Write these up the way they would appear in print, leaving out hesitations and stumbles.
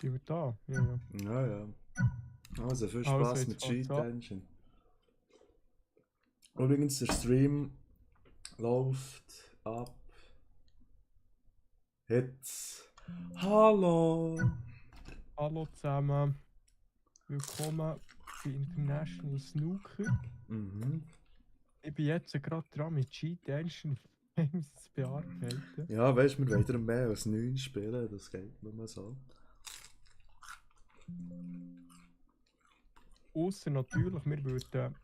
Die wir da? Ja. Ja, ja. Also viel Also, Spaß jetzt mit fängt's Cheat an. Engine. Übrigens, der Stream läuft ab jetzt. Hallo! Hallo zusammen. Willkommen bei International Snooker. Mhm. Ich bin jetzt gerade dran mit Cheat Engine Games zu bearbeiten. Ja, weißt du, wir wollen wieder mehr als 9 spielen, das geht nur so. Ausser natürlich, wir würden.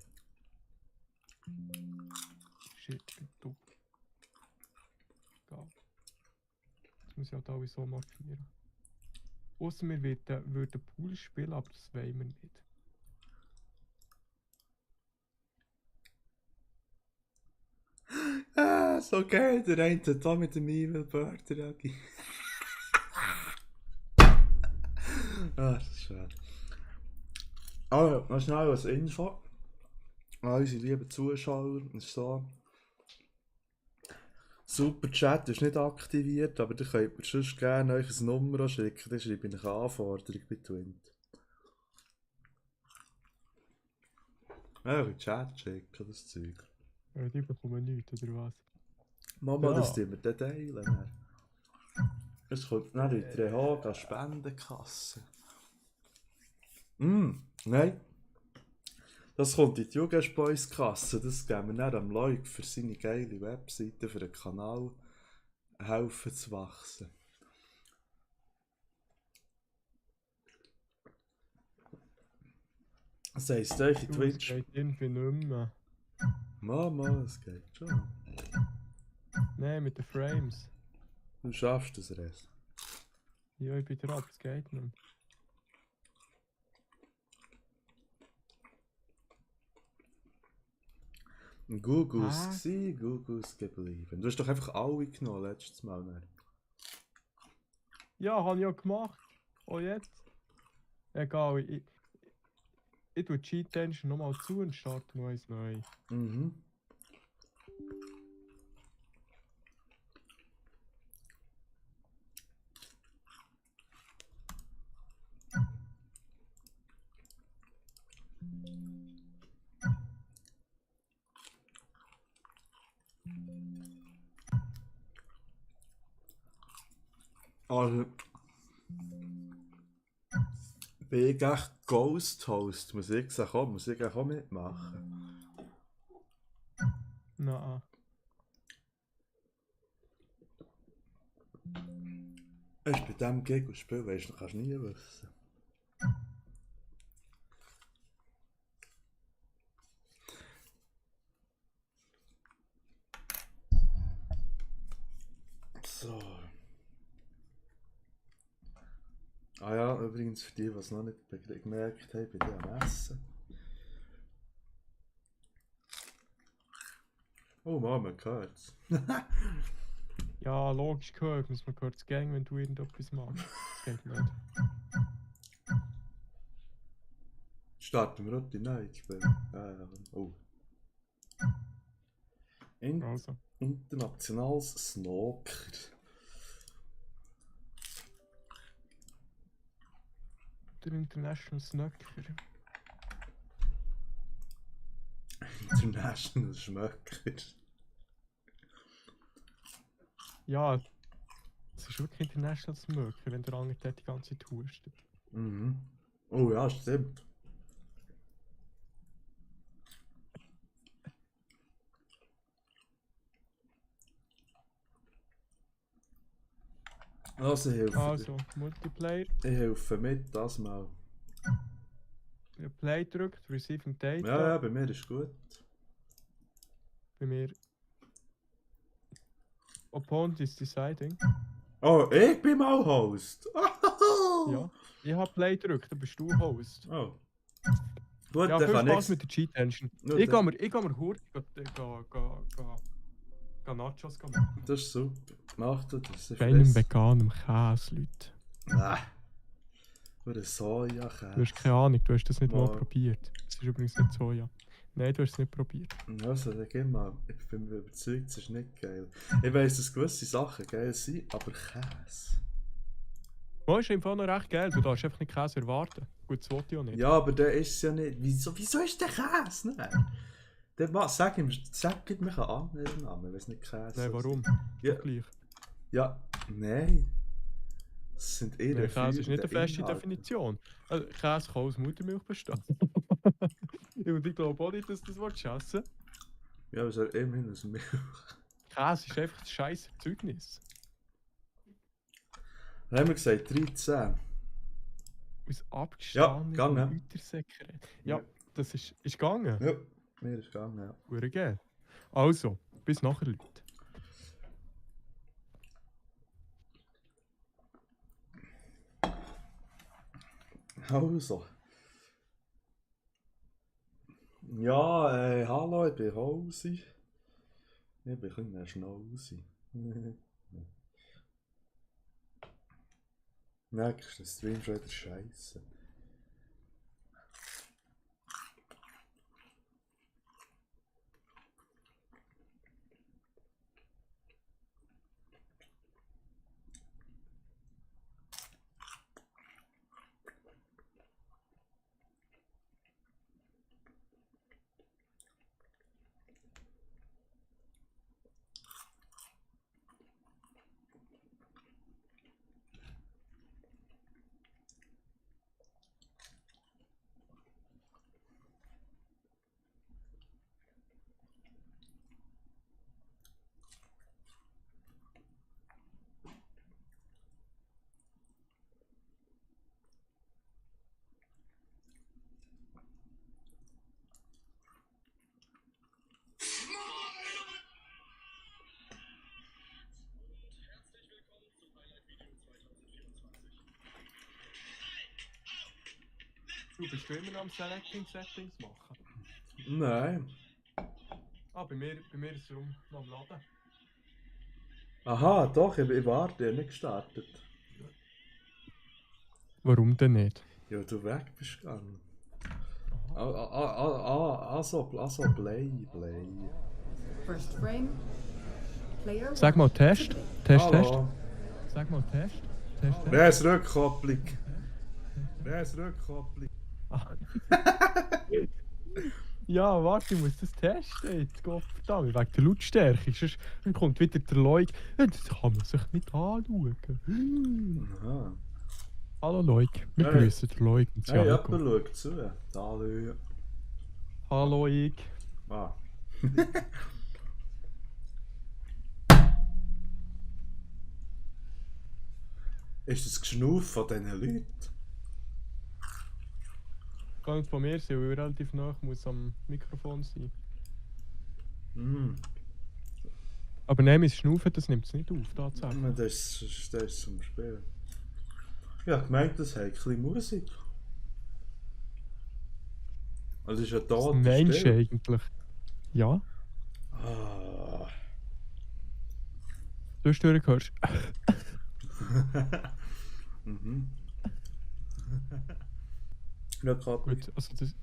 Shit, ich bin dumm. Egal. Das muss ich halt alle so markieren. Ausser wir würden Pool spielen, aber das wollen wir nicht. Ah, so geil, der eine da mit dem Evil Bird, der Agi. Ah, das ist schön. Also, noch schnell als Info. An unsere lieben Zuschauer ist so. Super Chat ist nicht aktiviert, aber ihr könnt mir sonst gerne euch ein Nummer schicken, dann schreibe ich eine Anforderung bei Twint. Ja, ich Chat schicken, das Zeug. Ja, die bekommen nichts, oder was? Mama, Ja. das tun wir dann teilen. Es kommt dann in die Rehaga Spendenkasse. Nein. Das kommt in die Jugendboys-Kasse, das geben wir dann am Leuk für seine geile Webseite, für den Kanal helfen zu wachsen. Das heisst, euch in Das Twitch. geht irgendwie nicht mehr. Mama, es geht schon. Nein, mit den Frames. Du schaffst das, Res. Ja, ich bin dran, aber es geht nicht mehr. Gugus gsi, Gugus geblieben. Du hast doch einfach alle genommen letztes Mal. Ne? Ja, habe ich ja gemacht. Oh, jetzt? Egal, ich tue Cheat Engine nochmal zu und starte noch eins neu. Mhm. Also, bin ich echt Ghost Host? Muss ich sagen, komm, muss ich auch mitmachen? Nein. Ist bei diesem Gig und Spiel, weißt du, kannst du nie wissen. So. Ah ja, übrigens für die, die es noch nicht gemerkt haben, bin ich am Essen. Oh Mama, gehört's. Ja, logisch gehört, muss man kurz gehen, wenn du irgendetwas machst. Das geht nicht. Starten wir auch die neue Spiel. Oh. Also. Internationales Snooker. Der International Snooker. International Schmöcker. Ja, es ist wirklich International Snooker, wenn der andere die ganze Zeit hustet. Mhm. Oh ja, stimmt. Also, ich helfe. Also, Multiplayer. Ich helfe mit, das mal. Play drückt, Receiving Data. Ja, ja, bei mir ist gut. Bei mir. Opponent is deciding. Oh, ich bin mal Host. Ja. Ich habe Play gedrückt, dann bist du Host. Oh. Gut, Ja, dann viel kann Spaß ich. mit der Cheat Engine. Ja, Ich dann- gehe mir Hurt Nachos machen. Das ist super. Mach das, das ist Bei einem besser. veganen Käse, Leute. Nein. Nur ein Sojakäse. Du hast keine Ahnung, du hast das nicht mal Mal. probiert. Das ist übrigens nicht Soja. Nein, du hast es nicht probiert. Also, dann geh mal. Ich bin überzeugt, es ist nicht geil. Ich weiss, dass gewisse Sachen geil sind, aber Käse. Oh, ist im Fall noch recht geil, du darfst einfach nicht Käse erwarten. Gut, das wollte ich auch nicht. Ja, aber der ist es ja nicht. Wieso ist der Käse? Nein. Sag ihm mich einen anderen Namen, wenn es nicht Käse Nein, warum? Ja. Doch gleich. Ja, nein. Das sind eher Nein, Käse ist nicht eine feste Inhalte. Definition. Also, Käse kann aus Muttermilch bestehen. Und ich glaube auch nicht, dass du das essen. Ja, aber es ist immerhin aus Milch. Käse ist einfach ein scheiß Zeugnis. Dann haben wir gesagt 13. Aus abgestandenen gegangen. Gütersäckern. Ja, das ist gegangen. Ja, mir ist gegangen, ja. Hure geil. Also, bis nachher, Leute. Also. Ja, hallo, ich bin Hausi. Ich bin ein bisschen ein Schnauzi. Merkst du, der Stream schon wieder scheiße. Du bist immer noch am Settings machen. Nein. Ah, bei mir ist es rum noch am Laden. Aha, doch, ich warte, ich habe nicht gestartet. Warum denn nicht? Ja, du weg bist gegangen. Also, Play. First frame. Player Sag mal one. Test. Test. Hallo. Sag mal Test. Test. Wer ist Rückkopplung? Ja, warte, ich muss das testen jetzt. Gottverdammt, wegen der Lautstärke. Sonst kommt wieder der Leuk. Das kann man sich nicht anschauen. Aha. Hallo Leuk, wir Hey. grüßen den Leuk. und Hey, Ciao. jemand schaut zu. Hallo. Hallo ich. Ah. Ist das Geschnuff von diesen Leuten? Kann nicht von mir sein, weil ich relativ nah muss am Mikrofon sein. Hm. Aber nein, mein Schnaufen, das nimmt es nicht auf, tatsächlich. Das ist zum Spielen. Ja, ich meinte, das hat ein bisschen Musik. Also ist ja da Das meinst du eigentlich? Ja, Ah. du hast durchgehört. Mhm. Ja, gerade Gut, also das,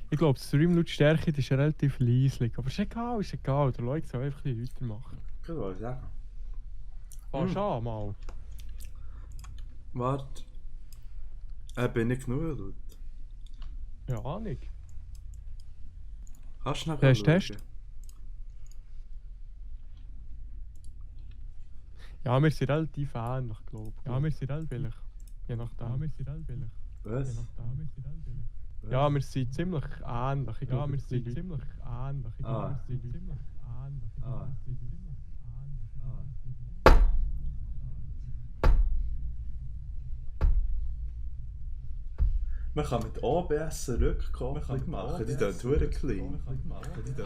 ich glaube, die Stream-Lautstärke ist relativ leislich. Aber ist egal, ist egal. Der Leuk soll einfach ein bisschen lauter machen. Ich wollte sagen. Fangst Hm. an, mal. Warte. Bin ich genug laut? Ja, Ahnung. Kannst du noch Test, schauen? Test. Ja, wir sind relativ ähnlich, glaube ich. Ja, wir sind relativ. Je nachdem. Ja, wir sind relativ. Was? Ja, wir sind ziemlich ähnlich. Ich glaube, wir sind ziemlich ähnlich. Ich glaube, Ah. wir sind ziemlich ähnlich. Ich glaube, Ah. wir sind ziemlich ähnlich. Man kann mit OBS eine Rückkopplung machen, die tun verdammt klein.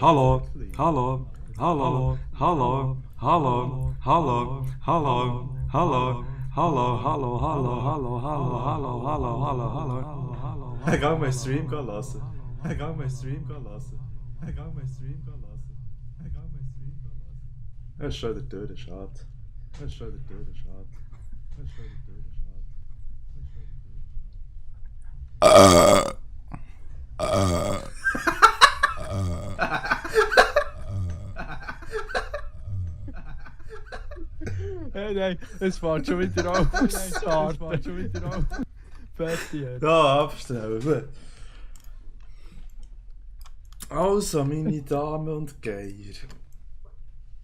Hallo, hallo, hallo, hallo, hallo, hallo, hallo, hallo, hallo, hallo, hallo, hallo, hallo, hallo, hallo, hallo, hallo, hallo. Ich kann meinen Stream lassen. Das ist schon der Tür, schade. Nein, nein, es fährt schon wieder auf. Es fährt schon wieder auf. Fertig jetzt. Ja, abstellen, gut. Also, meine Damen und Geier.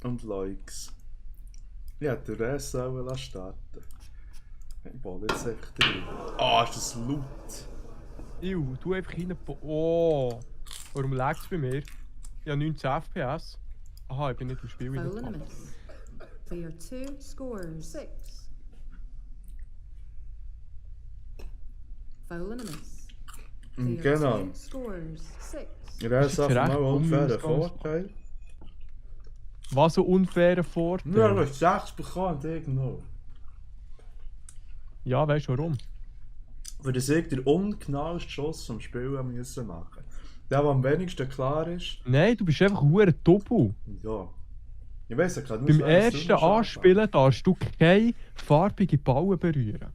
Und Likes. Ich hätte den Rest auch starten. Ich baue jetzt echt rein. Ah, ist das laut? Iu, du einfach rein. Oh! Warum lag's bei mir? Ich habe 19 FPS. Aha, ich bin nicht im Spiel Foul and a reingekommen. miss. Player 2 scores 6. Foul and a miss. Player Genau. 2 scores 6. Der Rest Ist hat jetzt mal recht unfairen unmöglich. Vorteil. Was ein unfairer Ja, Vorteil. du hast 6 bekommen, irgendwo. Ja, weißt du warum? Für das ich den ungenauesten Schuss am Spiel haben müssen machen. Der am wenigsten klar ist. Nein, du bist einfach hure Doppel. Ja. Ich weiss, ich kann nur Beim sagen, dass du ersten musst anfangen. Anspielen darfst du keine farbige Ballen berühren.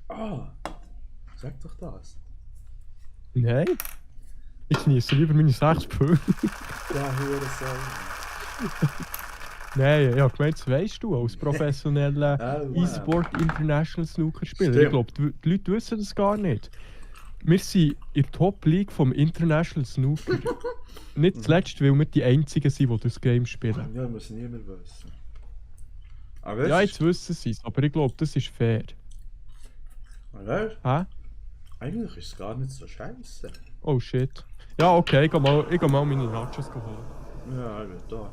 Ah! Sag doch das. Nein? Ich genieße lieber meine 6 Punkte. Der Hurensohn. Nein, ich habe gemeint, das weisst du als professioneller Oh, E-Sport International Snooker Spieler. Stimmt. Ich glaube, die Leute wissen das gar nicht. Wir sind in der Top League vom International Snooker. Nicht zuletzt, weil wir die Einzigen sind, die das Game spielen. Ja, muss niemand wissen. Aber Ja, das jetzt wissen sie es, aber ich glaube, das ist fair. Weißt du, Hä? eigentlich ist es gar nicht so scheiße. Oh shit. Ja, okay, ich geh mal meine Nachos holen. Ja, ich bin da.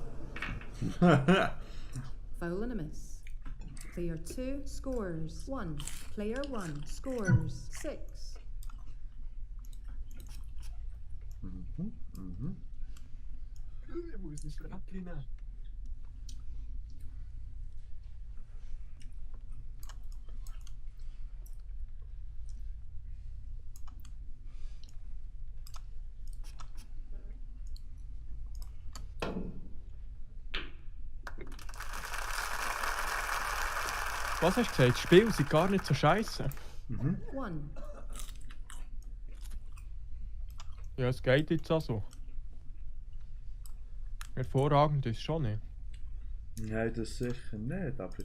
Foul and a miss. Player 2 scores 1. Player 1 scores 6. Ich muss nicht nehmen. Was hast du gesagt? Die Spiele sind gar nicht so scheiße. 1. Ja, es geht jetzt also. Hervorragend ist es schon nicht. Nein, das sicher nicht, aber.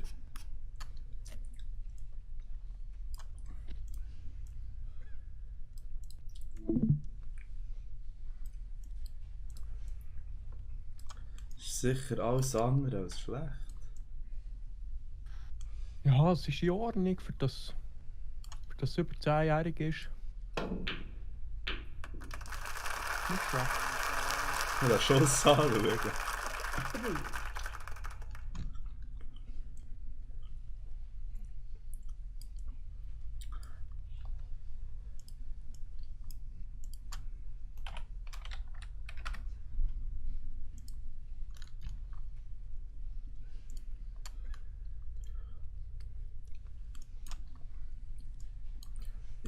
Ist sicher alles andere als schlecht. Ja, es ist in Ordnung, für das es über 10-jährig ist. Nicht schlecht. Ich will schon sagen, schauen. 3.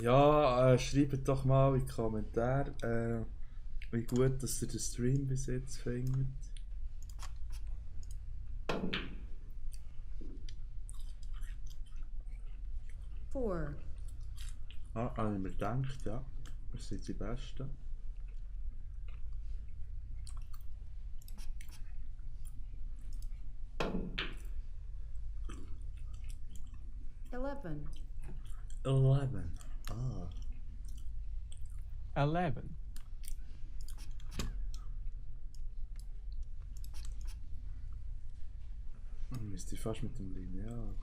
Ja, schreibt doch mal in die Kommentare, wie gut dass ihr den Stream bis jetzt findet. Four. Ah, habe ich mir gedacht, ja. Wir sind die Besten. Eleven. 11. Ah. 11. Müsste ich fast mit dem Lineal.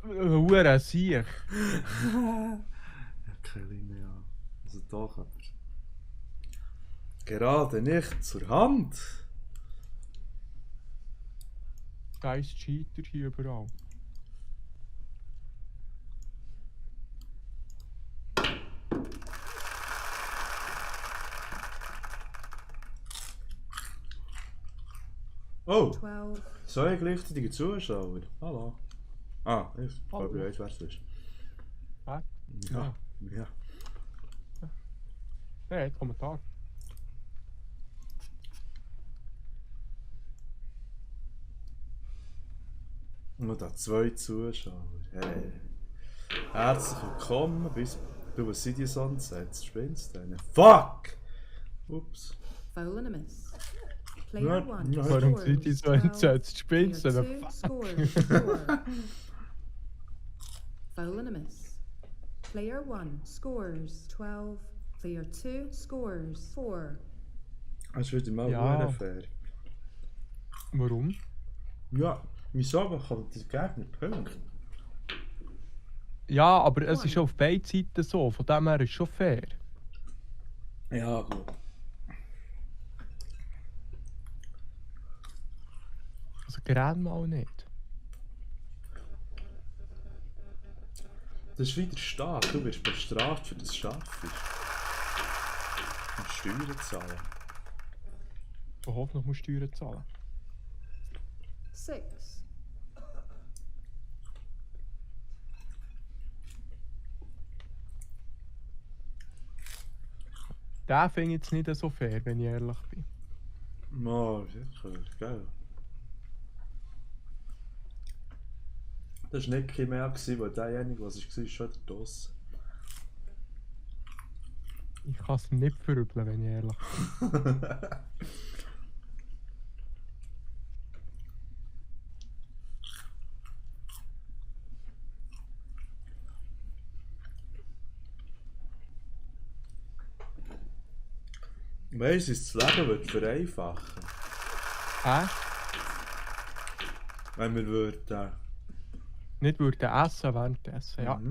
Hure Sieg. Ja, kein Lineal. Also doch, aber. Gerade nicht zur Hand. Scheiß Cheater hier überall. Oh, 12. zwei gleichzeitige Zuschauer. Hallo. Ah, ich Hallo. glaube, ich weiß, wer es ist. Hä? Ja, ja. Hey, Kommentar. Und da zwei Zuschauer. Hey. Herzlich willkommen bis. Du, was sind die sonst? Jetzt spinnst du denn? Fuck! Ups. Foul and a miss. Player Ja, 1 ja. Warum scores sind die so 12. entsetzt? Player Spinnst du? 2 scores 4. Foul and a miss. Player 1 scores 12. Player 2 scores 4. Das ist wieder mal Ja. fair. Warum? Ja, wieso bekommt der Gegner Punkte? Ja, aber es ist auf beiden Seiten so. Von dem her ist es schon fair. Ja, gut. Also gern mal nicht. Das ist wieder Staat. Du wirst bestraft für das Schaffen. Und Steuern zahlen. Ich hoffe, noch muss Steuern zahlen. 6. Den finde ich jetzt nicht so fair, wenn ich ehrlich bin. Oh, sicher, geil. Das war nicht mehr, weil derjenige, was es war, ist schon wieder draussen. Ich kann es nicht verübeln, wenn ich ehrlich bin. Weißt du, das Leben wird vereinfachen. Hä? Wenn wir würden. Nicht würden essen währenddessen, ja. 8.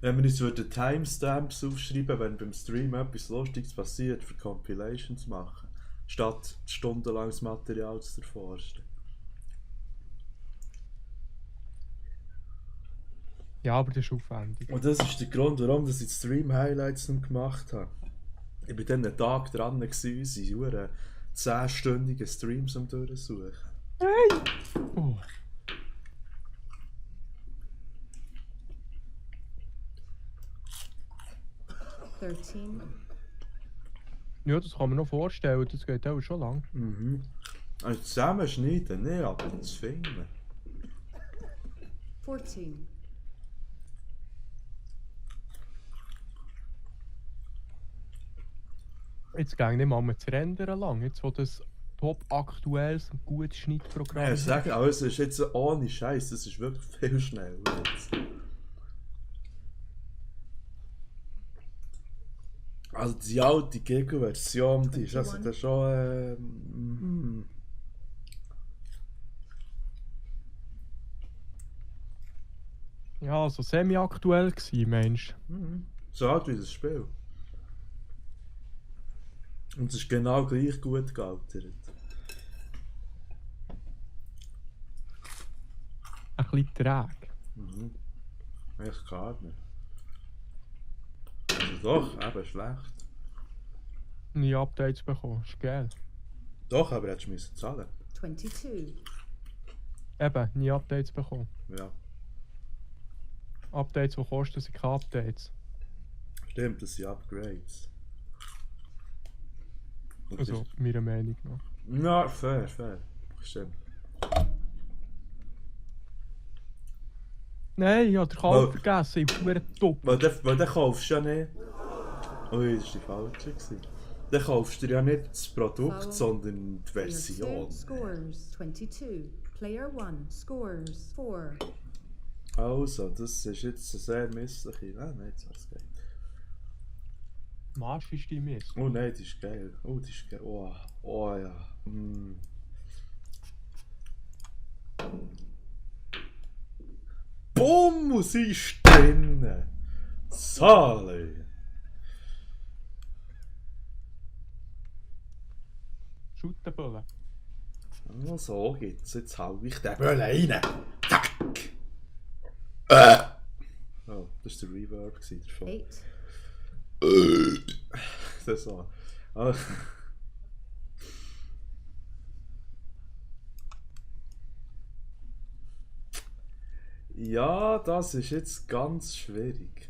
Wenn wir uns würden Timestamps aufschreiben, wenn beim Stream etwas Lustiges passiert, für Compilations machen, statt stundenlanges Material zu erforschen. Ja, aber das ist aufwendig. Und das ist der Grund, warum ich die Stream-Highlights noch gemacht habe. Ich war dann einen Tag dran, unsere 10-stündigen Streams am durchsuchen. Oh. Ja, das kann man noch vorstellen, das geht auch schon lang. Mhm. Also zusammenschneiden, nicht, aber das Finden. 14. Jetzt geht nicht mal mehr zu rendern lang, jetzt wo das top aktuelles und gutes Schnittprogramm Ja, ist. sag, aber es ist jetzt ohne Scheiß, das ist wirklich viel schneller jetzt. Also die alte Gegenversion, die ist also da schon Ja, so semi-aktuell gsi, Mensch. so alt wie das Spiel. Und es ist genau gleich gut gealtert. Ein bisschen träge. Echt gar nicht. Also doch, eben schlecht. Nie Updates bekommen, ist geil. Doch, aber hättest du müssen zahlen. 22. Eben, nie Updates bekommen. Ja, Updates, die kosten, sind keine Updates. stimmt, das sind Upgrades. Und Also, meiner Meinung nach. ja, fair, fair. Stimmt. Nein, ich habe den Kauf Weil- vergessen, ich bin top. Weil dann kaufst du ja nicht. Ui, das war die falsche. Dann kaufst du ja nicht das Produkt, Foul. sondern die Player 2 Version. scores 22. Player 1 scores 4. Also, das ist jetzt eine sehr missliche. Ah, nein, jetzt was geht. Marsch ist die Mist. Oh nein, die ist geil. Oh, die ist geil. Oh, oh ja. Bumm, und sie ist drinnen. Sali. Schuttenböllen. Oh, so geht's. Jetzt hau ich den Böllen rein. Zack. Oh, das war der Reverb davon. 8. Das war. Ah. Ja, das ist jetzt ganz schwierig.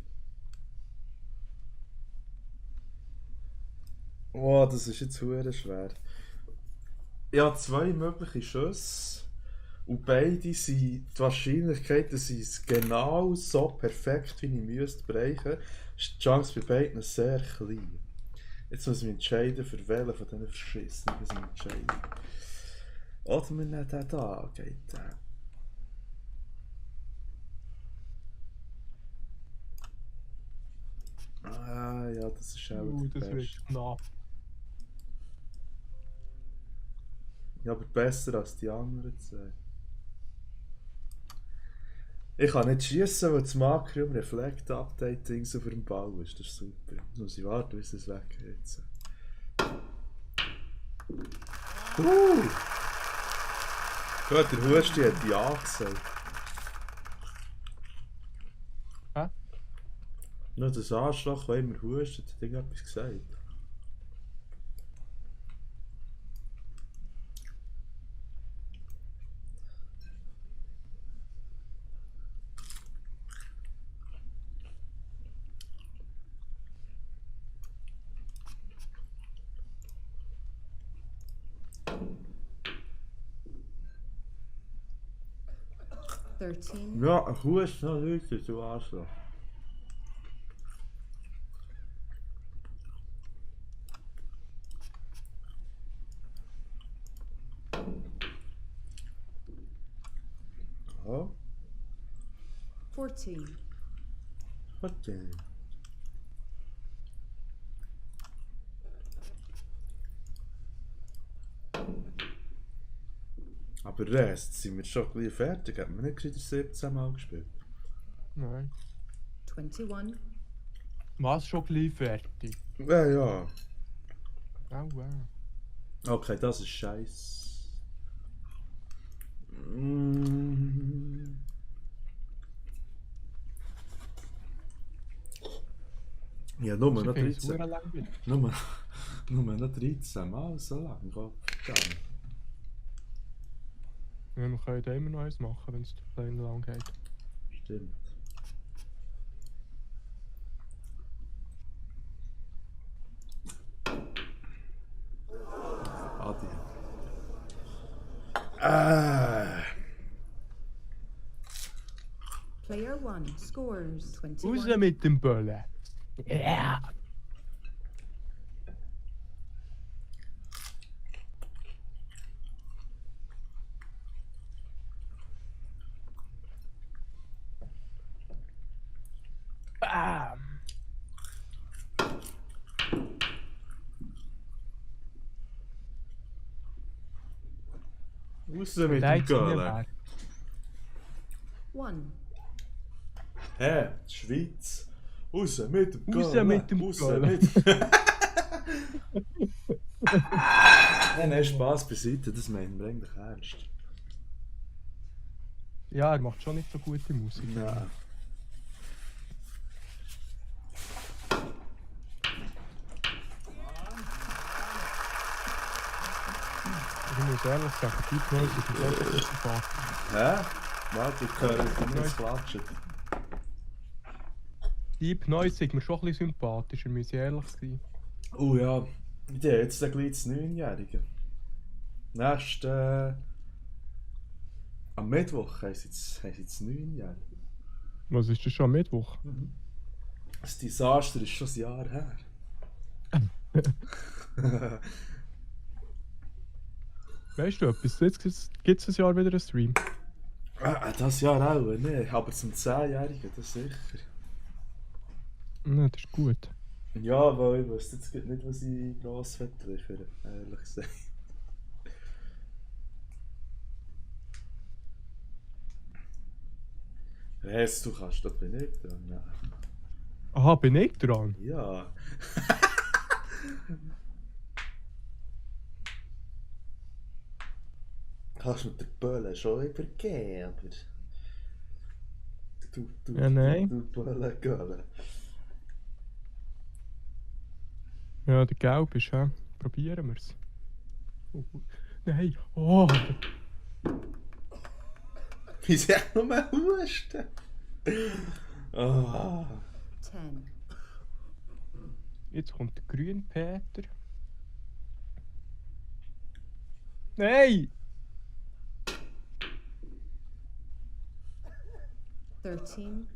Oh, das ist jetzt hure schwer. Ich habe 2 mögliche Schüsse und beide sind die Wahrscheinlichkeit, dass ich es genau so perfekt wie ich müsste bereichen, ist die Chance bei beiden sehr klein. Jetzt muss ich mich entscheiden, für welchen von diesen verschissenen muss ich mich entscheiden. Oder wir nehmen den da, geht der. Ah ja, das ist auch der Das wird Beste. knapp. Ja, aber besser als die anderen zwei. Ich kann nicht schießen, weil das Makro Reflect-Update-Dings auf dem Ball ist. Das ist super. Jetzt muss ich warten, bis es weg ist. Gut, der Husti hat ja gesagt. Hä? Nur das Arschloch, der immer hustet, hat irgendetwas gesagt. Ja, ein Hust, noch Leute, du Arschloch. Ja, 14. okay. Aber Rest sind wir schon ein bisschen fertig. Haben wir nicht wieder 17 Mal gespielt? Nein. 21. Was schon gleich fertig? Ja, ja. Oh, wow. Okay, das ist scheiße. Ja, nur noch Ich finde es 13. verdammt langweilig. Nur noch 13 Mal so lang. Gott verdammt. Ja, wir können da immer noch eins machen, wenn es klein lang geht. Stimmt. Adi. Player 1 scores 21. Raus mit dem Böllen! Yeah! Bam! Raus mit dem Leid zu mir Göhlen. wär. 1. Hä? Die Schweiz? Raus mit dem Raus Göhlen. mit dem Raus Göhlen. mit... Nein, Spaß beiseite, das meinen wir eigentlich ernst. Ja, er macht schon nicht so gute Musik. Nein. Ich muss ehrlich sagen, die Pneus sind wirklich nicht sympathisch. Hä? Warte, ich höre dir nicht klatschen. Die Pneus sind mir schon ein bisschen sympathischer, muss ich ehrlich sein. Oh ja, die haben jetzt gleich das 9-Jährige. Am Mittwoch haben sie das 9-Jährige. Was ist das schon am Mittwoch? Das Desaster ist schon ein Jahr her. Weißt du etwas? Jetzt gibt es ein Jahr wieder einen Stream. Das Jahr auch, ne? Aber zum 10-Jährigen, das sicher. Ja, das ist gut. Ja, weil ich wüsste jetzt nicht, was ich gross vertreffe, ehrlich gesagt. Rest, du kannst, da bin ich dran. Nein. Aha, bin ich dran? Ja. Kannst mit der Bölle schon übergehen, aber... Du, Ja, nein. Du Bölle, Gölle. Ja, der Gelb ist, hä? Probieren wir's. Oh, nein! Oh! Wie sie auch nur mal husten. Ah. 10. Jetzt kommt der grüne Peter. Nein! 13.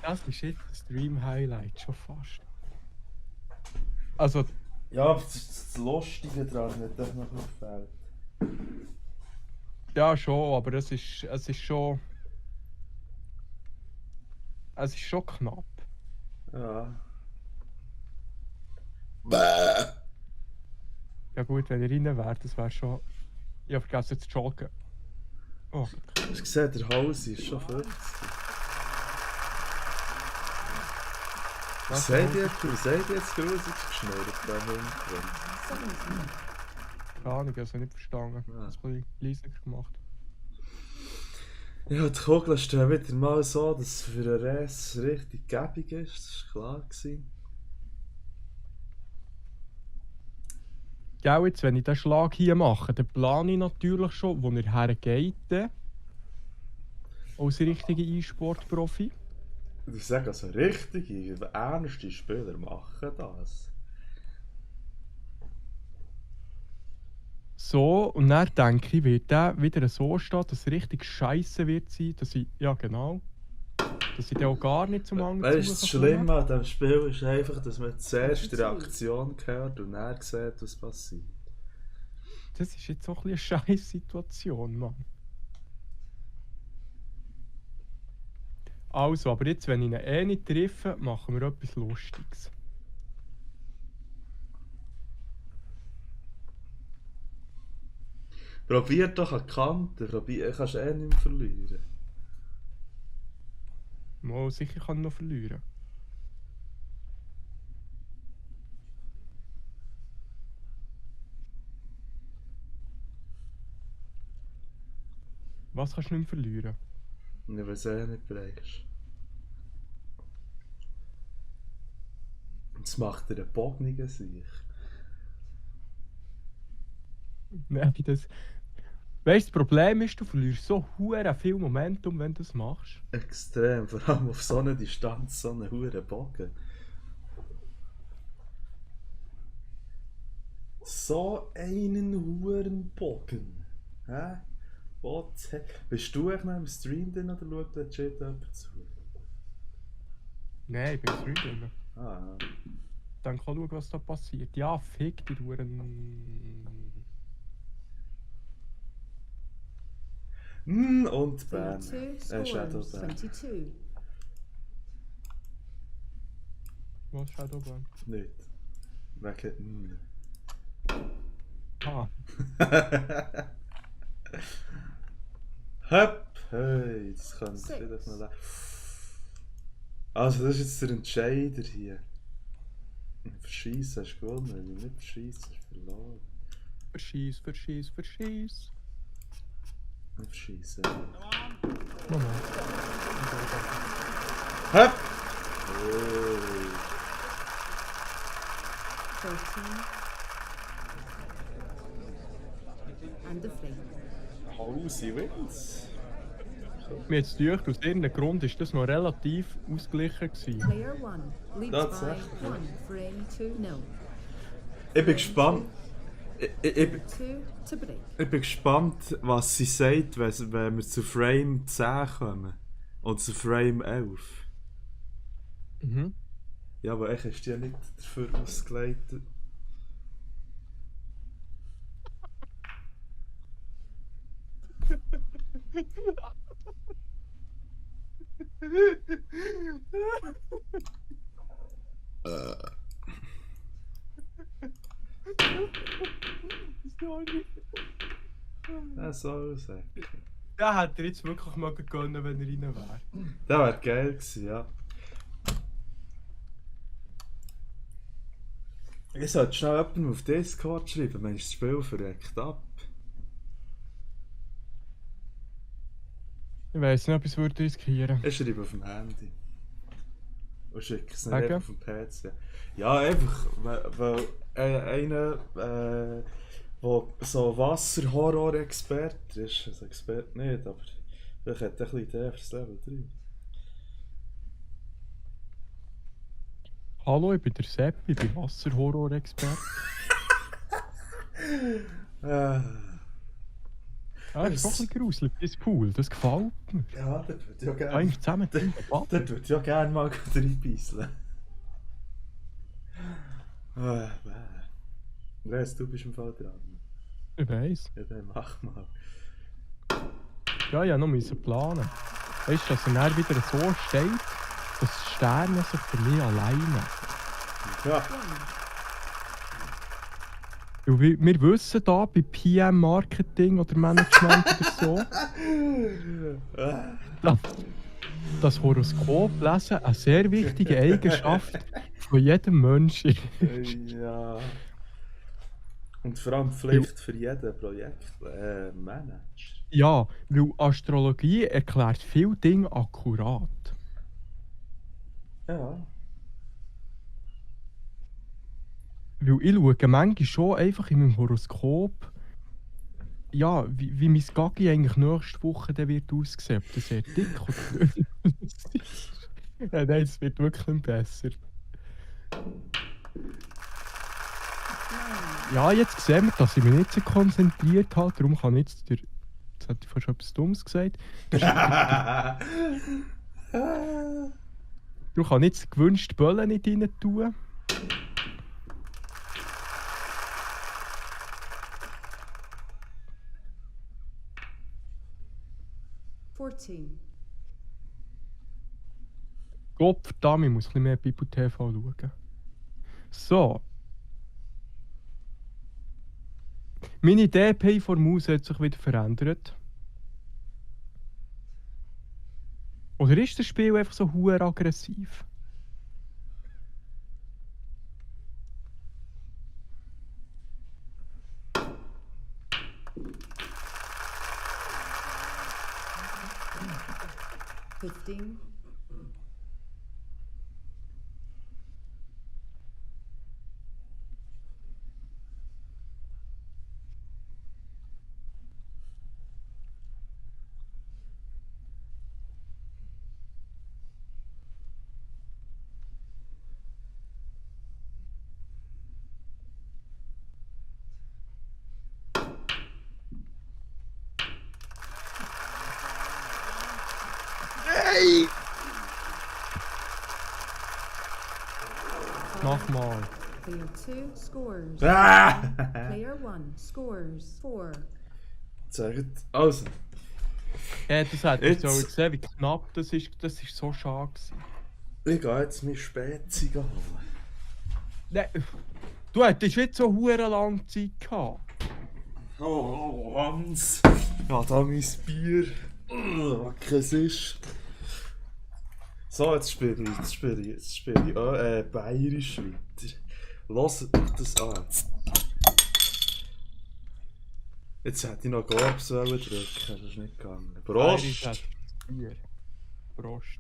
Das ist jetzt das Stream-Highlight, schon fast. Also, Ja, aber das Lustige daran hat doch noch gefällt. ja schon, aber es ist schon... Es ist schon knapp. Ja. Ja gut, wenn ihr rein wärt, das wäre schon... Ich habe vergessen zu joggen. Oh, Hast du gesehen, der Hose ist schon 50. Was seid ihr jetzt grusig geschnurrt da hinten? 17. keine Ahnung, also nicht verstanden. Ja. Das habe ich leiser gemacht. Ja, die Kugel stehen wieder mal so, dass es für einen Rest richtig gäbig ist. Das war klar gewesen. Gell, jetzt, wenn ich den Schlag hier mache, dann plane ich natürlich schon, wo er hergeht. Als richtiger E-Sport-Profi. Ich sage also richtige, ernste Spieler machen das. So, und dann denke ich, wird der wieder so stehen, dass es richtig scheiße wird sein, dass ich, ja genau, dass ich den auch gar nicht zum Angriff Weißt du, das Schlimme an diesem Spiel ist einfach, dass man zuerst die Reaktion hört und dann sieht, was passiert. Das ist jetzt auch ein bisschen eine scheiß Situation, Mann. Also, aber jetzt, wenn ich ihn nicht treffe, machen wir etwas Lustiges. Probier doch an die Kante, kannst du nicht mehr verlieren. Mal sicher kann ich noch verlieren. Was kannst du nicht mehr verlieren? Und ich weiß nicht bereichst. Jetzt macht er einen bognigen sich. Nein, das... Weißt du, das Problem ist, du verlierst so hure viel Momentum, wenn du das machst. Extrem, vor allem auf so einer Distanz, so einen huren Bogen. So einen huren Bogen. Hä? Was? Bist du eigentlich noch im Stream drin oder schaut legit jemand zu? Nein, ich bin früh drin. Ah. Dann kann schauen, was da passiert. Ja, fick die Huren. Und Player Ban. 2 Shadow scores Ban. 22. Was Shadowban? Nicht. Wegen Ah, Höpp! Hey, das kann ich Six. vielleicht noch lernen. Also, das ist jetzt der Entscheider hier. Verschießen hast du gewonnen, wenn du nicht verschießt, hast du verloren. verschieß. Nicht verschießen. Moment. Höpp! Hey. 13. And the flame. Hausi wins. Mir jetzt gedacht, aus irgendeinem Grund ist das noch relativ ausgeglichen gewesen. Player 1 leads by Tatsächlich. 1 frame to 0. Ich bin gespannt. Ich 2 to break. bin gespannt, was sie sagt, wenn wir zu Frame 10 kommen. Und zu Frame 11. Mhm. Ja, aber echt ist die ja nicht dafür ausgelegt. Sorry. Ja, so sagen. Der hätte er jetzt wirklich mal gönnen, wenn er rein wäre. Das wäre geil gewesen, ja. Ich sollte schnell jemandem auf Discord schreiben, Mensch, das Spiel verreckt ab. Ich weiss nicht, ob ich es würde riskieren. Ich schreibe auf dem Handy. Und schicke es nicht Okay. einfach auf dem PC. Ja, einfach, weil einer, der so Wasserhorror-Experte ist, also Experte nicht, aber vielleicht hat er ein bisschen Idee fürs Level 3. Hallo, ich bin der Sepp, ich bin Wasserhorror-Experte. Ja, das ist doch ein bisschen gruselig, das Pool, das gefällt mir. Ja, dort würde ich ja gerne. Eigentlich zusammen drin Dort würde ich ja gerne mal reinbeissen. Res, du bist im Fall dran. Ich weiss. Ja, dann mach mal. Ja, ja, noch müssen planen. Weißt du, dass er dann wieder so steht, dass die Sterne sich für mich alleine. Ja. Weil wir wissen da bei PM Marketing oder Management oder so, dass Horoskop lesen eine sehr wichtige Eigenschaft von jedem Menschen ist. Ja. Und vor allem Pflicht für jeden Projektmanager. Ja, weil Astrologie erklärt viele Dinge akkurat. Ja. Weil ich schaue manchmal schon einfach in meinem Horoskop, ja, wie mein Gagi eigentlich nächste Woche dann wird aussehen. Ob das sehr dick oder dünn ist. Ja, nein, es wird wirklich nicht besser. Ja, jetzt sehen wir, dass ich mich nicht so konzentriert habe. Darum kann ich jetzt jetzt hätte ich fast schon etwas Dummes gesagt. Du kannst jetzt die gewünschte Bölle nicht rein tun. Gottverdammt, ich muss ein bisschen mehr Bibel TV schauen. So. Meine DPI vor Maus hat sich wieder verändert. Oder ist das Spiel einfach so hure aggressiv? Mach mal. Player 2 scores. Ah! Player 1 scores 4. Sagt, also. Das hat Jetzt- ich so gesehen, wie knapp das ist. Das ist so schade gewesen. Ich gehe jetzt meine Spezi holen. Nein, du hättest jetzt so hure lange Zeit gehabt. Oh, Hans. Ja, da mein Bier. Was es ist. So, jetzt spiele ich bayerisch weiter. Lass das an. Jetzt hätte ich noch Gabs drücken, das ist nicht gegangen. Bayerisch Prost! hat Bier. Prost.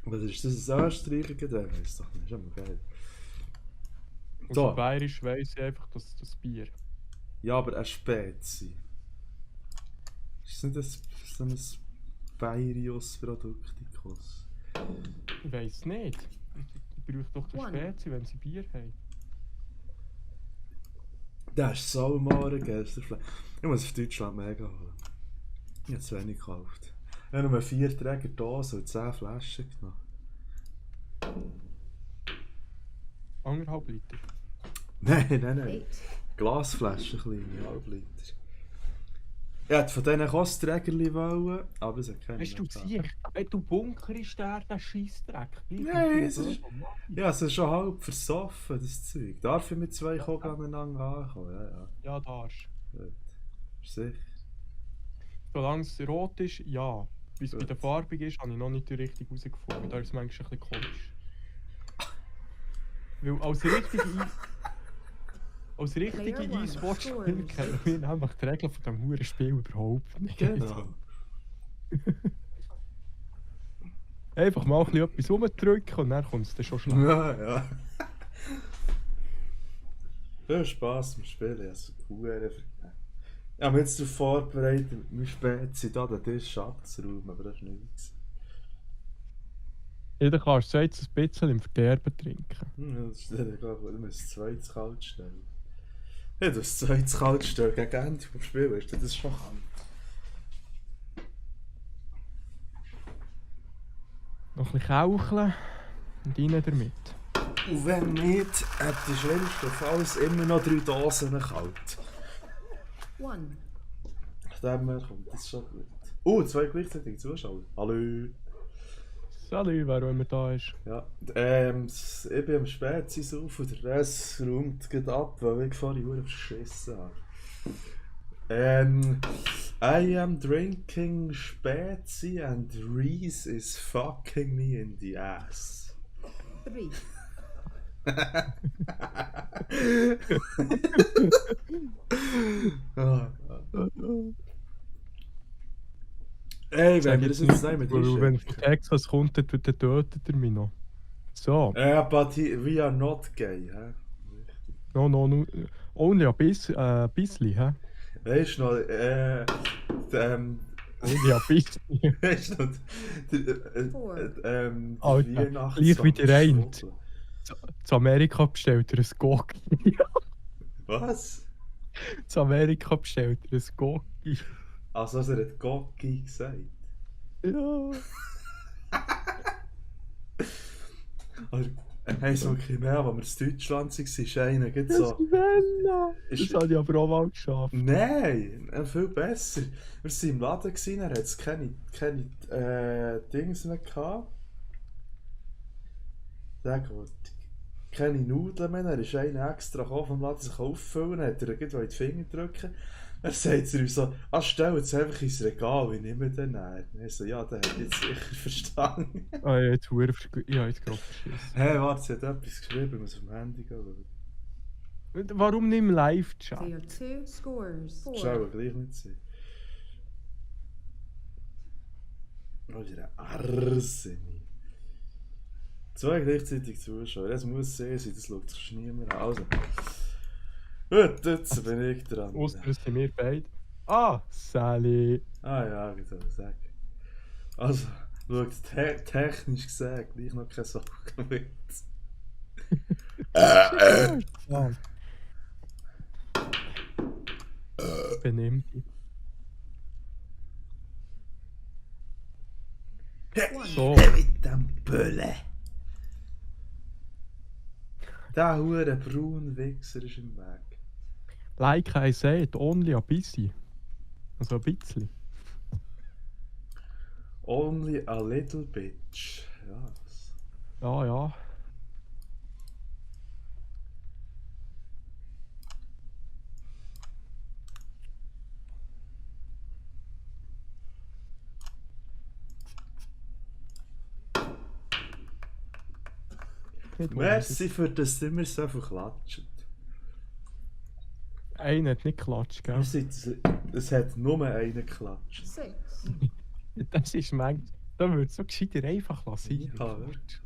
Was ist das, ein Österreicher? Der weiss doch nicht, ist aber geil. Aus So. dem Bayerisch weiss ich einfach, dass das Bier. Ja, aber eine Spezi. Ist das nicht so ein Bayerius Produktikus? Ich weiss nicht. Ich brauche doch die One. Spezi, wenn sie Bier haben. Der ist Salmare Geisterfleisch. Ich muss auf Deutschland mega holen. Ich habe zu wenig gekauft. Ich habe nur 4 Träger Dosen und 10 Flaschen genommen. 1,5 Liter. Nein. 8. Glasflaschen, kleine, halb Liter. Ich hätte von denen Kostträgerli wollen, aber es hat keine Weißt du, mehr gehabt. siehst wenn du bunkerst, der Scheissdreck. Nein, es ist- Ja, es ist schon halb versoffen, das Zeug. Darf ich mit 2 Kogen aneinander ankommen? Ja. Ja, darfst. Gut. Ist sicher. Solange es rot ist, ja. Bis es bei Gut. der Farbig ist, habe ich noch nicht richtig herausgefunden. Da ist es manchmal ein bisschen komisch. Weil als richtige Player one E-Sport-Spieler scores. kennen wir nämlich die Regeln von diesem huren Spiel überhaupt nicht. Genau. Einfach mal ein bisschen etwas rumdrücken und dann kommt es dann schon schnell. Ja. Viel Spass beim Spielen, also Kuchen vergeben. Ich habe mich jetzt darauf vorbereitet, mit meinem Spezi da den Tisch abzuräumen, aber das ist nichts. Jeder kannst du jetzt ein bisschen im Verderben trinken. Das ist der, glaube ich, muss 2 zu kalt stellen. Ja, das zweites Kaltstellen gegen Ende vom Spiel, weißt du, das ist schon kalt. Noch ein bisschen kaucheln und rein damit. Und wenn nicht, hat die schlimmste Fall immer noch 3 Dosen kalt. 1. Von dem her kommt das schon gut. 2 gleichzeitig Zuschauer. Hallo. Salut, wer auch immer da ist. Ja, ich bin am Spätsein auf und der Rest räumt gerade ab, weil ich vorhin verdammt verschissen habe. I am drinking Spezi and Reese is fucking me in the ass. 3. Ey, wenn Sag wir das jetzt jetzt nicht, nicht weil mehr wenn von Texas kommt, dann tötet er mich noch. So, but we are not gay, hä? no, only ein bisschen, hä? Weißt du noch, Only ein bisschen. weißt du noch, Alter, gleich wie der eine. Zu Amerika bestellt er ein Gogi. Was? Zu Amerika bestellt er ein Gogi. Also, er hat Gocki gesagt. Ja. Aber hey, so wirklich mehr, als wir in Deutschland waren, ist einer geht Das so. Welle! Ist- Das habe ich aber auch mal geschafft. Nein, viel besser. Wir waren im Laden, er hat keine Dings mehr gehabt. Sag mal, keine Nudeln mehr. Er ist einer extra gekommen vom Laden sich auffüllen, hat er irgendwo in die Finger drücken. Dann sagt er ihm so, stell jetzt einfach ins Regal, ich nehme den näher. Ich so, ja, der hat jetzt sicher verstanden. Ah, ja, jetzt habe ich jetzt gerade verschissen. Hey, warte, sie hat etwas geschrieben, ich muss auf dem Handy gehen. Warum nicht im Live-Chat? Player 2 scores. Das 4. soll gleich nicht sein. Oh, ist eine Arsenal. 2 gleichzeitig Zuschauer, das muss sehen sein, das schaut sich niemand an. Also. Gut, jetzt bin ich dran. Ausser es sind wir beide. Ah, Sally. Ah ja, wie soll ich sagen. Also, schaut technisch gesehen gleich noch keine Sache mit. Ja. Benimm dich. So. Mit dem Bölle. Der hure braune Wichser ist im Weg. Like I said, only a bisschen. Also ein bisschen. Only a little bitch. Ja. Ja, ja. Merci für das immer so viel klatschen. Einer hat nicht geklatscht, gell? Es hat nur einen geklatscht. 6. Das ist manchmal. Da würde es so gescheiter einfach lassen. Ja, wirklich.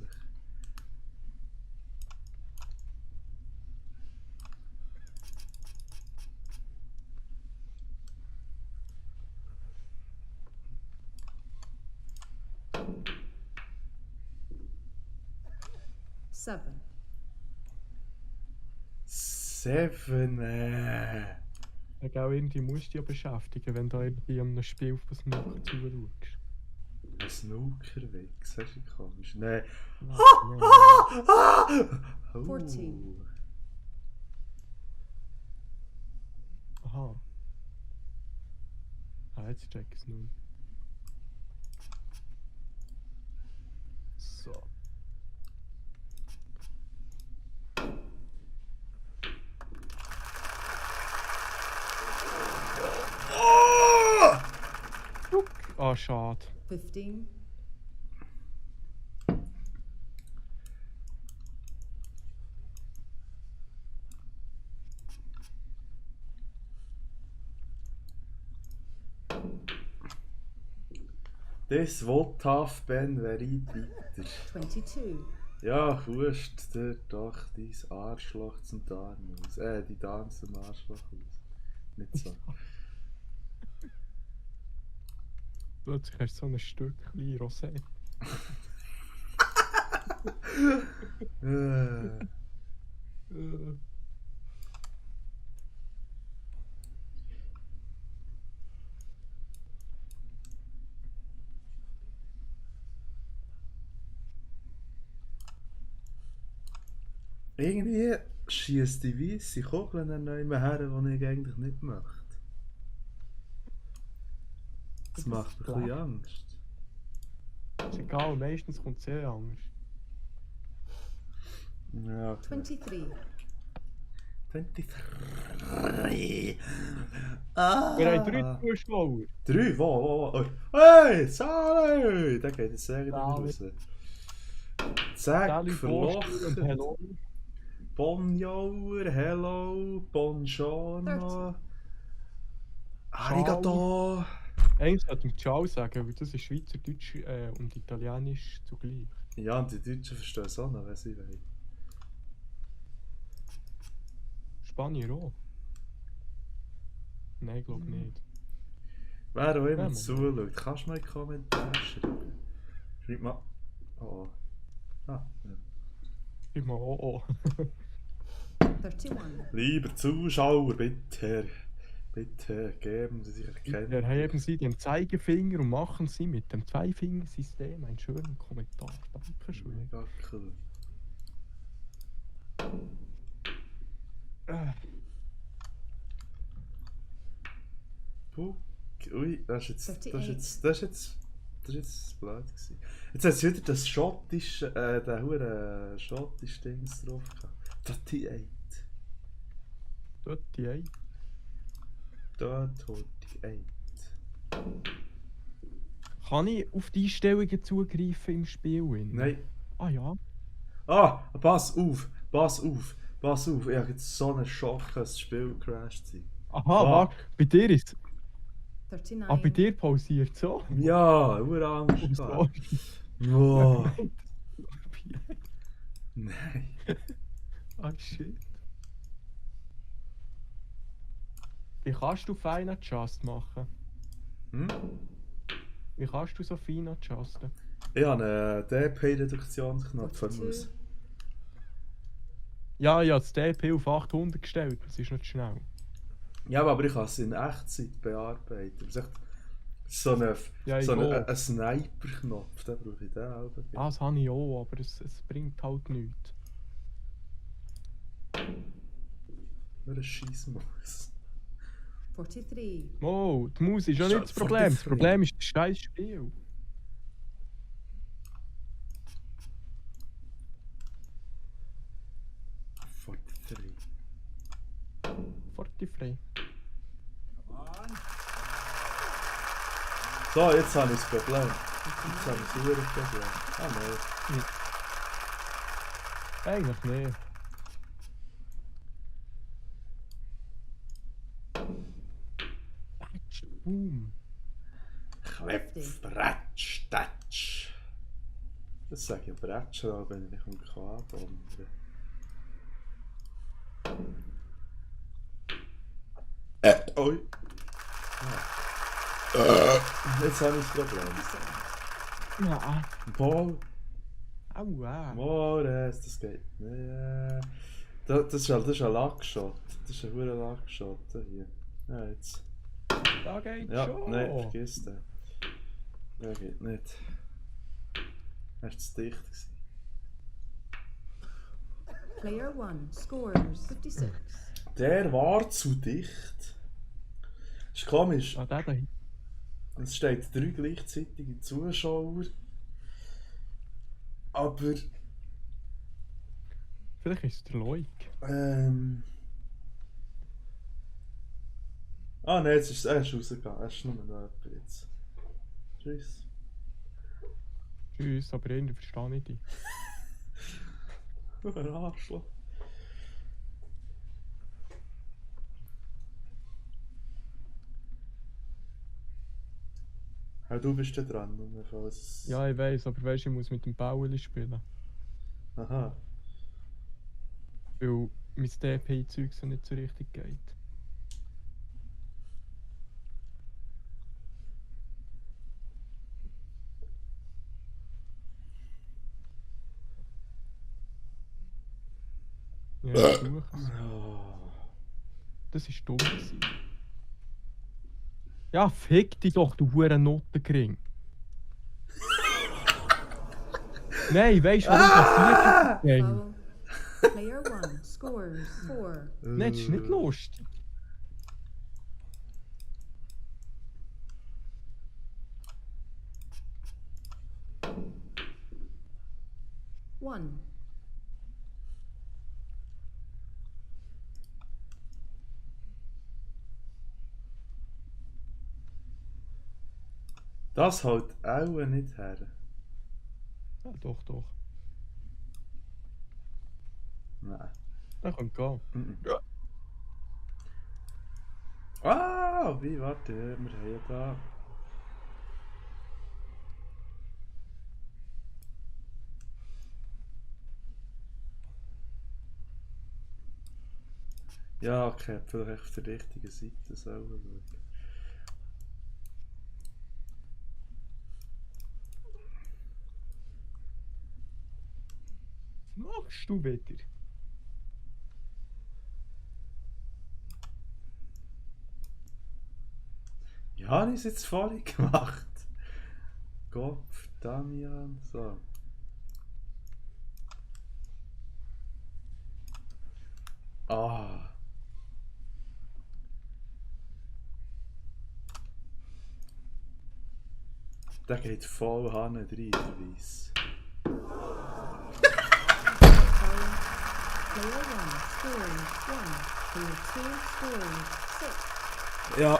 Seven. 7. Ja, gell, irgendwie musst du dich ja beschäftigen, wenn du irgendwie einem Spiel auf das Nacht zuschaust. Ein Snookerwix, das ist komisch. Nein. Ja, 14. Aha. Ah, jetzt check es nun. So. Ah, schade. 15. Das would have been very bitter. 22. Ja, hust dir doch dein Arschloch zum Darm aus. Die Darm zum Arschloch aus. Nicht so. Plötzlich hast du so ein Stückchen Rosé. Irgendwie schießt die weisse Kugel an neu her, die ich eigentlich nicht möchte. Das macht ein bisschen Angst. Ist egal, meistens kommt es sehr anders. Ja, okay. 23. 23. Ah! Wir haben 3 Zuschauer. 3? Wo? Oh. Hey, Sally! Der geht jetzt sehr wieder Sally. raus. Zack, Sally, Vorspiel und verlochen. Hello. Bonjour, hello, buongiorno. Arigato. Eigentlich sollte ich Ciao sagen, weil das ist Schweizerdeutsch und Italienisch zugleich. Ja, und die Deutschen verstehen es auch noch, wenn sie wollen. Spanier auch. Nein, ich glaube nicht. Wer auch immer Ja, zuschaut, kannst du mal in die Kommentare schreiben. Schreib mal. Oh. Ah, ja. Ich mal oh. 31. Lieber Zuschauer, bitte geben Sie sich erkennen. Erheben Sie den Zeigefinger und machen Sie mit dem Zweifingersystem einen schönen Kommentar. Dankeschön. Mega cool. Puck. Ui, das ist jetzt blöd gewesen. Jetzt hat es wieder das schottische, der hure schottische Dings drauf gehabt. 38. 38. Da 38. Kann ich auf die Einstellungen zugreifen im Spiel? Nein. Ah ja. Ah, pass auf. Ich habe jetzt so einen Schock, dass das Spiel crasht ist. Aha, Fuck. warte. Bei dir ist 39. Ah, bei dir pausiert so? Ja, hure Angst Wieso? gehabt. Wow. Ja, Nein. ah, shit. Wie kannst du Fine Adjust machen? Hm? Wie kannst du so fein adjusten? Ich habe einen DP-Reduktionsknopf am 42. Maus. Ja, ich habe das DP auf 800 gestellt, das ist nicht schnell. Ja, aber ich kann es in Echtzeit bearbeiten. Das ist echt so ein Ja, so ich auch. ein Sniper-Knopf, den brauche ich den auch. Das habe ich auch, aber es bringt halt nichts. Nur ein Scheissmaus. 43. Oh, die Maus ist ja nicht das Vor Problem. dir Das Problem ist das scheiß Spiel. Fortifrei. So, jetzt habe ich das Problem. Jetzt habe ich das hure Problem. Ah nein. Eigentlich nicht. Batsch, boom. Klepf, Bretsch, Tatsch. Das sage ich Bretschen, aber wenn ich nicht um K bombe. Oi. Jetzt habe ich das Problem. Ja, Boah, aua. Mores, das geht nicht. Das ist ein Lackshot. Das ist ein verdammter Lackshot hier. Ja, jetzt. Da geht's Ja, schon. nein, vergiss den. Der geht nicht. Er war zu dicht gewesen. Player 1 scores 56. Der war zu dicht. Ist komisch. Ah, der da hinten. Es steht 3 gleichzeitige Zuschauer. Aber Vielleicht ist es der Leuk. Ah nein, jetzt ist er rausgegangen. Er ist nur noch jemand jetzt. Tschüss. Tschüss, aber irgendwie verstehe ich dich. Ein Arschloch. Ja, du bist da dran, nur falls... Ja, ich weiß, aber weißt du, ich muss mit dem Bauli spielen. Aha. Weil mein DPI-Zeug so nicht so richtig geht. Ja, ich suche es. Oh. Das ist dumm gewesen. Ja, fick dich doch, du hure Notenkring. Nein, weißt du, warum passiert das denn? Foul. Player 1 scores 4. Nein, das ist nicht lustig. One. Das haut auch nicht her. Ja, doch, doch. Nein. Das könnte gehen. Mhm. Ja. Ah, wie, warte, wir haben ja da... Ja, okay, vielleicht auf der richtigen Seite selber schauen. Was machst du wieder? Ja, habe ich es jetzt vorhin gemacht. Kopf, Damian, so. Ah. Der geht voll Hanne rein, der Weiss. Player 1 scores 1. Player 2 scores 6. Ja.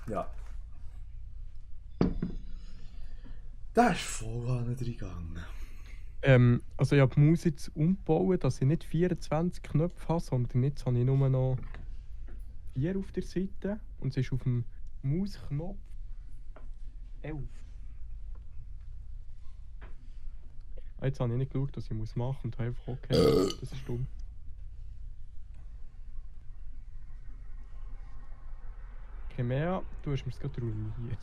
Ja. Der ist voll Hanne reingegangen. Also ich habe die Maus jetzt umgebaut, dass ich nicht 24 Knöpfe habe, sondern jetzt habe ich nur noch 4 auf der Seite und es ist auf dem Mausknopf 11. Jetzt habe ich nicht geschaut, was ich machen muss und habe einfach okay, das ist dumm. Okay, mehr, du hast mir es gerade ruiniert.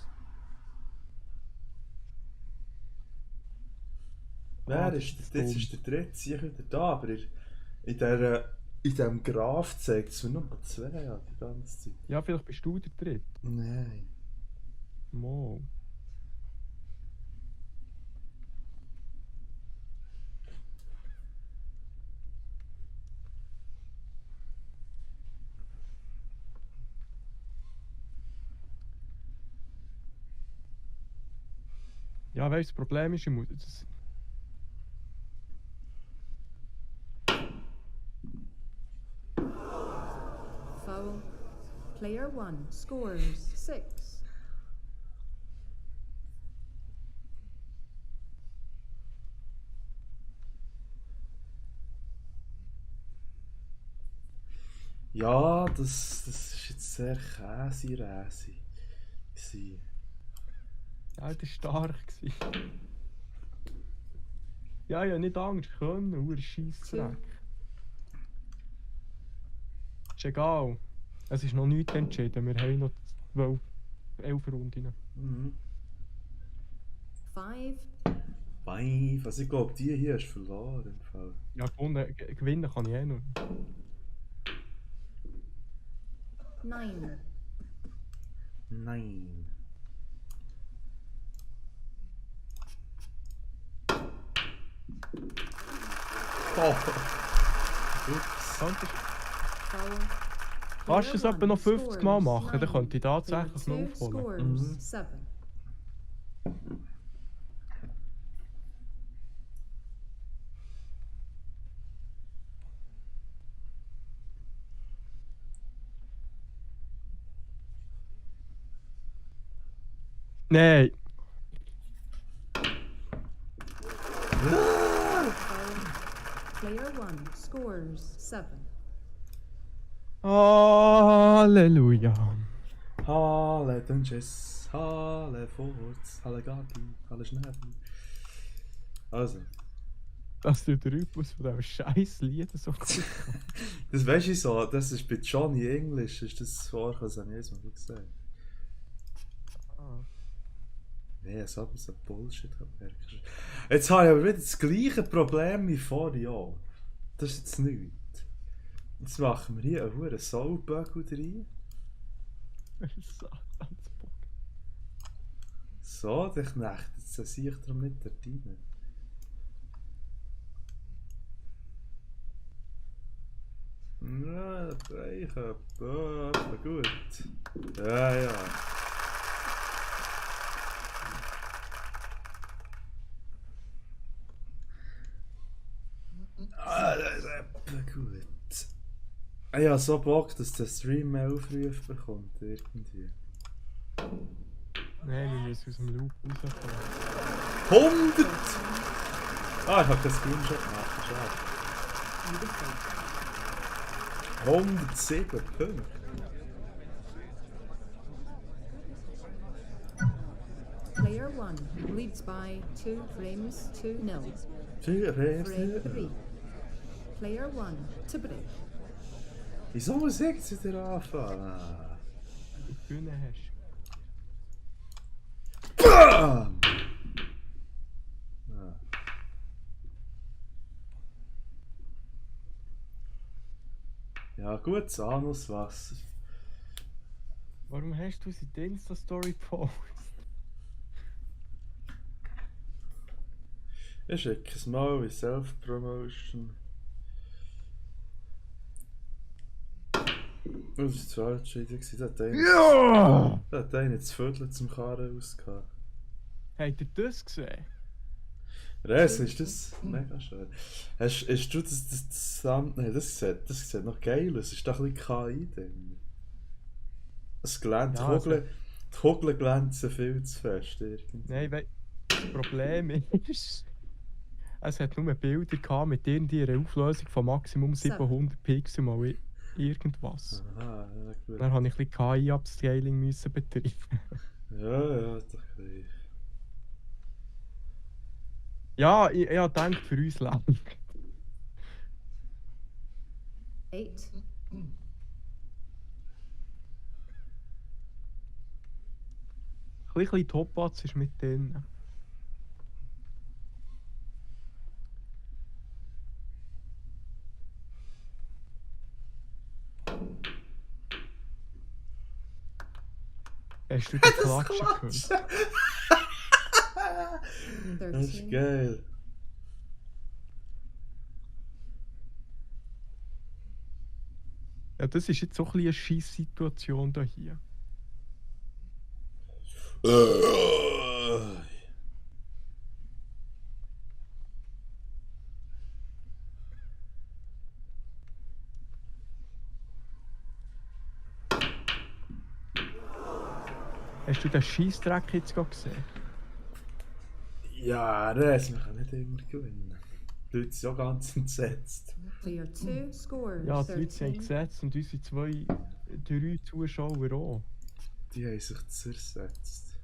Wer das ist ist jetzt dumm. ist der dritte sicher wieder da, aber in diesem Graph zeigt es mir nur 2 an die ganze Zeit. Ja, vielleicht bist du der Dritte. Nein. Mo. Ja, weißt du, das Problem ist, ich muss. Das, Foul. Player 1 scores 6. Ja, das ist jetzt sehr käsi-räsi. ja, das war stark. Gewesen. Ja, ich habe nicht Angst können, nur Scheissdreck. Ist egal. Es ist noch nichts entschieden. Wir haben noch 12, 11 Runden. Mhm. 5. 5. Also ich glaube, die hier ist verloren im Fall. Ja, gewinnen kann ich eh noch. 9. Nein. Oh. Ups. Könntest Foul. kannst du es Player etwa noch 1 50 Mal scores machen, dann 9. könnte ich Player tatsächlich 2 noch aufholen. scores 7. Nein! Player 1 scores 7. Halleluja! Halle Dungeons, Halle Forts, Halle Gatti, Halle Schnäbel. Also, Dass du den Rhythmus von diesem scheiß Lied so gut kannst. das weißt du so, das ist bei Johnny English, ist das vorher, das habe ich jetzt mal gesehen. Ah. Nee, so Bullshit merkst. Jetzt habe ich aber wieder das gleiche Problem wie vorhin auch. Das ist jetzt nichts. Jetzt machen wir hier einen hohen Soulbögel rein. Satansbock. So, dann knechtet es sich darum nicht dort rein. Ja, Freiköpfe. Oh, gut. Ja, ja. Ah, das ist etwa gut. Ah ja, so Bock, dass der Stream mehr Aufrufe bekommt, irgendwie. Nein, wir müssen aus dem Loop rauskommen. 100! Ah, ich habe keinen Screenshot gemacht, schade. 107 Punkte. Player 1 leads by 2 frames to 0. Frame Frame 3. 3. Player 1 to break. Wieso muss ich jetzt wieder anfangen? Ah. Wenn du gewonnen hast. Bam! Ah. Ja gut, Sanus, was? Warum hast du sie in die Insta-Story gepostet? Ich schicke es mal in Self-Promotion. Das ist zwar entscheidend, Ja! da hat einer das Viertel zum Karren ausgehauen. Habt ihr das gesehen? Res, ist das mega schön. Hast du das Thumbnail, das sieht noch geil aus, ist doch ein bisschen KI drin. Es glänzt, Ja, die Kugeln glänzen viel zu fest irgendwie. Nein, das Problem ist, es hat nur Bilder gehabt mit irgendeiner Auflösung von Maximum 700 Pixel mal irgendwas. Aha, ja gut. Dann habe ich ein bisschen KI-Upscaling müssen betreiben. Ja, doch ein bisschen. Ja, ich denke für uns lang. 8. Ein bisschen Topaz ist mit drin. Hast du den Klatschen gehört? Das ist 13. geil. Ja, das ist jetzt so ein bisschen eine Scheisse-Situation da hier. Hast du den Scheissdreck jetzt gerade gesehen? Ja, das, wir können nicht immer gewinnen. Die Leute sind ja ganz entsetzt. Player 2 scores Ja, die Leute sind 13. gesetzt und unsere 3 Zuschauer auch. Die haben sich zersetzt.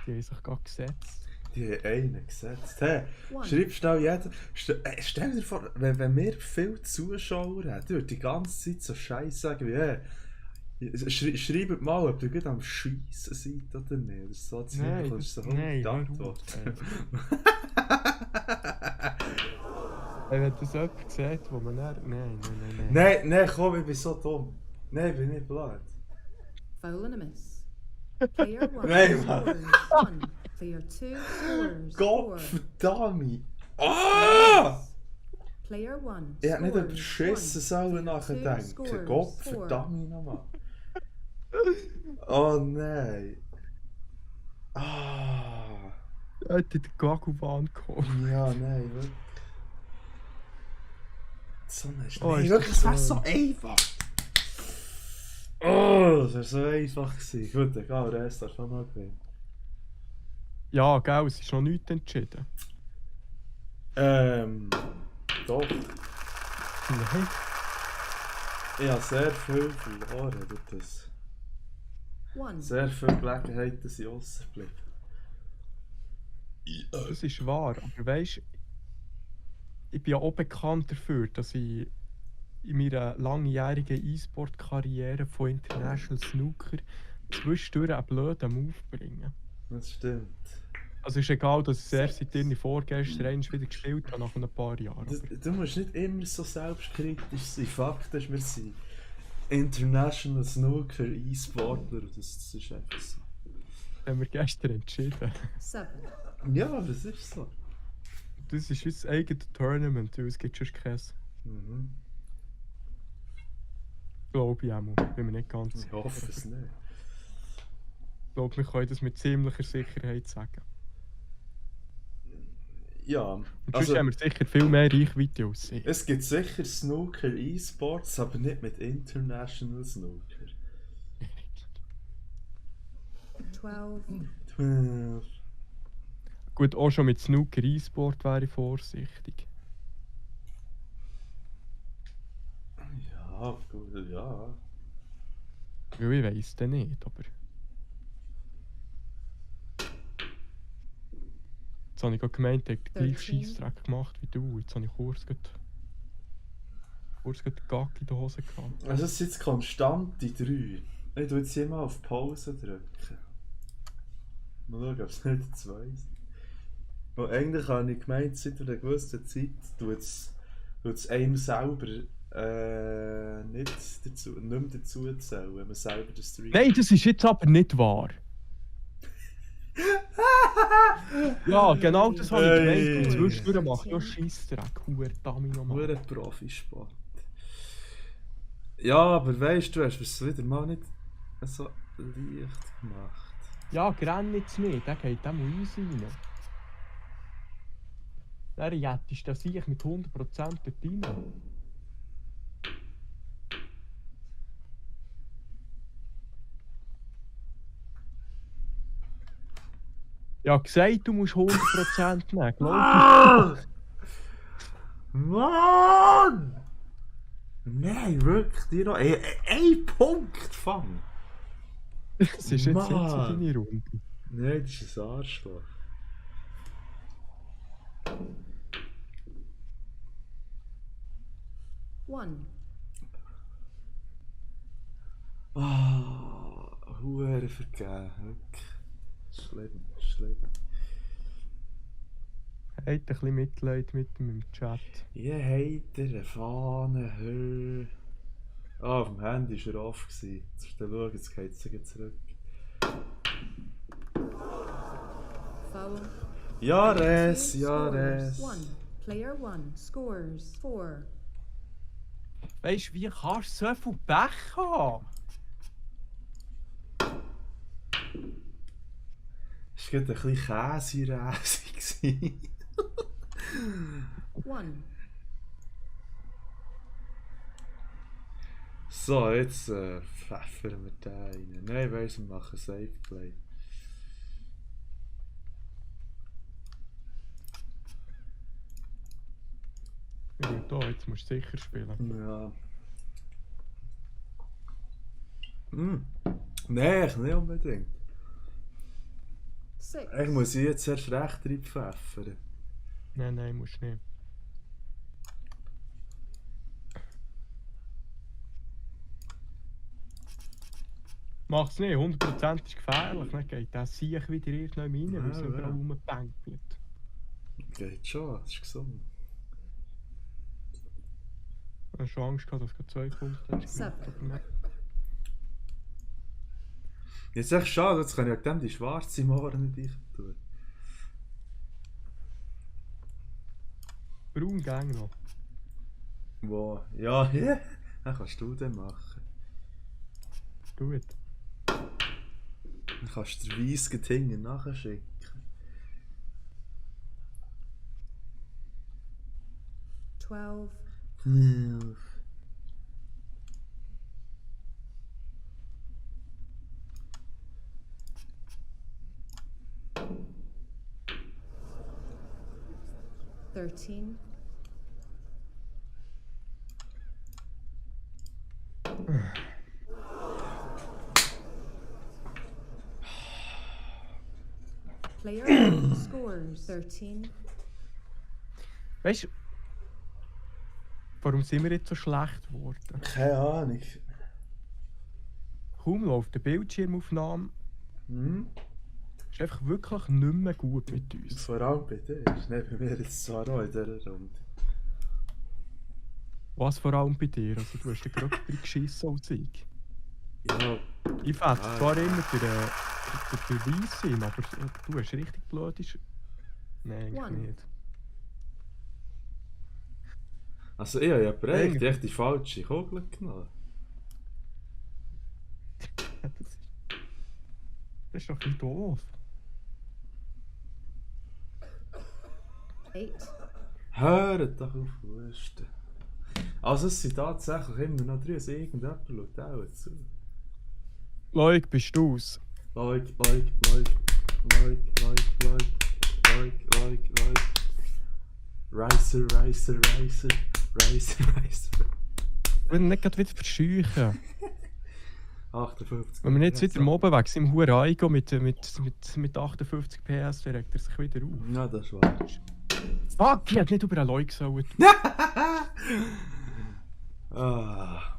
Die haben sich gerade gesetzt. Die haben einen gesetzt. Hey, One. schreib schnell jeder. Stell dir vor, wenn wir viele Zuschauer hätten, die würden die ganze Zeit so Scheiß sagen wie, hey, schreibt mal, ob ihr gut am Scheissen seid oder nicht. Das ist so ziemlich, Nein, das ist so nein, die hör Antwort. Wenn das jemand sieht, wo man dann... Nein. Nein, komm, ich bin so dumm. Nein, ich bin nicht blöd. Foul and a miss. Player 1 Nein, Mann. scores 1. Player 2 scores 4. Gott verdammt! Ah! Player 1 Ich hätte nicht über scores Schissen 1. sollen Player 2 nachdenken. scores Gott 4. verdammt nochmal. Oh nein. Ah. Er hat in den Gaguban gekommen. Ja, nein, wirklich. So eine Oh, nein, ist wirklich, das es wäre schön. so einfach. Oh, das wäre so einfach gewesen. Gut, egal, der Rest darf schon noch gewinnen. Ja, gell, es ist noch nichts entschieden. Doch. Nein. Ich habe sehr viel verloren durch das. 1. Sehr viele Gelegenheiten sind rausgeblieben. Das ist wahr, aber weisst, ich bin ja auch bekannt dafür, dass ich in meiner langjährigen E-Sport-Karriere von International Snooker zwischendurch einen blöden Move bringe. Das stimmt. Also ist egal, dass ich es erst seit irgendwie vorgestern einmal wieder gespielt habe, nach ein paar Jahren. Du musst nicht immer so selbstkritisch sein. Fakt ist, wir sind International Snooker E-Sportler. Das ist einfach so. Das haben wir gestern entschieden. 7. Ja, das ist so. Das ist unser eigenes Tournament, weil es gibt schon keins. Mhm. Glaube ich auch mal. Bin mir nicht ganz Ich sicher. hoffe es nicht. Ich glaube, wir können das mit ziemlicher Sicherheit sagen. Ja, Und sonst also haben wir sicher viel mehr Reichweite als sie. es gibt sicher Snooker E-Sports, aber nicht mit International Snooker. 12, 12. Gut, auch schon mit Snooker E-Sport wäre ich vorsichtig. Ja, gut, ja. Weil ich weiss den nicht, aber... Jetzt habe ich gerade gemeint, er hat den gleichen 13. Scheissdreck gemacht wie du. Jetzt habe ich kurz den Gag in der Hose gehabt. Also es sind jetzt konstante 3. Ich drücke jetzt hier mal auf Pause drücken. Mal schauen, ob es nicht 2 sind. Weil eigentlich habe ich gemeint, seit einer gewissen Zeit tut es einem selber nicht mehr dazu zählen, wenn man selber den Stream... Nein, das ist jetzt aber nicht wahr. Ja, genau das habe ich gemeint. Und zwischendurch macht ja Scheissdreck. Verdammt nochmal. Nur ein Profisport. Ja, aber weißt du, hast es wieder mal nicht so leicht gemacht. Ja, grenn jetzt nicht. Der geht dem uns rein. Der jettest das ich mit 100% dort rein. Ja, gesagt, du musst 100% nehmen. Glaub Mann! Nein, wirklich, dir noch ein Punkt fang! ich. Es ist jetzt so Mann. deine Runde. Nein, das ist ein Arschloch. one, Hure vergeben, wirklich. Schlimm, schlimm. Hat ein bisschen Mitleid mit ihm im Chat. Ihr habt eine Fahne, hör. Auf dem Handy war er off. Jetzt musst du schauen, jetzt geht es zurück. foul. Ja, Player Res, two ja, scores Res. 1. Player 1 scores 4. Weißt du, wie kannst du so viel Pech haben? Es war gerade ein bisschen Käse-Räsig. 1. So, jetzt pfeffern wir den rein. Nein, weiss, wir machen Safe Play. Ja, da, jetzt musst du sicher spielen. Ja. Nein, nicht unbedingt. 6. Ich muss jetzt erst recht reinpfeffern. Nein, musst du nicht. Mach's nicht, 100% ist gefährlich. Dann geht der Sieg wieder irgendwann rein, weil es Ja, überall ja. rumbänkelt. Geht schon, das ist gesund. Ich habe schon Angst gehabt, dass du 2 Punkte hast. Seven. Jetzt ist echt schade, jetzt kann ich dem die schwarze Mohren nicht tun. Braun Gang noch. Wo? Ja, ja. Dann kannst du den machen. Gut. Dann kannst du den weiss hinten nachschicken. 12. 12. Thirteen. Player 1 scores 13. Weißt du, warum sind wir jetzt so schlecht geworden? Keine Ahnung. Kaum läuft die Bildschirmaufnahme, Hm? ist einfach wirklich nicht mehr gut mit uns. Vor allem bei dir. Ist nicht bei mir jetzt zwar auch in dieser Runde. Was vor allem bei dir? Also du hast ja gerade drin geschissen als ich. Ja, Ich fände zwar immer der Weiss sein, aber du hast richtig blöd. Nein, eigentlich One. nicht. Also ich habe ja prägt, Eigentlich- echt die falsche Kugel genommen. Das ist doch ein bisschen doof. 8, Hört doch auf, Wurst. Also es sind tatsächlich immer noch 3, also irgendjemand schaut auch zu. Leuk, bist du's? Like. Riser. Wenn nicht gerade wieder verscheuchen. 58. Wenn wir jetzt wieder mobben wegen seinem Huren Eigo mit 58 PS, dann regt er sich wieder auf. Ja, das ist wahr. Fuck, ich hätte nicht über einen Leuk sollen.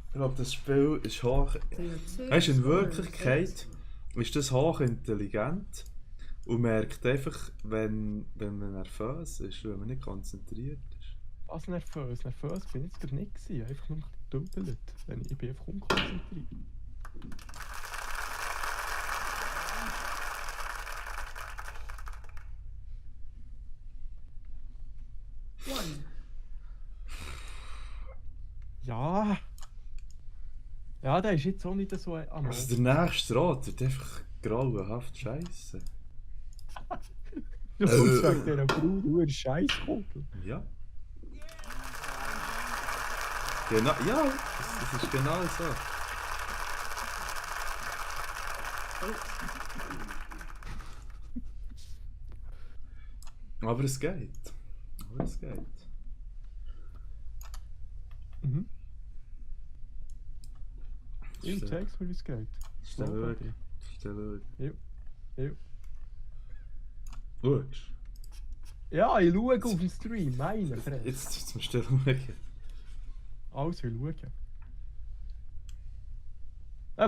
Ich glaube, das Spiel ist hoch. Player 2 Weißt du, in scores Wirklichkeit ist das hochintelligent und merkt einfach, wenn man nervös ist, wenn man nicht konzentriert ist. Was nervös? Nervös bin ich jetzt gerade nicht gewesen. Einfach nur noch gedubbelt. Ich bin einfach unkonzentriert. One. Ja. Ja, der ist jetzt auch nicht so am Also der nächste Rot wird einfach grauenhaft scheiße. Das ist wegen dieser braunen Scheißkugel. Ja. Genau, ja, das ist genau so. 8. Aber es geht. Mhm. Ich zeig's mir, wie es geht. Stell Ja. Ja. Schaust. Ja, ich schaue auf den Stream, meine Fresse. Jetzt musst du schauen. Alles will schauen.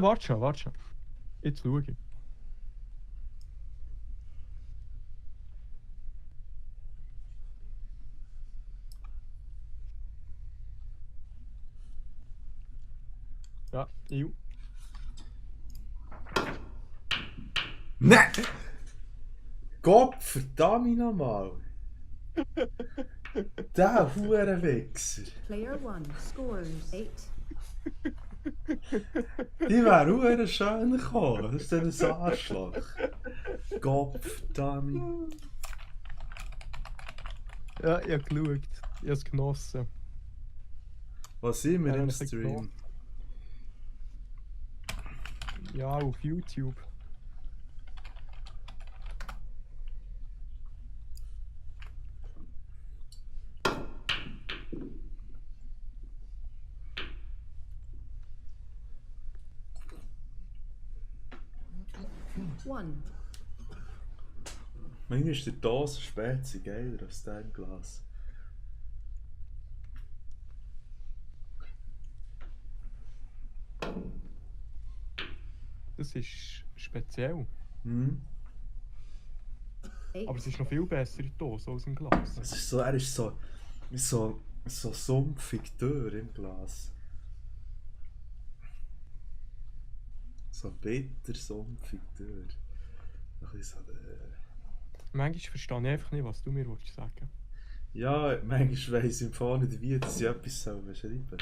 Warte schon. Jetzt schaue ich. Ja, eu. Nein! Gott verdammt nochmal! Der Hurenwichser! Player 1 scores 8. Die wäre huere schön gekommen. Das ist dann ein Arschloch. Gott verdammt. Ja, ich habe geschaut. Ich habe es genossen. Was sind wir Ja, im ich hab Stream? Ja, auf YouTube. One. Manchmal ist der Dose Spezi geiler als der im Glas. Das ist speziell. Hm? 8. Aber es ist noch viel besser in der Dose als im Glas. Es ist so, er ist so sumpfig dürr im Glas. So bitter sumpfig dürr. Ein bisschen so, Manchmal verstehe ich einfach nicht, was du mir sagen willst. Ja, manchmal weiss ich im Fall nicht, wie dass ich etwas beschreiben soll.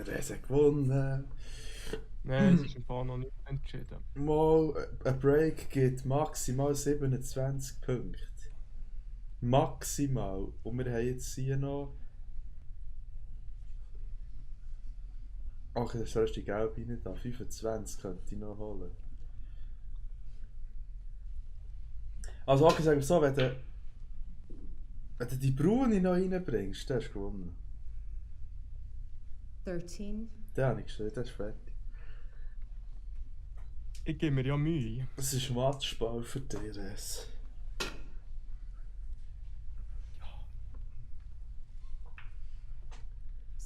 Rese gewonnen. Nein, es ist im Fall noch nicht entschieden. Mal, ein Break gibt maximal 27 Punkte. Maximal. Und wir haben jetzt hier noch. Ach, das ist die gelbe nicht da. 25 könnte ich noch holen. Also, okay, sagen wir so, wenn du die braune noch reinbringst, dann hast du gewonnen. 13. Den habe ich gestellt, das ist fertig. Ich gebe mir ja Mühe. Das ist Matchball für DRS.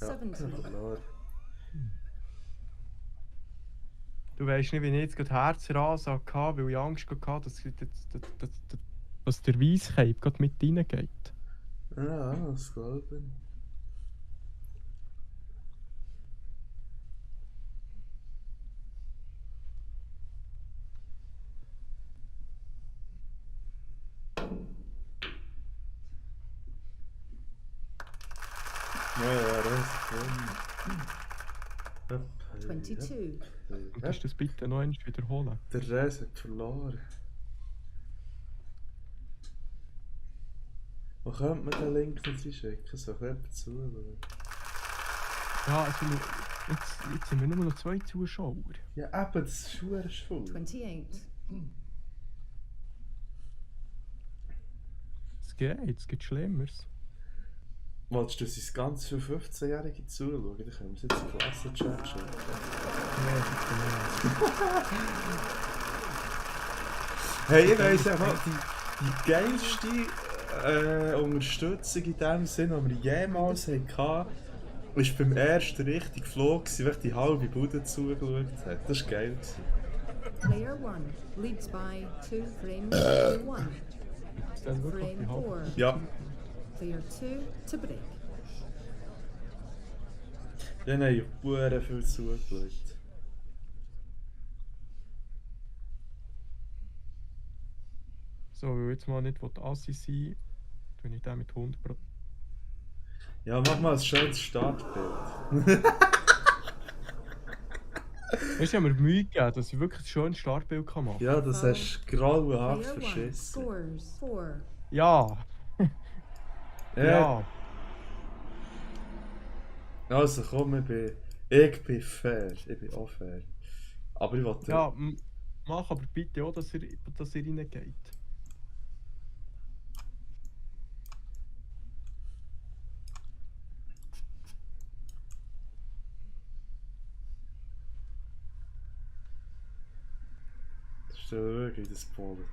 Ja, 17. klar. Du weißt nicht, wie ich jetzt gerade Herzrasen hatte, weil ich Angst hatte, dass der Weisscape gerade mit reingeht. Ja, das glaube ich. Ja, das ist 22. Kannst du das bitte noch einmal wiederholen? Der Rest hat verloren. Wo könnte man den Link nicht einschicken? So jemand zuschauen. Ja, also jetzt sind wir nur noch 2 Zuschauer. Ja, eben, das ist schwer schwul. 28. Es geht Schlimmeres. Wolltest du uns ganz viele 15-Jährige zuschauen? Dann können wir es jetzt im Klassenchat schauen. Hey, ich weiss einfach, die geilste Unterstützung in dem Sinn, die wir jemals hatten, war beim ersten richtigen Flug, weil die halbe Bude zugeschaut hat. Das war geil. Player 1 leads by 2 frames to 1. Ist das wirklich Frame die Haupt? 4. Ja, Player 2 to break. dann haben ja Buren viel zugeschaut. So, weil jetzt mal nicht Assi sein, tue ich den mit 100%. Ja, mach mal ein schönes Startbild. Weißt du, ich habe mir Mühe gegeben, dass ich wirklich ein schönes Startbild machen kann. Ja, das hast du grauenhaft Player 1 verschissen. scores 4. Ja, ja. Also komm, ich bin fair. Ich bin auch fair. Aber ich wollte... Ja, mach aber bitte auch, dass ihr reingeht. Stell dir wirklich das Bullet.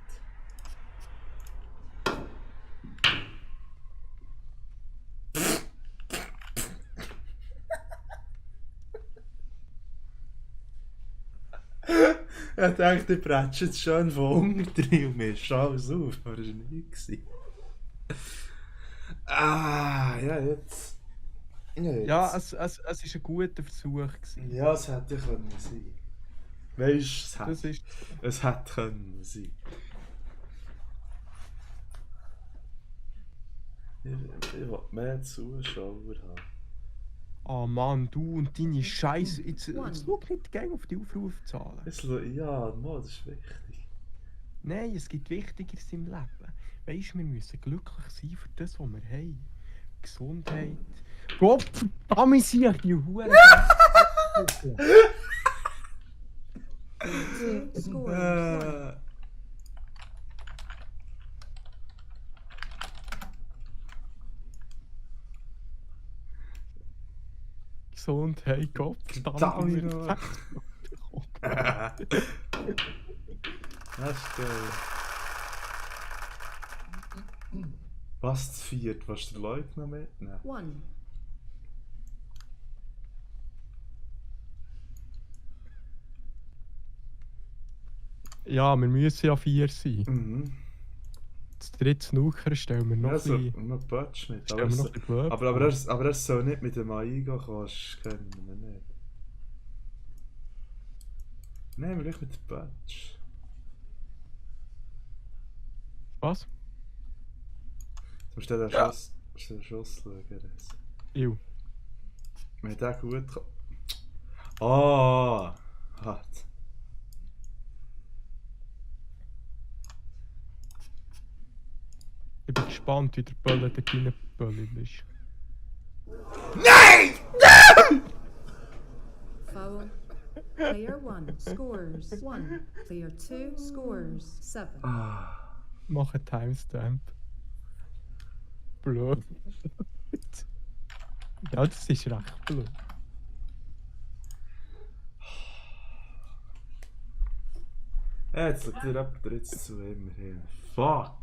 Ich dachte, ich prätsche jetzt schon von unten rein und mir ist alles auf, aber das war nicht. Ah, ja, jetzt. Ja, es war ein guter Versuch gewesen. Ja, es hätte können sein. Weißt du, Das ist... es hätte können sein. Ich will mehr Zuschauer haben. Ah Mann, du und deine Scheiße. Jetzt schau nicht gegen auf die Aufrufzahlen. Ja, Mann, das ist wichtig. Nein, es gibt Wichtigeres im Leben. Weißt du, wir müssen glücklich sein für das, was wir haben. Gesundheit. Gott verdammt, sie die Hure. Player 2 scores 1. Gesundheit, Gott verdammt. Verdammt. Das ist geil. Was zu viert? Was der Leute noch mitnehmen? 1. Ja, wir müssen ja 4 sein. Mhm. Das dritte Snooker stellen wir noch Ja, ein so, bisschen... noch Patsch mit. Stellen wir noch ein bisschen blöd vor. Aber er soll nicht mit dem Aigo kommen, das kennen wir nicht. Nein, wir mit dem Patsch. Was? Du musst den Schuss schauen. Ew. Wenn der gut kommt. Oh! Hat. Ich bin gespannt, wie der Böller da reingeböllt ist. Foul. Player 1 scores 1. Player 2 scores 7. Mach einen Timestamp. Blöd. Ja, das ist recht blöd. Jetzt schaut dir jemand jetzt zu immer hin. Fuck!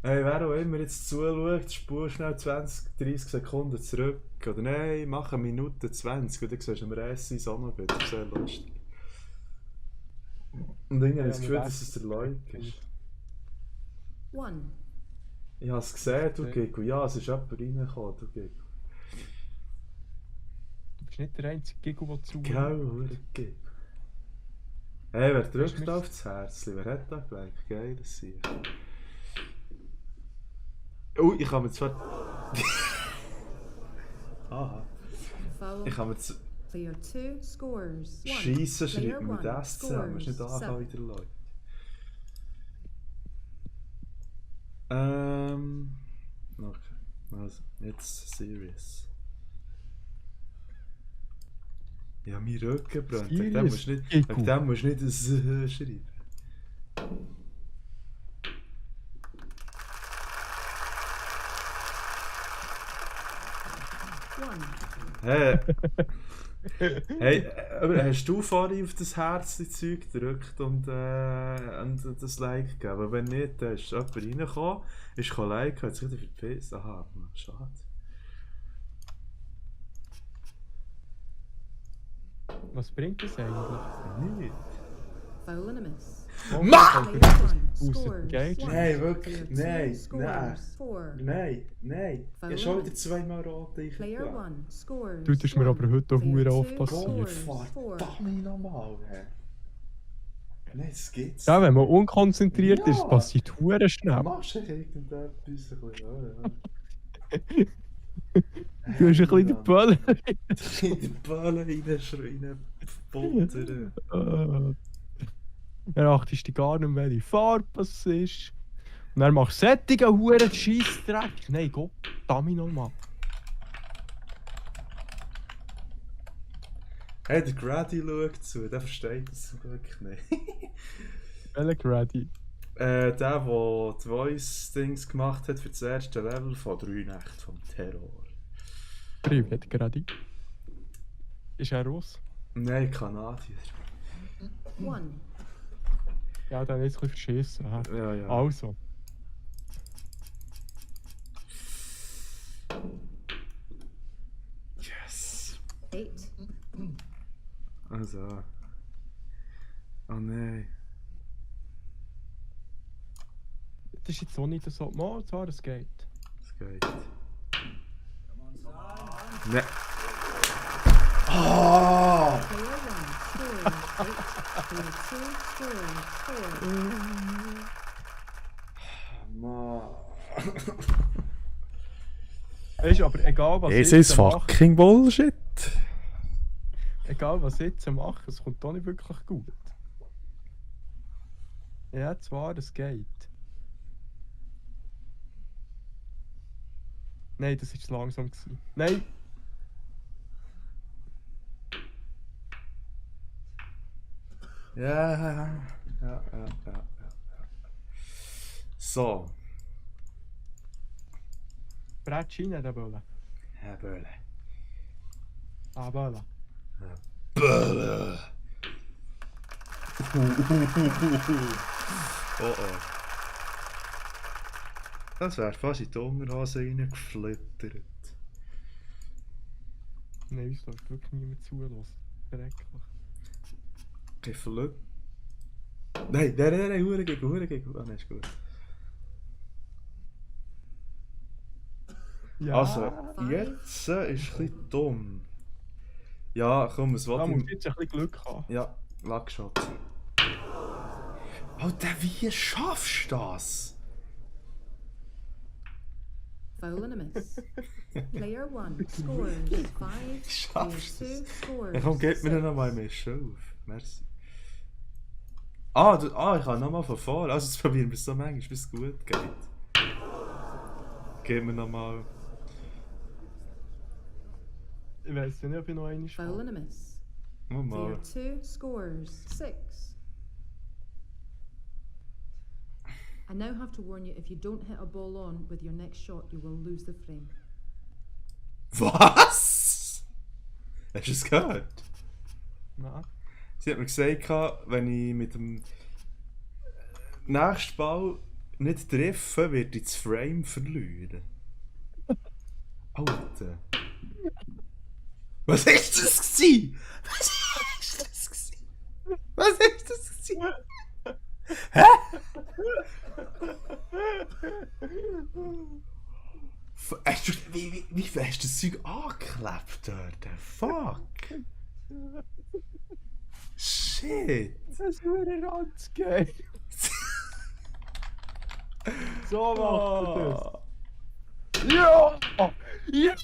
Hey, wer auch immer jetzt zuschaut, spur schnell 20, 30 Sekunden zurück. Oder nein, mach eine Minute 20 und dann siehst du am Rest auch noch gut. Das ist sehr lustig. Und irgendwie habe ich das Gefühl, dass es der Leute ist. 1. Ich habe es gesehen, du Gigo. Ja, es ist jemand reingekommen, du Gigo. Du bist nicht der einzige Gigo, der zu... Genau, Gigo. Hey, wer drückt auf das Herz? Wer hat da gleich? Geil, das ist. Oh, ich habe mir zwar. Aha. Foul. Ich kann mir zu Player 2 scores 1. Schiessen Player schreibt man mit 1 S zusammen. Ist nicht scores anfangen 7. wieder Leute. Okay. Also, jetzt serious. Ja, mein Rücken brennt. Wegen dem musst du nicht, Serious? wegen dem musst du nicht das schreiben. Hey. Hey, aber hast du vorhin auf das Herzchen-Zeug gedrückt und das Like gegeben? Aber wenn nicht, dann ist jemand reingekommen, ist gekommen Like, hat sich wieder verpisst. Aha, schade. Was bringt das eigentlich? Nicht. Foul and a miss. Ma! Player 1 Aus dem scores Geld? 1. Nein, wirklich, Player 2 nein, scores 4. Nein. Ich habe schon wieder zweimal rot Player eingeladen. 1 scores Du tust mir aber heute auch Player hure oft 2 passieren. scores 4. Verdammt nochmal, hä? Nein, das gibt's Ja, wenn man unkonzentriert ist, Ja. passiert hure schnell. Machst du irgendetwas ein bisschen? Du hast ein bisschen den Böller. In die Bälle reinbuttern. Dann achtest du gar nicht mehr, welche Farbe es ist. Und dann machst du sättigen huren Scheissdreck. Nein, Gott, damit nochmal. Hey, der Grady schaut zu, der versteht das zum Glück nicht. Welcher Grady? Der die Voice-Dings gemacht hat für das erste Level von 3 Nächte vom Terror. Privat Grady. Ist er Russ? Nein, Kanadier. 1. Ja, dann ist es ein bisschen verschissen. hä? Ja, ja. Also, Yes. 8. Also. Oh nein. das ist jetzt auch nicht so. Mal, zwar, es geht. Es geht. Nein. Ah! Player 1 scores 8. Player 2 scores 4. Mann. Weißt du, aber egal was Es ich ist jetzt mache, fucking Bullshit. egal was ich jetzt mache, es kommt doch nicht wirklich gut. Ja, zwar, es geht. Nein, das war zu langsam gewesen. Nein! Ja. So. Bretschine, der Bölle. Herr Böhle. Ah, Bölle. Böhle. Oh oh. Das wäre fast in die Unterhose reingeflittert. Nein, uns lässt wirklich niemand zulassen. Schrecklich. Geflüttert. Nein, Hure gegen. Ah, nein, ist gut. Ja, Also, jetzt ist ein bisschen dumm. Ja, komm, es da war muss jetzt ein bisschen Glück haben. Ja, Lackshot. Alter, wie schaffst du das? Foul and a miss. Player 1 scores 5. Player Schaffst 2 du scores Ja, komm, gib mir 6. noch mal mehr auf. Merci. Ich kann nochmal von vorne. Also, jetzt probieren wir es so manchmal, bis es gut geht. Gib mir nochmal. Ich weiß nicht, ob ich noch eine Foul and a miss. Mal. Player 2 scores 6. I now have to warn you, if you don't hit a ball on with your next shot, you will lose the frame. Was? Hast du es gehört? Nein. Sie hat mir gesagt, wenn ich mit dem nächsten Ball nicht treffe, werde ich das Frame verlieren. Alter. Was ist das gewesen? Was ist das gewesen? Hä? Wie hast du das Zeug angeklebt dort? Fuck. Shit. Das würde ganz gehen. So macht er das. Ja! Ja!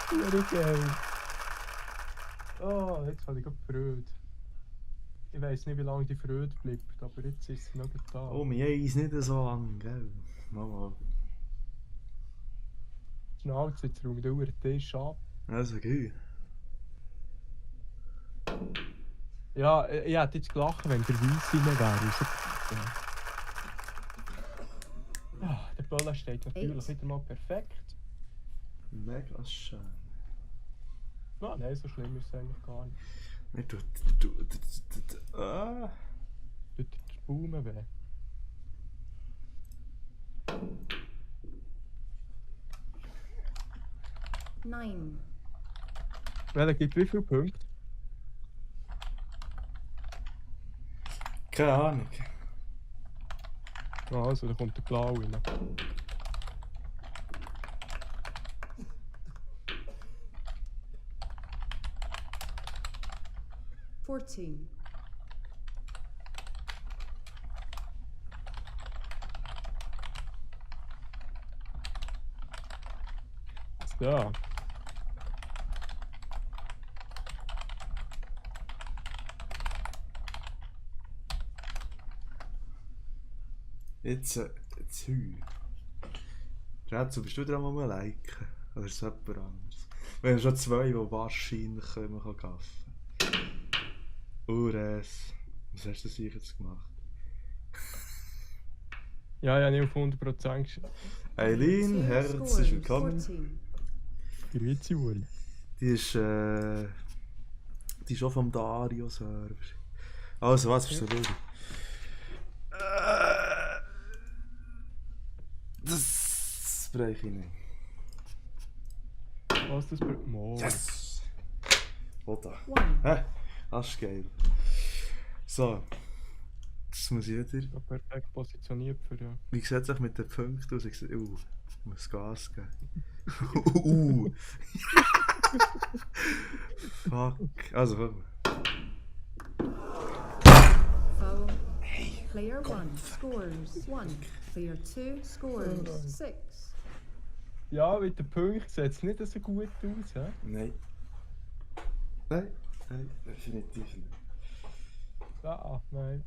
Very geil. Oh, jetzt habe ich gerade Freude. Ich weiss nicht, wie lange die Freude bleibt, aber jetzt ist sie noch da. Oh, mir ist nicht so lang, gell? Mal. Schnauze, jetzt räume ich den Tisch ab. Also gut. Ja, ich hätte jetzt gelacht, wenn der Weiss rein wäre. Ja, der Böller steht natürlich wieder mal perfekt. Mega schön. Ja, nein, so schlimm ist es eigentlich gar nicht. Mir tut Tut der Baume weh. Nine. Welcher gibt wie viele Punkte? Keine Ahnung. Also, da kommt der Blau rein. Fourteen. So. Jetzt heu. Rätsel, bist du dran mal liken? Oder ist es jemand anderes? Wir haben schon zwei, die wahrscheinlich können gaffen. Ures. Was hast du sicher jetzt gemacht? Ja, ja, nicht auf 100% Eileen, Two herzlich scores. willkommen. 14. Grüezi wohl. Die ist auch vom Dario-Server. Also, was ist so wild? Das breche ich nicht. Was das für... Mo. Yes! Oder? One. Hä? Das ist geil. So. Jetzt muss ich wieder... Ja, perfekt positioniert für ja. Wie sieht es sich mit den Punkten aus? Ich sehe, ich muss Gas geben. Fuck. Also, warte mal. Foul. Player one scores one. Player two scores six. Ja, mit den Punkten sieht es nicht so gut aus, hä? Nein. Nein, definitiv nicht. Ah, nein.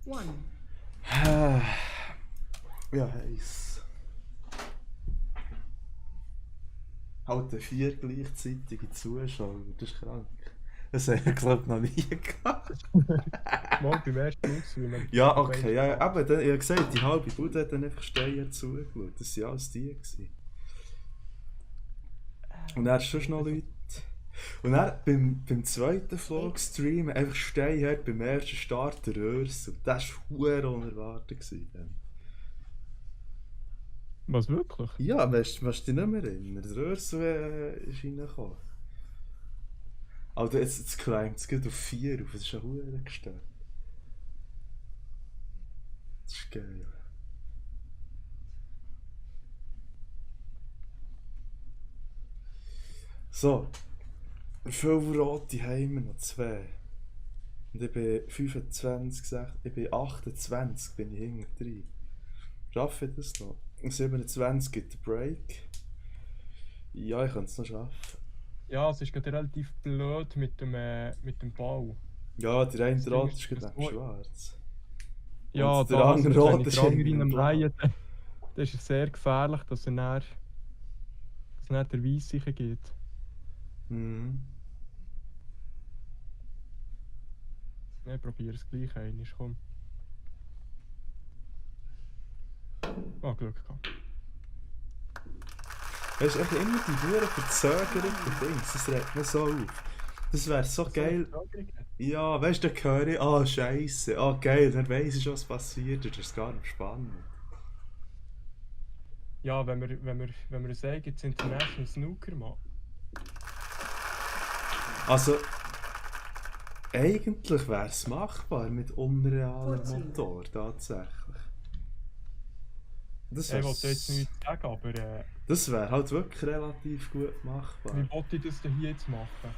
One. Ja, heiß. Halt 4 gleichzeitige Zuschauer, das ist krank. Das haben wir, glaube ich, noch nie gehabt. Mal beim ersten Auswählen. Ja, okay, ja, aber dann, ich habe gesagt, die halbe Bude hat dann einfach Steier zugeschaut. Das waren alles die. Gewesen. Und dann hast du schon noch Leute. Und dann beim zweiten Vlog-Stream einfach Steier beim ersten Start der Röhrs. Das war verdammt unerwartet. Gewesen. Was, wirklich? Ja, weißt du dich nicht mehr erinnern? Der Röhrs ist reingekommen. Aber jetzt climbt es geht auf 4 auf, das ist ja verdammt gestört. Das ist geil. So. Wie viele rote haben wir noch? 2. Und ich bin 25, 6, ich bin 28, bin ich hinten drin. Schaffe ich das noch? 27 gibt der Break. Ja, ich kann es noch schaffen. Ja, es ist gerade relativ blöd mit dem Bau. Ja, der eine Das Rot Ding ist gerade ist schwarz. Ja, Und der andere Rot ist in hinten einem blau. Laien. Das ist sehr gefährlich, dass er dann der Weiss sicher geht. Mhm. Ich probiere es gleich einmal, komm. Glück gehabt. Weißt du, echt immer die Huren Verzögerung der Dings, das regt mich so auf. Das wäre so geil. Ja, weißt du, dann höre ich, Scheiße, geil, dann weiss ich schon, was passiert, das ist gar nicht spannend. Ja, wenn wir ein eigenes International Snooker machen. Also, eigentlich wäre es machbar mit unrealen 14. Motor, tatsächlich. Das Ich wollte jetzt wäre nichts sagen, aber das wär halt wirklich relativ gut machbar. wie wollte ich das denn hier jetzt machen?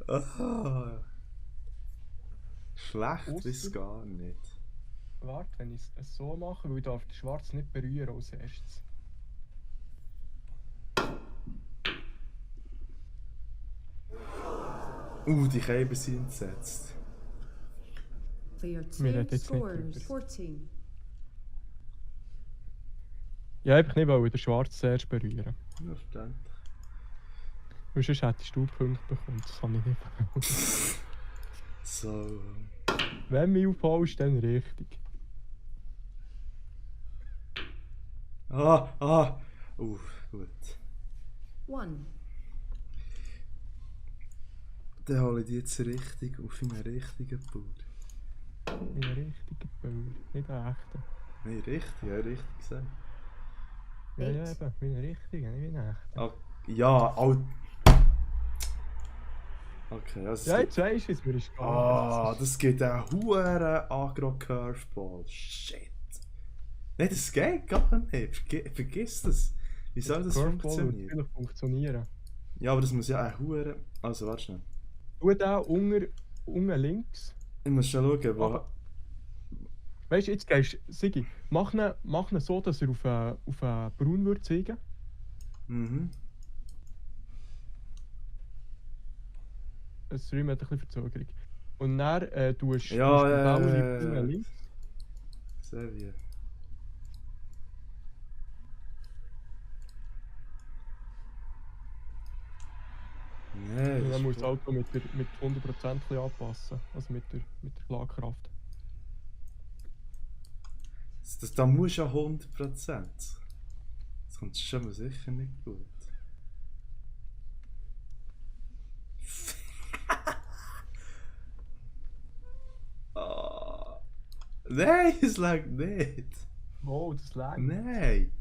Ah. Schlecht Ausser- bis gar nicht. Warte, wenn ich es so mache, weil ich darf den Schwarz nicht berühren als erstes. Die Käben sind entsetzt. Player Wir 2 reden jetzt nicht scores drüber. 14. Ja, einfach nicht, weil ich den Schwarz zuerst berühren. Ja, verständlich. Weil sonst hättest du Punkte bekommen, das kann ich nicht. So. Wenn mich aufholst, dann richtig. Gut. 1. Dann hole ich die jetzt richtig auf einen richtigen Bauer. Wie ein richtiger Bauer, nicht ein echter. Nein, richtig gesagt. Ja, ja, Eight. eben, wie ein richtiger, nicht wie ein echter. Ah, ja, okay, also Ja, jetzt weisst du, wie es mir ist gegangen. das geht einen huere Agro-Curveball. Shit. Nein, das geht gar nicht. Vergiss das. Wie soll das Curveball wird funktionieren? vielleicht funktionieren. Ja, aber das muss ja ein huere... Also, warte schnell. Tu da unten links. Ich muss schon schauen, wo... Aber- Weißt du, jetzt gehst du, Sigi, mach ihn so, dass er auf braun wird zeigen. Mhm. Der Stream hat ein bisschen Verzögerung. Und dann tust du Ja, den ja, blauen ja, unten ja. links. Sehr wie. Nee, Und dann muss ist das Auto mit 100% anpassen. Also mit der Schlagkraft. da muss ja 100%. Das kommt schon mal sicher nicht gut. Nein, es lag nicht. Wow, das langt. Nein.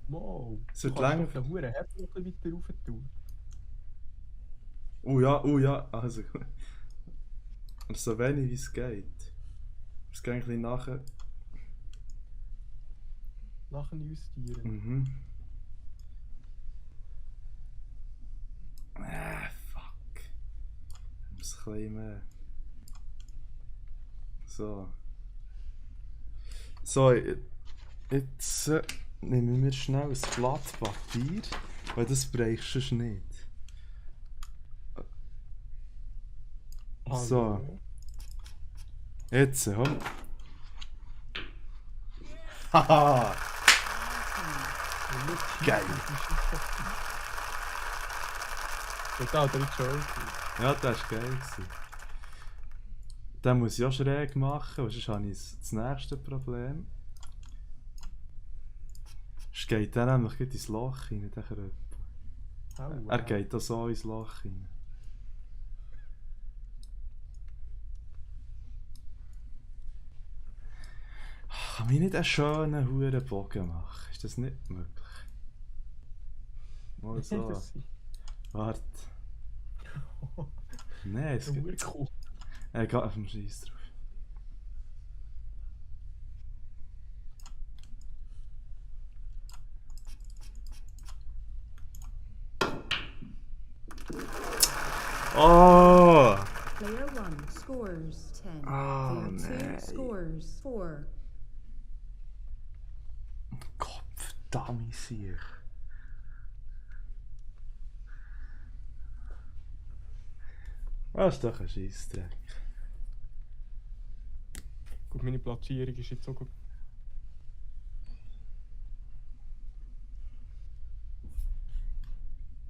Wow. Es Du wird kannst lang- doch den Huren Hebel noch ein bisschen weiter rauf tun. Ja, also gut. Aber so wenig wie es geht. Es geht ein bisschen nachher. Nachher justieren. Mhm. Fuck. Ich muss ein bisschen mehr. So. So, jetzt nehmen wir schnell ein Blatt Papier, weil das brauchst du nicht. So. Hallo. Jetzt, komm. Haha! Geil. Total, der ist schon. Ja, das war geil. Den muss ich auch schräg machen, weil sonst habe ich das nächste Problem. Es geht dann nämlich gleich ins Loch rein, der Kröpel. Er geht da so ins Loch rein. Kann ich nicht einen schönen huren Bogen machen? Ist das nicht möglich? Mal so. Warte. Nein, es geht. Cool. Geht auf den Scheiß drauf. Oh! Player 1 scores 10. Oh, Player 2 nee. scores 4. Kopf, Dummy sich. Das ist doch ein Scheissdreck. Gut, meine Platzierung ist jetzt so gut.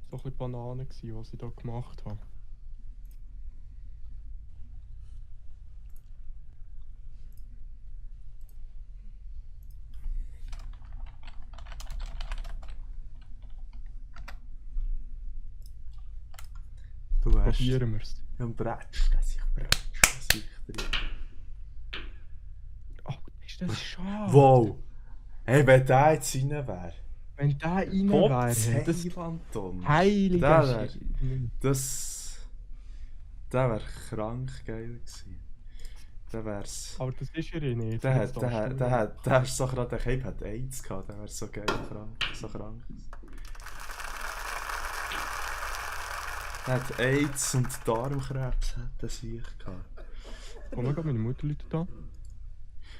So ein bisschen Banane gewesen, was ich da gemacht habe. Du hast. Probieren wir es. Dann bretsch, dass ich drin. Oh, ist das schade. Wow! Hey, wenn der jetzt rein wäre. Wenn der rein Gottes wäre, das Heiland. heilige Der wär- Sch- Das. Der wäre krank geil gewesen. Der wär's. Aber das ist ja nicht. Der Jetzt hat, darfst du der ja. hat, der ist so gerade, der Cape hat AIDS gehabt, der wär so geil krank, so krank. Er hat AIDS und Darmkrebs, hat er sich gehabt. Komm mal, meine Mutter läutet da.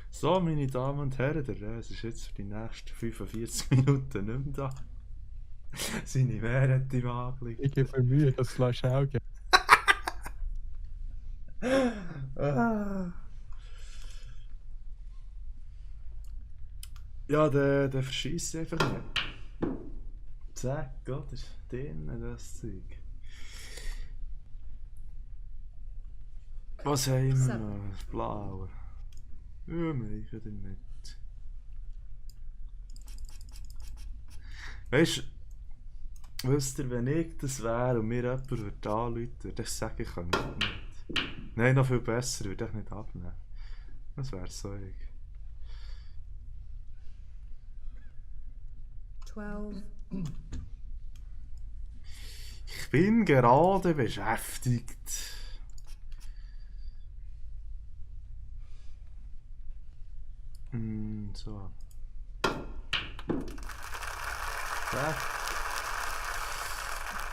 So, meine Damen und Herren, der Rös ist jetzt für die nächsten 45 Minuten nicht mehr da. Seine Mär hat ihm angelegt. Ich gebe mir Mühe, dass es schnell geht. Ah. Ja, der verschießt einfach nicht. Zack, Gott, ist drin, das Zeug. Was haben wir noch? Das Blaue. Ja, wir können damit. Wisst ihr, wenn ich das wäre und mir jemand würde anrufen, dann sage ich nicht. Nein, noch viel besser, würde ich nicht abnehmen. Das wäre so ich. 12. Ich bin gerade beschäftigt. So. Ja.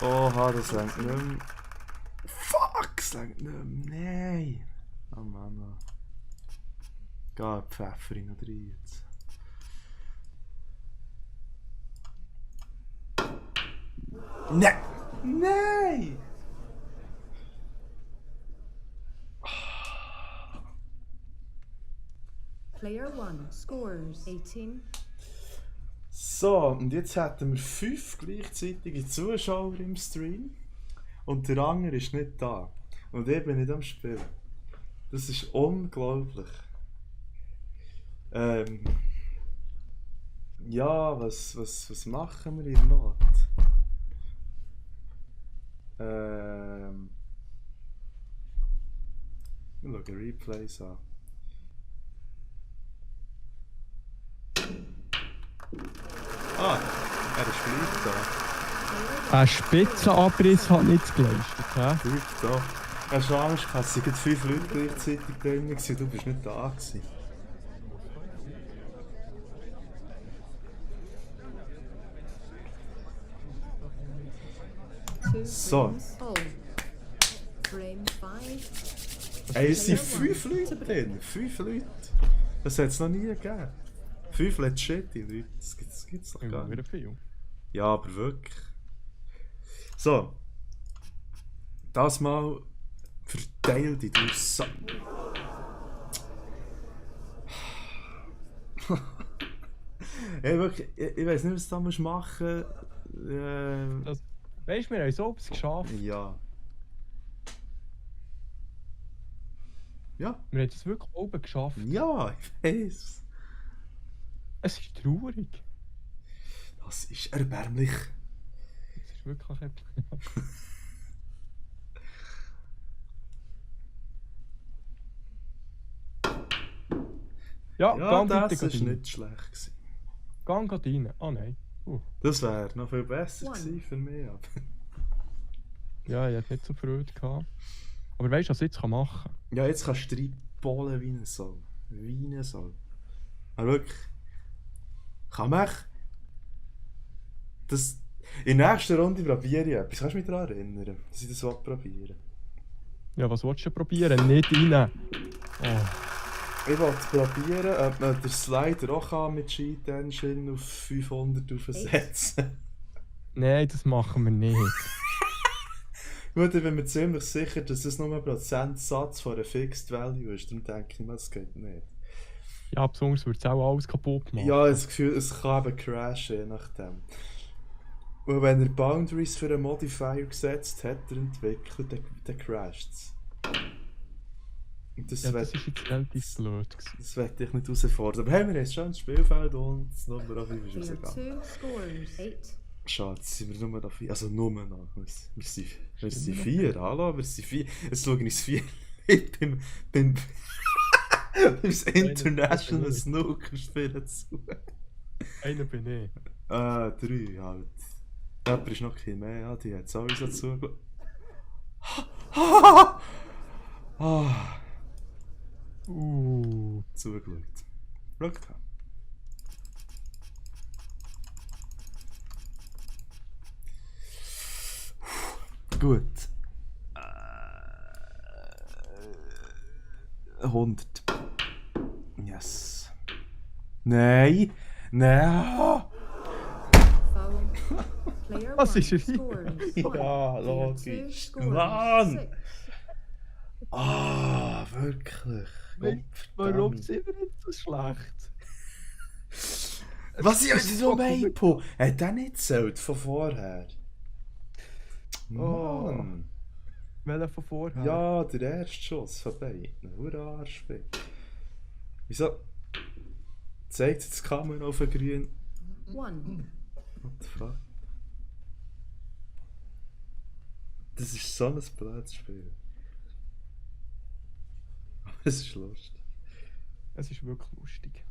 Oha, das lenkt nicht mehr. Fuck, das lenkt nicht mehr. Nein. Oh Mann. Oh. Geh Pfeffer noch rein jetzt. Nein! Nein! Player 1 scores 18. So, und jetzt hätten wir 5 gleichzeitige Zuschauer im Stream und der andere ist nicht da. Und ich bin nicht am Spielen. Das ist unglaublich. Ja, was machen wir in Not? Wir schauen Replays an. Ah, er ist gleich da. Ein Spitzenabriss hat nichts geleistet. Hä? Gleich da. Hast du Angst gehabt, es waren 5 Leute gleichzeitig drin gewesen, du bist nicht da gewesen. Two So. frames all. Frame 5. Ey, es sind 5 Leute drin. 5 Leute. Das hat es noch nie gegeben. 5 legit Leute. Das gibt's doch gar Wieder nicht. viel. Ja, aber wirklich. So. Das mal verteilt in die Sa Ey, wirklich, ich weiß nicht, was du da machen musst. Weißt du, wir haben so etwas geschafft. Ja. Ja. Wir haben es wirklich oben geschafft. Ja, ich weiß. Es ist traurig. Das ist erbärmlich. Es ist wirklich etwas. Ja, Ja, gang das bitte war rein. nicht schlecht gewesen. Gang rein. Ah nein. Das wäre noch viel besser One. gewesen für mich. Aber Ja, ich hatte nicht so Freude gehabt. Aber weißt du, was ich jetzt machen kann? ja, jetzt kannst du reinballen wie ein Soll. Wie ein Soll. Aber wirklich. Kann man echt das in der nächsten Runde probiere ich etwas. Kannst du mich daran erinnern, dass ich das probieren Ja, was willst du probieren? Nicht rein. Oh. Ich wollte probieren, ob man den Slider auch kann mit Cheat Engine auf 500 aufsetzen. Nein, das machen wir nicht. Gut, ich bin mir ziemlich sicher, dass es nur ein Prozentsatz von einer Fixed Value ist. Darum denke ich mir, das geht nicht. Ja, besonders würde es auch alles kaputt machen. Ja, das Gefühl, es kann eben crashen, je nachdem. Und wenn er Boundaries für einen Modifier gesetzt hat, der entwickelt, dann crasht es. Und das, Ja, das ist jetzt relativ blöd gewesen. das werde ich nicht herausfordern. Aber hey, wir haben jetzt schon ein Spielfeld und das Nummer auf 5 ist Player rausgegangen. 2 scores 8. Schade, jetzt sind wir nur noch 4. Also nur noch. Wir sind 4, hallo? Wir sind 4. Jetzt schauen uns 4 beim International Snooker spielen zu. Einer bin ich. 3 halt. Jemand ist noch ein bisschen mehr, ja, die hat sowieso zugelassen. Zugeschaut. Schau da. Gut. 100. Yes. Nein. Nein. Foul. Player Was 1 ist hier? scores Ja, 1. Player 2 logisch. scores Mann! 6. Ah, wirklich. Warum Gottverdammt. sind wir jetzt so schlecht? Was ist Das ist so doch ein gut. Maple? Hat der nicht gezählt von vorher? Oh. Mann. Welcher von vorher? Ja, der erste Schuss von beiden. Hurra, Arschfick. Wieso? Zeigt jetzt die Kamera auf den Grün? 1. What the fuck? Das ist so ein blödes Spiel. Aber es ist lustig. Es ist wirklich lustig.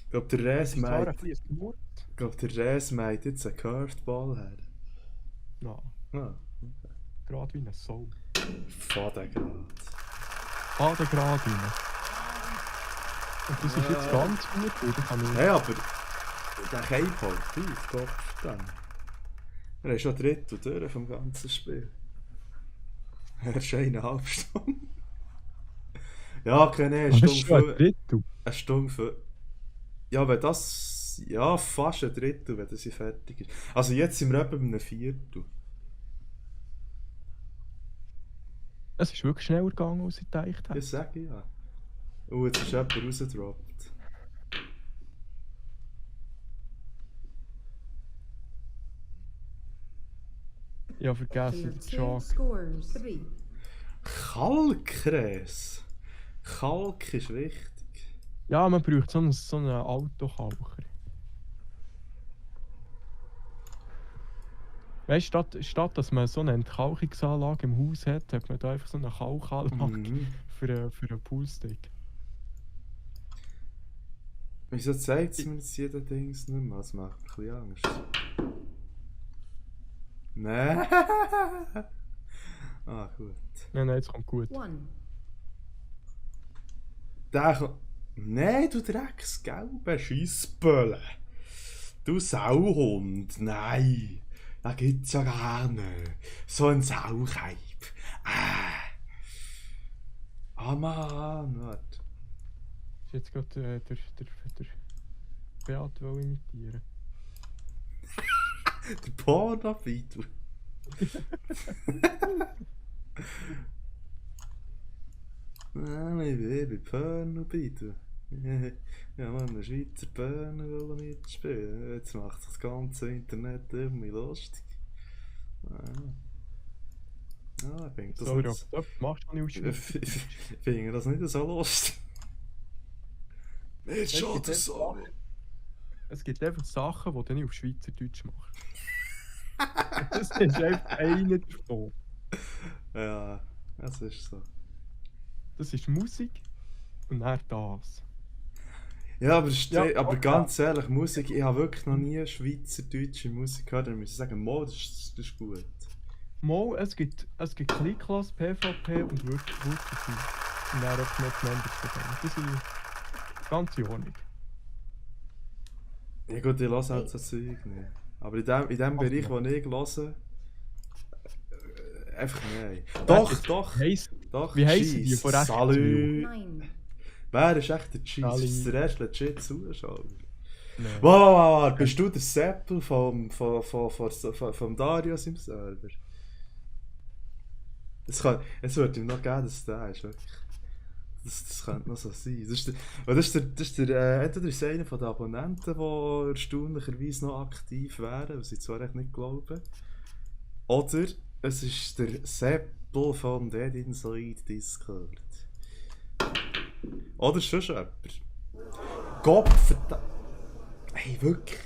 Ich glaube, der Es ist zwar ein Res bisschen ein Mord. meint jetzt einen Curved Ball her. Ja, Ah, gerade wie ein Soul. Faden gerade. Der gerade rein. Und das ist jetzt ganz gut, oder? Kann ich... Hey, aber der Cape halt tief, Kopf dann. Er ist schon Drittel durch vom ganzen Spiel. Er ist 1,5 Stunden. Ja, okay, nee, Das ist schon ein Drittel. Eine Stunde für. Ja, wenn das. Ja, fast ein Drittel, wenn das hier fertig ist. Also jetzt sind wir etwa bei einem Viertel. Es ist wirklich schneller gegangen, als ich gedacht habe. Das sage ich ja. Jetzt ist jemand rausgedroppt. Ich habe Player vergessen, 2 Jock. scores 3. Kalkres. Kalk ist wichtig. Ja, man braucht so einen Autokalker. Weißt du, statt dass man so eine Entkalkungsanlage im Haus hat, hat man da einfach so eine Kalkanlage Mhm. für einen Poolstick. Wieso zeigt es mir jetzt jeder Dings nicht mehr? Das macht mir ein bisschen Angst. Nein! Ah, gut. Nein, jetzt kommt gut. 1. Der kommt. Nein, du Drecksgelbe Scheissbölle! Du Sauhund! Nein! Das gibt's ja gar nicht! So ein Saucheib! Ah Mann! Warte. Ist jetzt gerade der Beat will imitieren. Der Pornofeed! Nein, ich bin Pornofeed! Ja, man, ein Schweizer Porno will mitspielen. Jetzt macht das ganze Internet irgendwie lustig. Ah, ich finde das Sorry, nicht. aber das machst du nicht aus Ich finde das nicht so lustig. Nicht Es schon gibt das so. einfach- Es gibt einfach Sachen, die du nicht auf Schweizerdeutsch machst. Das ist einfach einer davon. Ja, das ist so. Das ist Musik und dann das. Ja, aber, Ja, aber okay. ganz ehrlich, Musik, ich habe wirklich noch nie schweizerdeutsche Musik gehört. Dann muss ich sagen, Mo, das ist gut. Mal, es gibt Klickklasse, PvP und Wurzelfilm. Und dann auch noch die Members von denen. Das ist ganz in Ordnung. Ja gut, ich höre halt so Zeug nicht. Aber in dem Bereich, wo ich höre, einfach nein. Doch! Wie heissen die Cheese. von rechts? Salü! 9. Wer ist echt der Cheese? Sali. Ist der erste legit Zuschauer? Nein. Wow, bist du der Seppel vom Darius im Server? Es wird ihm noch geben, dass der ist, wirklich. Das könnte noch so sein. Entweder ist einer von den Abonnenten, die erstaunlicherweise noch aktiv wären, was ich zwar echt nicht glaube. Oder es ist der Seppel von Dead Inside Discord. Oder schon jemand. Gottverdammt. Hey, wirklich?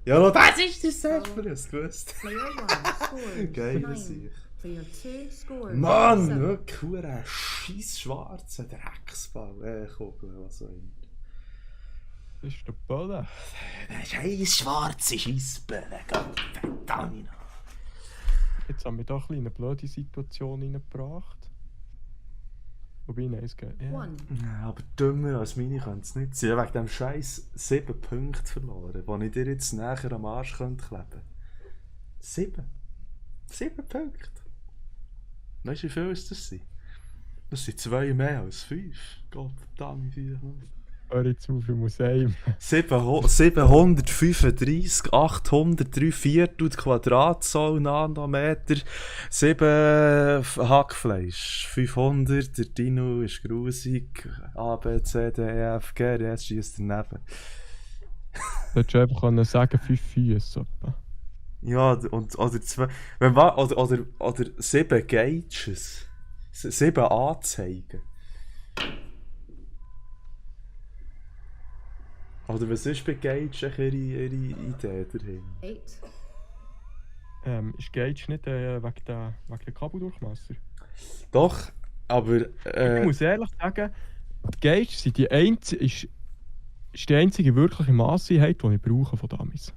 Ja, no, das ist der Seppel, ich hab's gewusst. Player 1 scores Geil, 9. das ich. Player 2 scores Mann, 7. wirklich, ein scheiß schwarzer Drecksball. Kugel, was auch immer. Das ist der Bölle. Der scheiß schwarze Scheissbälle, Gottverdammt. Jetzt haben wir da ein bisschen eine blöde Situation reingebracht. Wobei, nein, es geht. Ja. 1. Ja, aber dümmer als meine könnte es nicht sein. Ich habe wegen dem Scheiß 7 Punkte verloren, die ich dir jetzt näher am Arsch könnte kleben. 7. 7 Punkte. Weißt du, wie viel ist das sind? Das sind 2 mehr als 5. Gott verdammt, wie viel. Hör jetzt auf, ich muss heim. 735, 803 Viertel Quadratzoll Nanometer, 7 Hackfleisch, 500, der Dino ist grusig, A, B, C, D, E, F, G, der S schießt daneben. Du hättest einfach können sagen 5 Füße. etwa. Ja, und, oder 2, oder 7 Gauges, 7 Anzeigen. Oder was ist bei Gauge ihre Idee dahin? 8. Ist Gauge nicht wegen der Kabeldurchmesser? Doch, aber Ich muss ehrlich sagen, die Gauge sind ist die einzige wirkliche Masseinheit, die ich brauche von damals.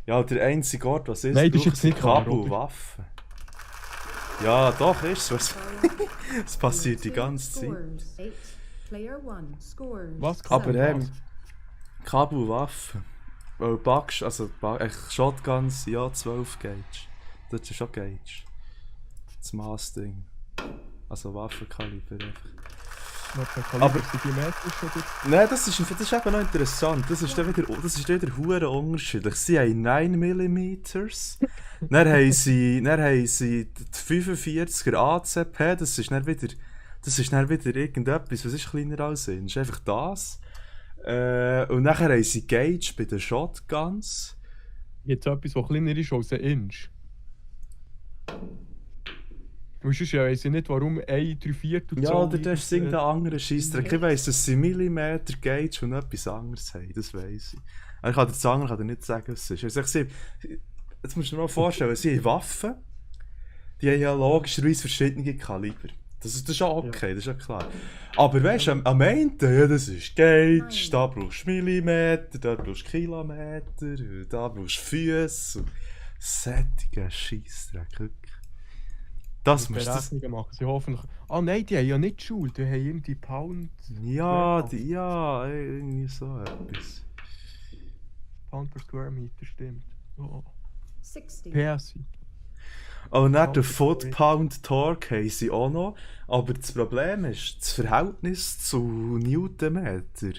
ja, der einzige Ort, was ist, Nein, das ist brauchen jetzt sie nicht klar, Kabel und oder? Waffen. Ja, doch, ist es. Es passiert die ganze Zeit. Scores 8. Player 1 scores. Was? Aber Was? Kabel und Waffen. Weil Shotguns, ja, 12 Gauge. Das ist schon Gauge. Das Maßding. Also Waffenkaliber einfach. Aber sind die metrisch oder? Nein, das ist eben noch interessant. Das ist dann wieder hure unterschiedlich. Sie haben 9 mm. Dann haben sie die 45er ACP, das ist dann wieder irgendetwas, was ist kleiner als ein. Das ist einfach das. Und nachher haben sie Gauge bei den Shotguns. Jetzt etwas, das kleiner ist als ein Inch. Und sonst weiss ich nicht, warum 1/3 Ja, Zoll oder das ist irgendein anderer Scheissdreck. Ich weiss, dass sie Millimeter Gauge und etwas anderes haben, das weiss ich. Aber ich kann dir das andere nicht sagen, was es ist. Also jetzt musst du dir mal vorstellen, sie haben Waffen, die haben ja logischerweise verschiedene Kaliber. Das ist schon okay, das ist ja klar. Aber weißt du, am Ende, ja, das ist Gauge, da brauchst du Millimeter, da brauchst du Kilometer, da brauchst du Füße. Sättiger Scheissdreck, wirklich. Das musst du... Berechnungen machen. Sie hoffentlich... Ah nein, die haben ja nicht Schule, die haben irgendwie Pound... Ja, irgendwie so etwas. Pound per Square Meter, stimmt. Oh. 60. PSI. Und dann Ja, den das ist Foot-Pound Torque haben sie auch noch. Aber das Problem ist, das Verhältnis zu Newtonmeter,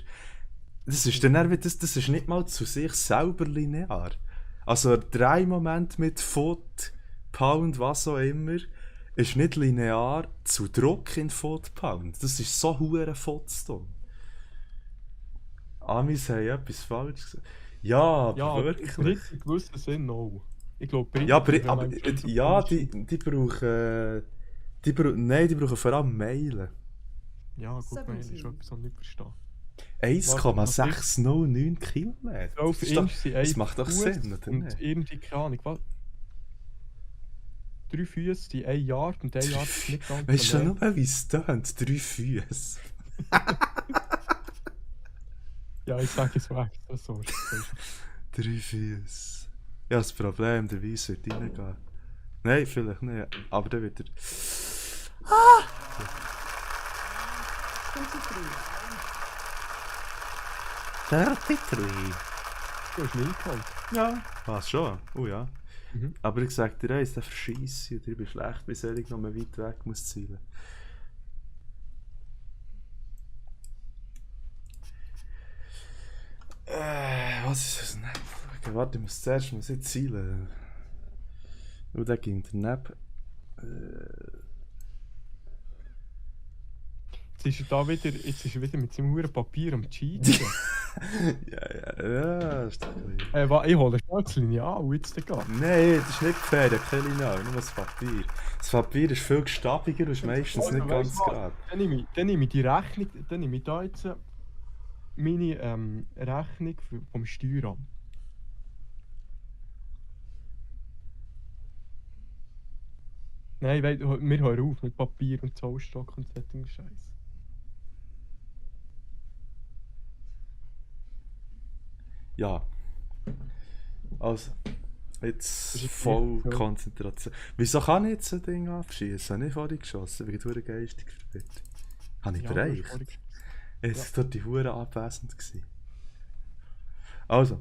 das ist ist nicht mal zu sich selber linear. Also der Drehmoment mit Foot, Pound, was auch immer, ist nicht linear zu Druck in Foot-Pound. Das ist so hure Footstone. Amis haben etwas falsch gesagt. Ja, aber Ja, wirklich. in gewissen Sinn auch. Ich glaube, Ja, aber die brauchen... Die brauchen vor allem Meilen. Ja, gut, Mail ist etwas, was ich nicht verstehe. 1,609 Kilometer. 12 Das ist doch- Inch sind das ein macht doch Fuß Sinn, oder und nicht? irgendwie, keine Ahnung, was? 3 Füße sind 1 Yard und 1 Yard ist nicht ganz Weißt du so nur, wie es tönt? 3 Füße. Ja, ich sage es so extra so. 3 Füße. Ja, das Problem, der Weiss wird reingehen. Nein, vielleicht nicht. Aber dann wird er... 23. 33. Du hast mich geholt. Ja. Was schon? Oh ja. Mhm. Aber ich sag dir eins, der verscheisse und ich bin schlecht, bis er noch mal weit weg muss zielen. Was ist das? Okay, warte, ich muss jetzt zielen. Und dann ging daneben. Jetzt ist er wieder mit seinem Huren Papier am Cheaten. Ja, ist doch ein Ich hole schnell das Lineal und jetzt geht. Nein, das ist nicht fair, der keine Lineal, nur das Papier. Das Papier ist viel gestabiger und ist meistens nicht ganz gerade. Dann nehme ich die Rechnung, dann nehme ich da jetzt meine Rechnung vom Steueramt. Nein, wir hören auf mit Papier und Zollstock und solchen Scheiß. Ja. Also, Jetzt ist voll echt so. Konzentration. Wieso kann ich jetzt so ein Ding abschießen? Habe ich vorhin geschossen, weil ich durch geistig verbitte. Habe ich Ja, du hast bereicht? vorhin- Jetzt war die Hure abwesend. Gewesen. Also.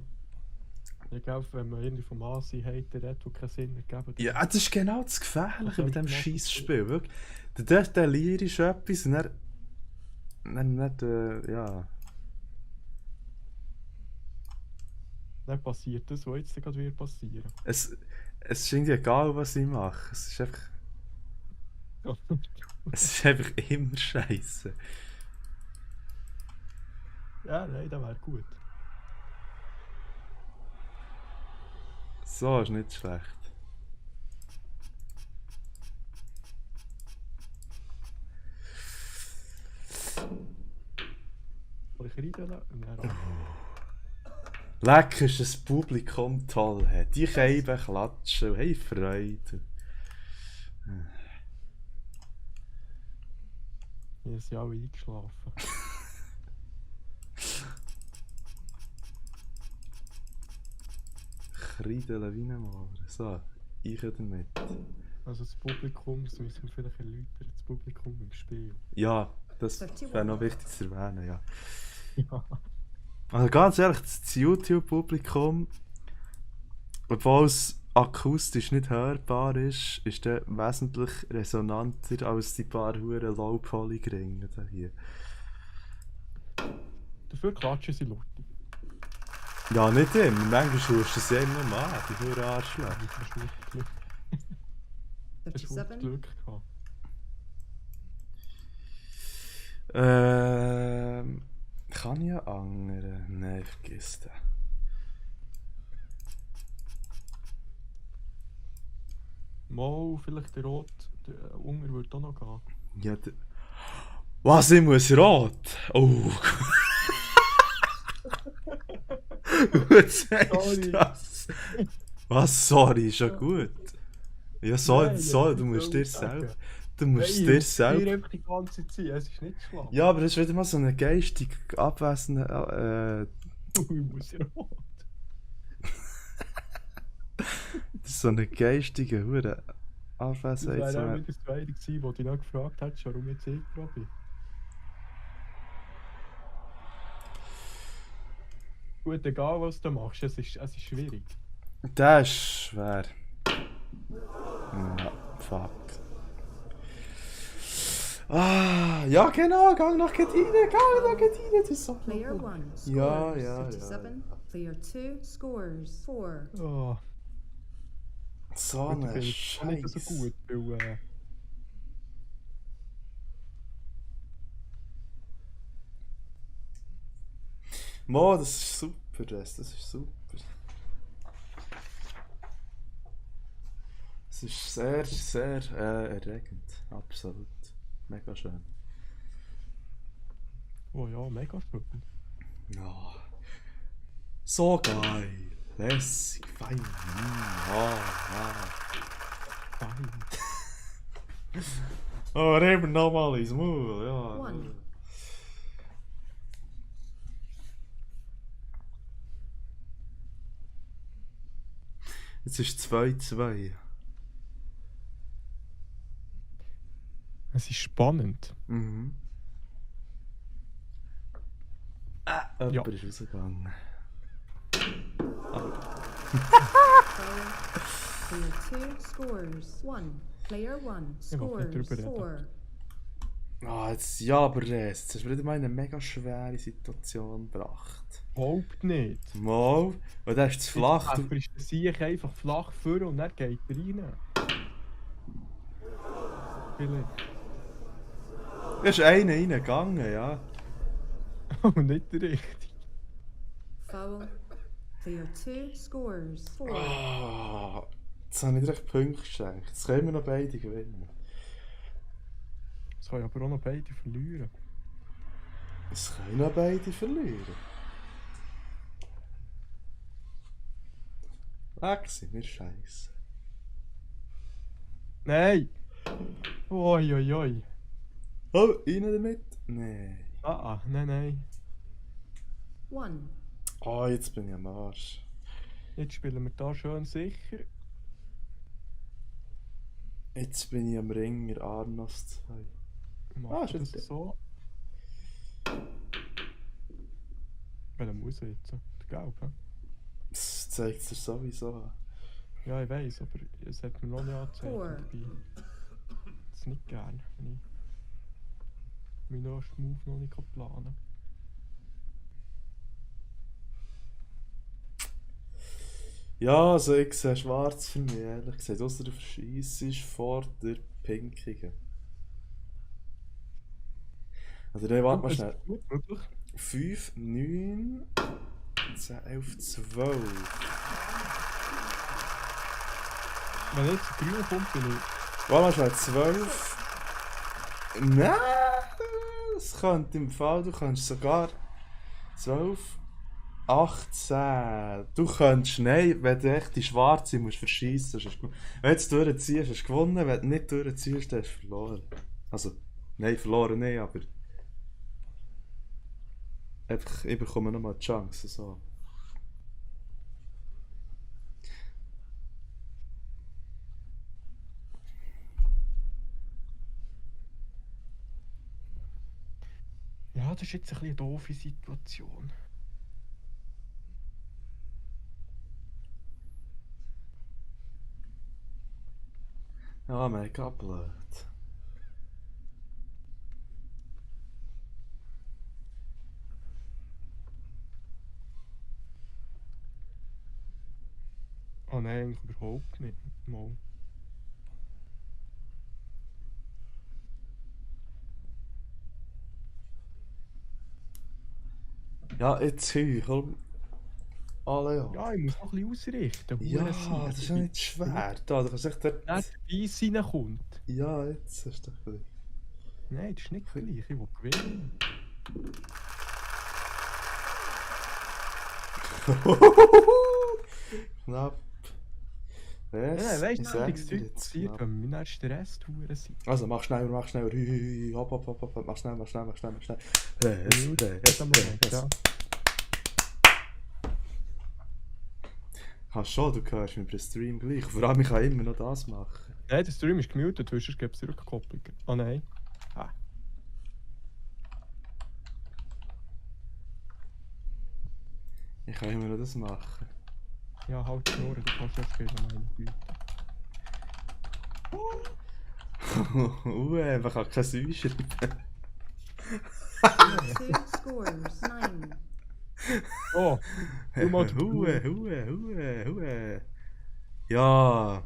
Ich glaube, wenn man irgendwie vom Ansehen hater redet, der keinen Sinn ergeben, dann- Ja, das ist genau das Gefährliche mit dem sollst du machen. Scheißspiel. Wirklich. Der delirierst etwas und dann nicht, ja. Dann passiert das, was jetzt gerade wird passieren. Es ist irgendwie egal, was ich mache. Es ist einfach immer scheiße. Ja, nein, das wäre gut. So ist nicht schlecht. Soll ich rein? Nein, Lecker ist das Publikum toll. He. Die Scheiben klatschen und haben Freude. hier sind alle eingeschlafen. Kreideln wie ein Maler. So, ich damit. Also das Publikum, das müssen wir vielleicht erläutern, das Publikum im Spiel. Ja, das wäre noch wichtig zu erwähnen, ja. Ja. Also ganz ehrlich, das YouTube-Publikum, obwohl es akustisch nicht hörbar ist, ist der wesentlich resonanter als die paar Huren Low-Poly-Gringe da hier. Dafür klatschen sie laut. Ja, nicht immer. Manchmal schaust du es immer mal an, die Huren Arschlöcher. Du hast gut Glück. Du hast gut 37. Glück gehabt. Kann ich einen anderen? Nein, vergiss den. Mal, vielleicht der Rot, der Unger würde auch noch gehen. Ja, was, ich muss rot? Oh. Gut sagst Sorry. du das. Was, sorry, ist ja gut. Ja, so, Nein, so, ich du musst will dir sagen. selber. Du musst Hey, dir ich selber. einfach die ganze Zeit, es ist nicht schlimm. Ja, aber das ist wieder mal so eine geistig abwesende. Ich muss ja rot. Das ist so eine geistige Hure Das Abwesenheit. wäre So auch eine- wieder das Zweite gewesen, wo du dich noch gefragt hättest, warum jetzt ich dran bin. Gut, egal was du machst, es ist schwierig. Das ist schwer. Ja, fuck. Ah, ja genau, gang nach Gedine, das ist so. Player 1 Ja, scores ja, 57. Player 2 scores 4. Oh, So gut, ich eine bin jetzt auch nicht so Scheiße. gut, weil Mo, das ist super, das ist super. Es ist sehr, sehr erregend. Absolut. Mega schön. oh ja, mega schön. Ja. So geil. Lässig, fein. Fein. Oh, nehmen wir nochmal ins Maul, ja. One. Jetzt ist 2-2. Es ist spannend. Mhm. Jemand ist rausgegangen. Player 2 scores 1. Player 1 Ich wollte nicht scores drüber reden. 4. Ah, jetzt, ja, aber jetzt hast du wieder mal in eine mega schwere Situation gebracht. Überhaupt nicht. Mal, weil der ist zu flach. Du bist sicher einfach flach vor und dann geht er rein. Vielleicht. Da ist einer reingegangen, ja. Aber nicht der richtige. Foul. Player 2 scores 4. Ah, jetzt habe ich dir echt Punkte geschenkt. Jetzt können wir noch beide gewinnen. Das kann ich aber auch noch beide verlieren. Es können noch beide verlieren. Weg sind wir scheiße. Nein! Oi, oi, oi. Oh, rein damit? Nein. Nein. 1. Oh, jetzt bin ich am Arsch. Jetzt spielen wir da schön sicher. Jetzt bin ich am Ringer Arnos 2. Machen ist wir das jetzt so. Welcher muss er jetzt? Der Gelb, hä? Das zeigt es dir sowieso an. Ja, ich weiß, aber es hat mir noch nicht angezeigt. Four. Und ich das nicht gern, wenn ich meinen nächsten Move noch nicht planen kann. Ja, also ich sehe schwarz für mich, ehrlich gesagt. Ausser du verschießt vor der pinkigen. Also dann warte mal Es schnell. ist gut möglich. 5, 9, 10, 11, 12. Wenn jetzt der Grüne kommt, bin ich... Warte mal schnell, 12. Nein, das könnte im Fall, du kannst sogar 12, 18. Du könntest, nein, wenn du echt die Schwarze musst verschießen, hast du wenn du durchziehst, hast du gewonnen, wenn du nicht durchziehst, dann hast du verloren. Also, nein, verloren nicht, aber einfach, ich bekomme nochmal die Chance, so. Ja, das ist jetzt ein bisschen eine doofe Situation. Ja, mega blöd. Oh nein, eigentlich überhaupt nicht. Mal. Ja, jetzt komm. Alle ja. Ja, ich muss noch ein bisschen ausrichten. Ja, Hure das ist Sieg. ja nicht schwer. Da, du kannst echt dort... Wenn der Weiss reinkommt. Ja, jetzt ist doch ein Nein, das ist nicht gleich. Ich will gewinnen. Knapp. Nein, Was? weißt Ich du, sag wenn nichts dir Zeug jetzt passiert, knapp. wenn wir dann den Rest hure sind. Also, mach schneller, mach schneller. Hopp, hopp, hopp, hopp. Mach schnell, mach schnell, mach schnell, mach schnell. Yes, Gut, yes, Moment, yes. ja. Hast schon, du hörst mich beim Stream gleich. Vor allem, ich kann immer noch das machen. Nein, der Stream ist gemutet, sonst gibt es Rückkopplung. Oh nein. Ah. Ich kann immer noch das machen. Ja, halt die Ohren, du kannst ja spielen, meine Güte. Man kann kein Säu schreiben. Two scores. 9. Oh, du mal die Hue. Ja.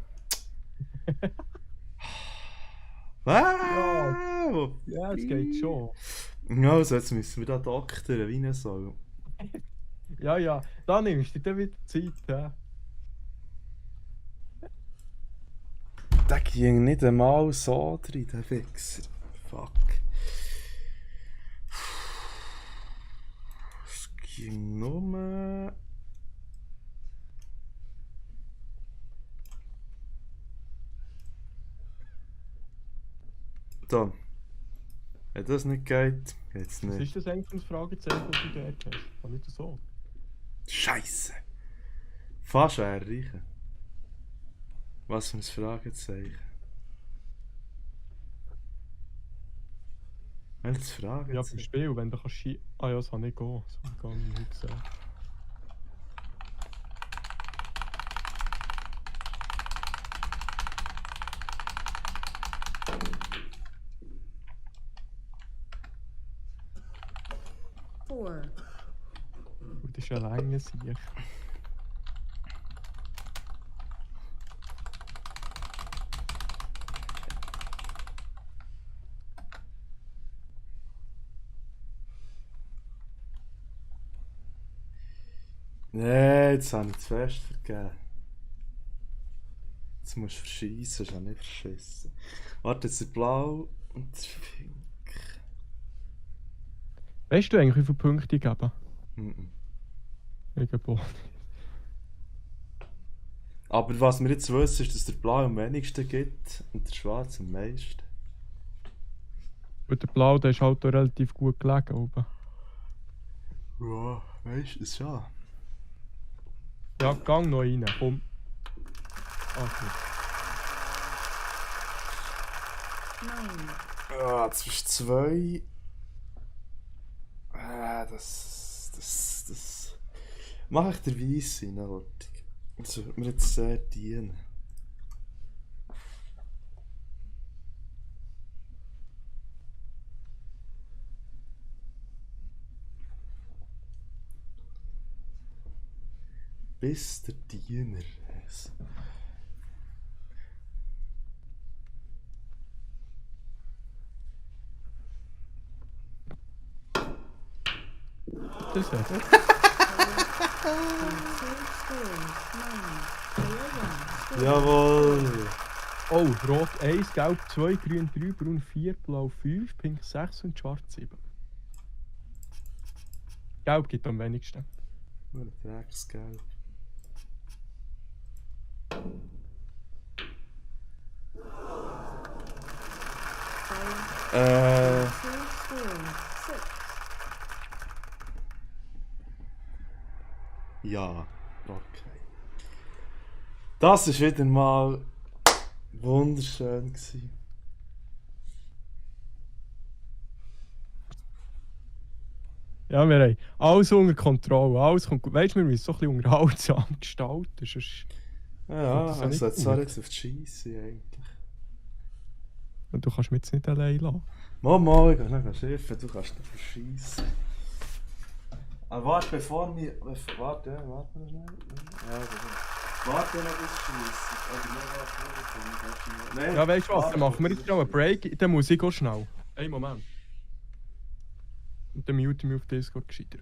Wow! Ja, es geht schon. Also, jetzt müssen wir da doktern, wie so. Ja, da nimmst du dir dann wieder Zeit, ja. Der ging nicht einmal so drin, der Fixer. Fuck. Es ging nur... Da. Wenn das nicht geht, geht's Was nicht. ist das eigentlich für ein Fragezeichen, das du dort hast? Kann nicht so? Scheiße! Fast erreichen. Was für ein Fragezeichen. Welches Fragezeichen? Ja, beim Spiel, wenn du kannst Ah ja, das kann nicht gehen. Das kann ich nicht sehen. Four. Und das ist ein langer Sieg. Nee, jetzt habe ich zu fest vergeben. Jetzt musst du verschießen, ist ja nicht verschissen. Warte, jetzt der Blau und der Pink. Weißt du eigentlich, wie viele Punkte ich gebe? Mhm. Irgendwo. Aber was wir jetzt wissen, ist, dass der Blau am wenigsten gibt und der Schwarz am meisten. Und der Blau, der ist halt auch relativ gut gelegen oben. Ja, weißt du, das schon. Ja, gang noch rein, komm. Okay. 9. Ah, zwischen 2. Das. Mach ich der Weiss rein, Lottig. Das wird mir jetzt sehr dienen. Bis der Diener ist. Das hat er. Jawohl! Oh, rot 1, gelb 2, grün 3, braun 4, blau 5, pink 6 und schwarz 7. Gelb gibt am wenigsten. Nur ein Drecksgelb. Ja, okay. Das war wieder mal wunderschön gewesen. Ja, wir haben alles unter Kontrolle, alles kommt gut. Weißt du, wir müssen so ein bisschen unterhaltsam gestalten, sonst... Ja, das ist ja also nicht jetzt soll gut. jetzt auf die Scheisse eigentlich. Und du kannst mich jetzt nicht allein lassen. Mama, ich kann nicht schiffen, du kannst dich verschießen. Aber warte, bevor wir. Warte noch schnell. Ja, warte noch bis Schiessen. Nein, Ja, weißt du was, dann machen wir jetzt noch einen Break, dann muss ich auch schnell. Einen Moment. Und dann mute ich mich auf Discord gescheiter.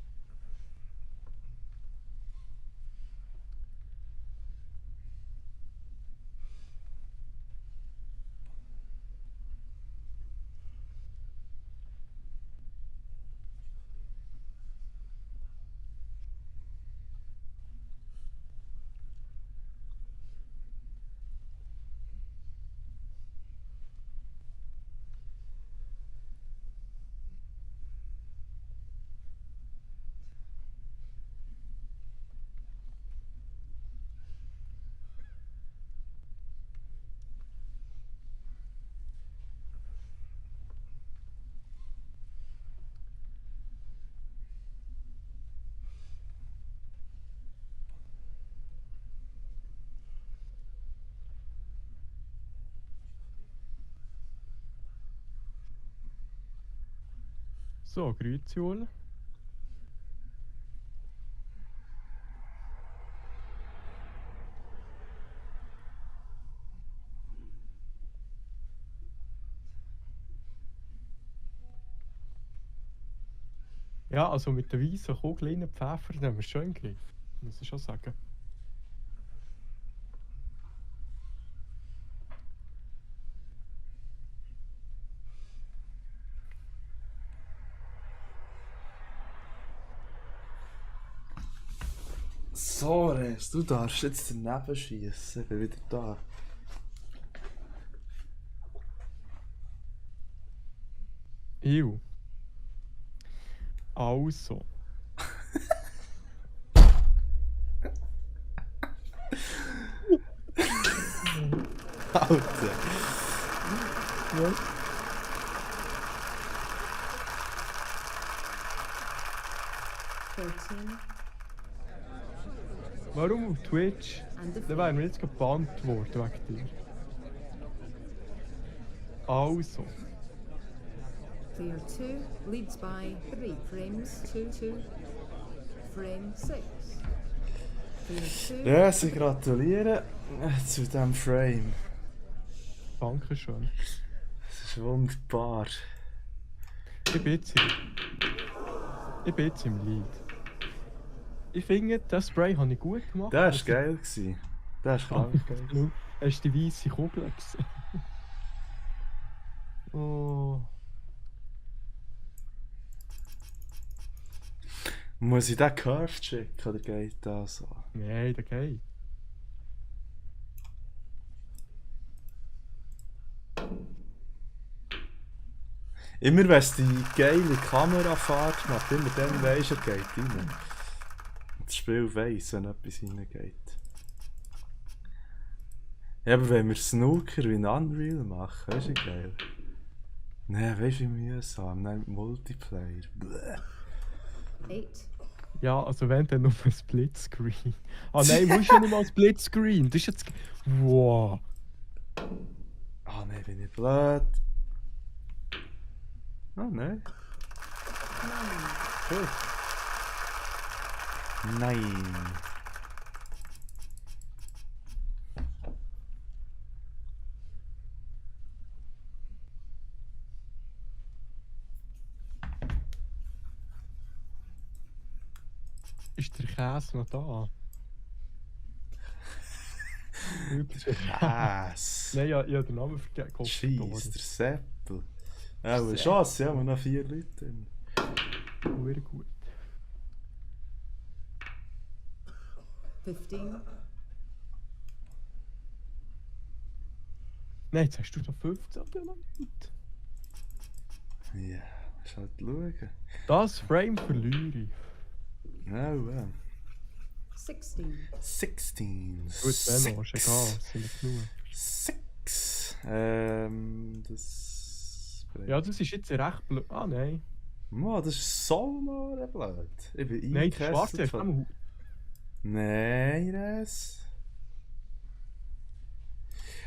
So, grüezi wohl. Ja, also mit der weißen Kugel in den Pfeffer, den haben wir schon im Griff. Muss ich schon sagen. So, Res, du darfst jetzt daneben schießen. Ich bin wieder da. Ew. Also. Alter. Ja. Warum auf Twitch? Da wären wir jetzt gebannt worden wegen dir. Also. Player 2 leads by 3 frames. 2. Frame 6. Player 2. Res, ich gratuliere zu diesem Frame. Dankeschön. Das ist wunderbar. Ich bin jetzt im Lead. Ich finde, das Spray habe ich gut gemacht. Das war geil. Gewesen. Das war krank geil. Schau, hast du die weiße Kugel gesehen? Oh. Muss ich den Curve checken oder geht das so? Nein, der geht. Immer wenn es die geile Kamerafahrt macht, immer dann weisst du, er geht rein. das Spiel weiss, wenn etwas reingeht. Ja, aber wenn wir Snooker wie in Unreal machen, ist ja geil. Nein, weißt du, wie mühsam? Nein, Multiplayer. Bleh. 8. Ja, also wenn dann nur ein Splitscreen. Ah nein, musst ja nicht mal Splitscreen. Das ist jetzt. Wow. Ah nein, bin ich blöd. Ah nein. 9. Cool. Nein. Ist der Käse noch da? Käse. Nein, ja, ich habe den Namen vergessen. Cheese, der Seppel. Ja, eine Seppel. Chance, ja, wir haben noch 4 Leute drin. Sehr gut. 15. Nein, jetzt hast du noch 15 oder noch nicht. Ja, musst halt schauen. Das Frame verliere ich. Ja, ja. 16. 16. Gut, Benno, ist egal, es sind nicht genug. 6. Das. Ja, das ist jetzt recht blöd. Ah nein. Mann, das ist so mal blöd. Ich bin Nein, der Schwarze eingekesselt ist von... am Nein, das.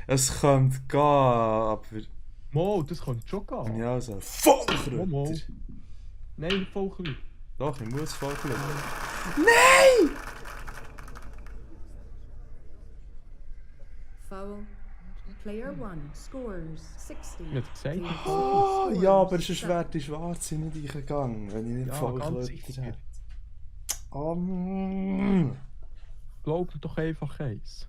Es könnte gehen, aber. Mo, das könnte schon gehen. Ja, so. Mo. Vollkrütter! Nein, voll klein. Doch, ich muss Vollkrütter. Foul. Player 1 scores 16. Ich hab's gesagt. Player Oh, two ja, aber scores es ist wert die Schwarze nicht eingegangen, wenn ich nicht Ja, ganz Vollkrütter sicher. hätte. Oh, Glaub mir doch einfach eins.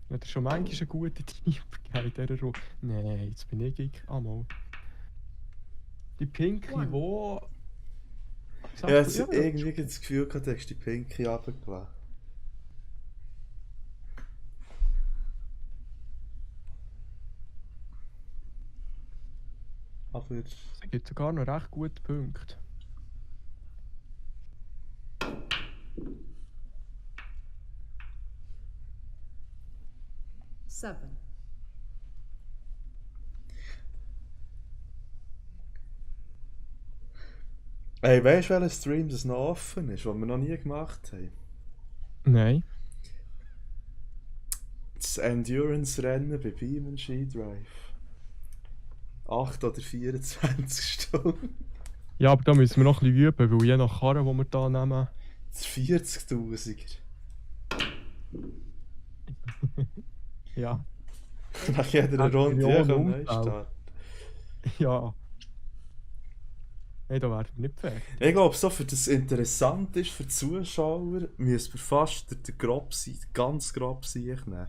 Ich hatte schon manchmal eine gute Tipp gegeben in dieser Runde. Nein, jetzt bin ich mal. Die Pinky, One. wo... ich habe jetzt irgendwie das Gefühl gehabt, du hast die Pinky runtergelassen. Aber... Es gibt sogar noch recht gute Punkte. Seven. Hey, weißt du, welcher Stream das noch offen ist, was wir noch nie gemacht haben? Nein. Das Endurance-Rennen bei Beam Ski Drive. 8 oder 24 Stunden. Ja, aber da müssen wir noch ein bisschen üben, weil je nach Karre, die wir da nehmen... Das 40.000er. Ja. Nach jeder Hat Runde Millionen einen Unfälle. Neustart. Ja. Nein, da werden wir nicht fertig. Ich glaube, so für das interessant ist für die Zuschauer, müssen wir fast den Grobsi, ganz Grobsi nehmen.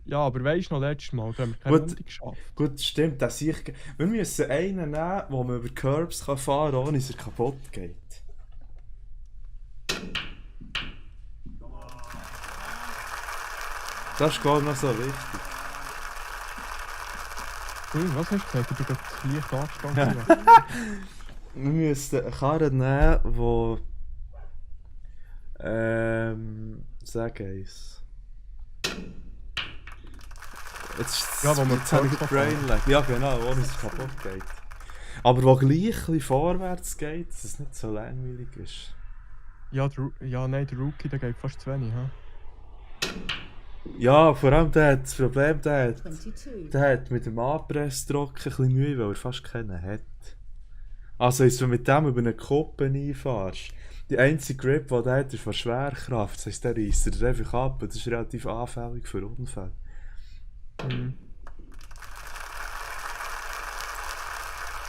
Ja, aber weisst du noch, letztes Mal, da haben wir keine Gut. Runde geschafft. Gut, stimmt, das ich. Wir müssen einen nehmen, wo man über Curbs kann fahren kann, ohne dass er kaputt geht. Das ist glaube ich noch so wichtig. Was hast du gesagt? Ich bin gerade leicht angestanden. Wir müssen eine Karre nehmen, wo. Sag eins. Jetzt, Ja, wo man jetzt habe ich Curbs den Brain lag. Ja, genau, ohne dass es kaputt geht. Aber wo gleich ein bisschen vorwärts geht, dass es nicht so langweilig ist. Ja, nein, der Rookie, der geht fast zu wenig. He? Ja, vor allem der hat das Problem, der 22. hat mit dem Anpressdruck ein bisschen Mühe, weil er fast keinen hat. Also, wenn du mit dem über eine Kuppe einfahrst, die einzige Grip, die der hat, ist von Schwerkraft. Das heisst, der reisst dir einfach ab und das ist relativ anfällig für Unfälle. Mhm.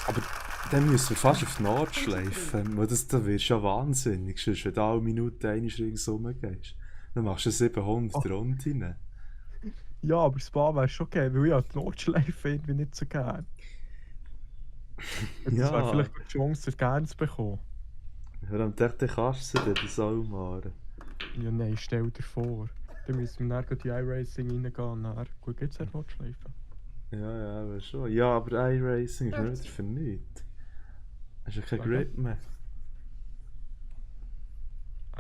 Aber dann müssen wir fast auf die Nord schleifen, weil das wird schon wahnsinnig. Sonst, wenn du alle Minuten eine ringsum gehst, dann machst du 700 Runden. Ja, aber Spa wäre schon geil, weil ich habe die Notschleife irgendwie nicht so gern. Das Ja. wäre vielleicht eine Chance, gerne zu bekommen. Ja, dann dachte ich, kannst du dir das auch machen. Ja, nein, stell dir vor. Dann müssen wir dann die iRacing reingehen und dann... Gut, geht's ja Notschleife? Ja, aber schon. Ja, aber iRacing ist nicht wieder für nichts. Hast du keinen Warte. Grip mehr.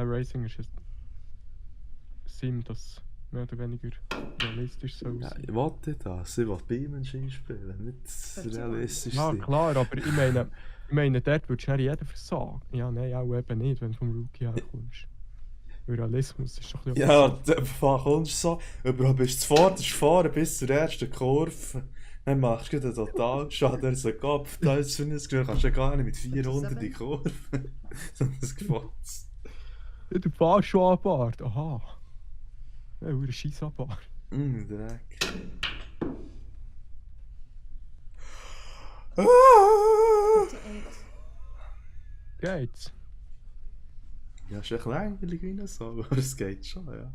Racing ist ein Sim, das mehr oder weniger realistisch soll Ja, sein. ich wollte das. Ich will Beamen-Ski spielen, nicht realistisch Ja, sein. klar, aber ich meine, dort würde schnell jeder versagen. Ja, nein, auch eben nicht, wenn du vom Rookie herkommst. Weil Realismus ist doch ein bisschen Ja, etwas. dann kommst du so, überhaupt bist du zuvorderst fahren bis zur ersten Kurve. Dann machst du einen Totalschaden, so Kopf, da ist für ein Gefühl, kannst du gar nicht mit 400 in die Kurve. So ein Gefotz. Ja, du fährst schon an Bord. Aha. Ja, ein Scheiß an Bord. Dreck. 58. Geht's? Ja, ist echt langweilig wie so, aber es geht schon, ja.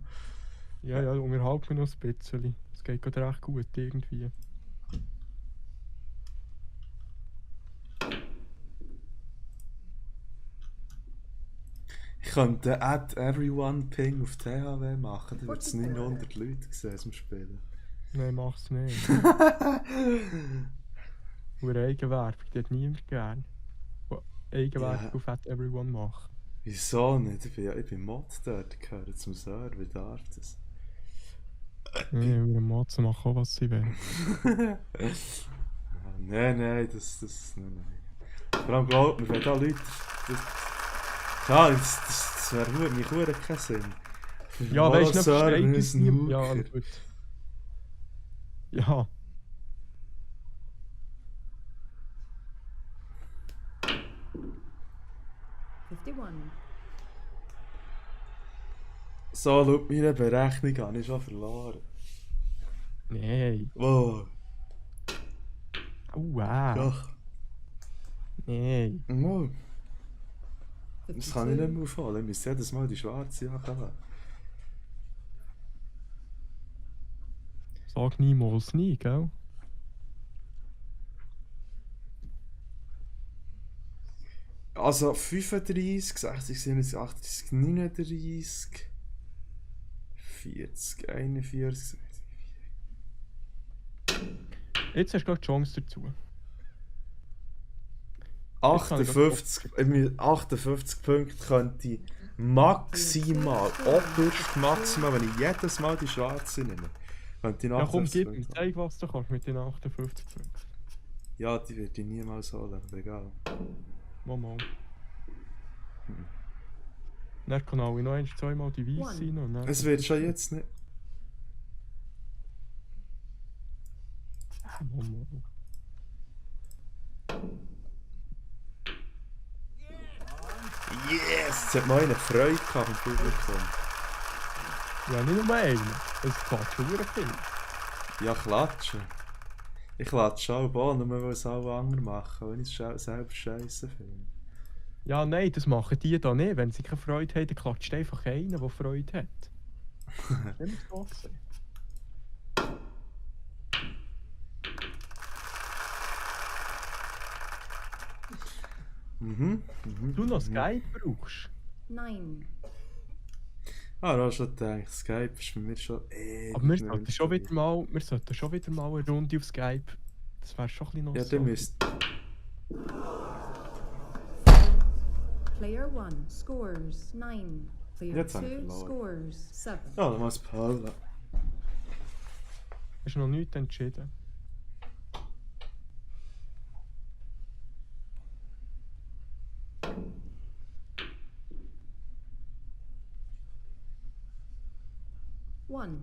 Ja, ja, unterhalb mich noch ein bisschen. Es geht gerade recht gut irgendwie. Ich könnte Add Everyone Ping auf THW machen, dann wird es 900 Leute sehen zum Spielen. Nein, mach's nicht. Nur Eigenwerbung, die hat niemand gern. Die Eigenwerbung Ja. auf At Everyone machen. Wieso nicht? Ich bin Mod dort, ich gehöre zum Server, wie darf das? Nein, über den Mods machen auch, was sie wollen. Nein, nein. Vor allem glaubt mir, wenn da Leute... Klar, das wäre mich verdammt keinen Sinn. Ja, weißt du, Server versteht ist es niemand. Ja, Snooker. gut. Ja, So, laut meiner Berechnung habe ich schon verloren. nein. Wow. Wow. Doch. Nein. Oh, das kann ich nicht 52. mehr aufholen. Ich muss jedes Mal die schwarze Jacke haben. Sag niemals nie, gell? Also 35, 60, 70, 80, 39, 40, 41. Jetzt hast du gerade die Chance dazu. 58, 58 Punkte könnte ich maximal, oberst maximal, wenn ich jedes Mal die schwarze nehme, könnte ich noch Ja, komm, 58 gib mir, Punkte. zeig, was du kannst mit den 58 Punkten. Ja, die werde ich niemals holen, aber egal. Mal. Dann kann auch noch ein, zweimal die Weiss sein und dann... Es wird schon jetzt nicht. Mal. Yes! Jetzt hat man eine Freude gehabt im Publikum. Ja, nicht nur einen. Es klatschen verdammt viel. Ja, klatschen. Ich klatsche auch, nur weil es alle anderen machen, wenn ich es selber scheiße finde. Ja, nein, das machen die da nicht. Wenn sie keine Freude haben, dann klatscht einfach einer, der Freude hat. Immer so gesehen. Du noch Skype brauchst? 9. Ah, du hast schon gedacht, Skype ist für mich schon Aber wir sollten schon wieder mal eine Runde auf Skype. Das wäre schon ein bisschen noch Ja, so. dann müsst... Player 1 scores 9. Player Jetzt habe ich 2 verloren. scores 7. Ja, dann muss Paula. Hast du noch nichts entschieden? One.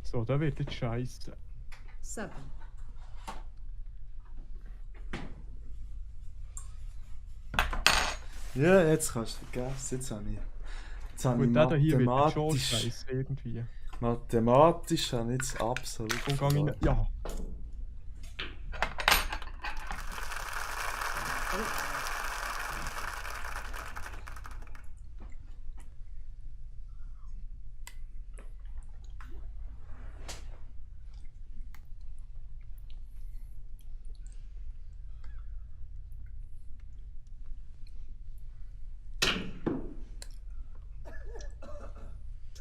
So, da wird jetzt scheiße. 7. Ja, jetzt kannst du vergessen. Jetzt habe ich Gut, der da hier wird jetzt schon mathematisch... scheiße irgendwie. Mathematisch habe ich jetzt absolut Und gang verloren. in... Ja.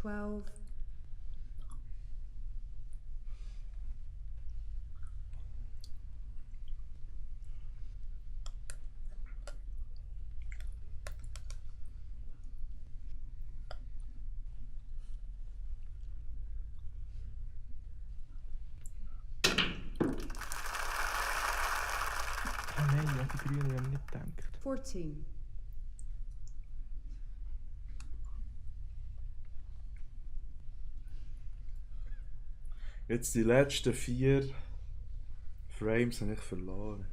12. Ah nein, ja, die Grünen habe ich nicht gedacht. 14. Jetzt die letzten 4 Frames habe ich verloren.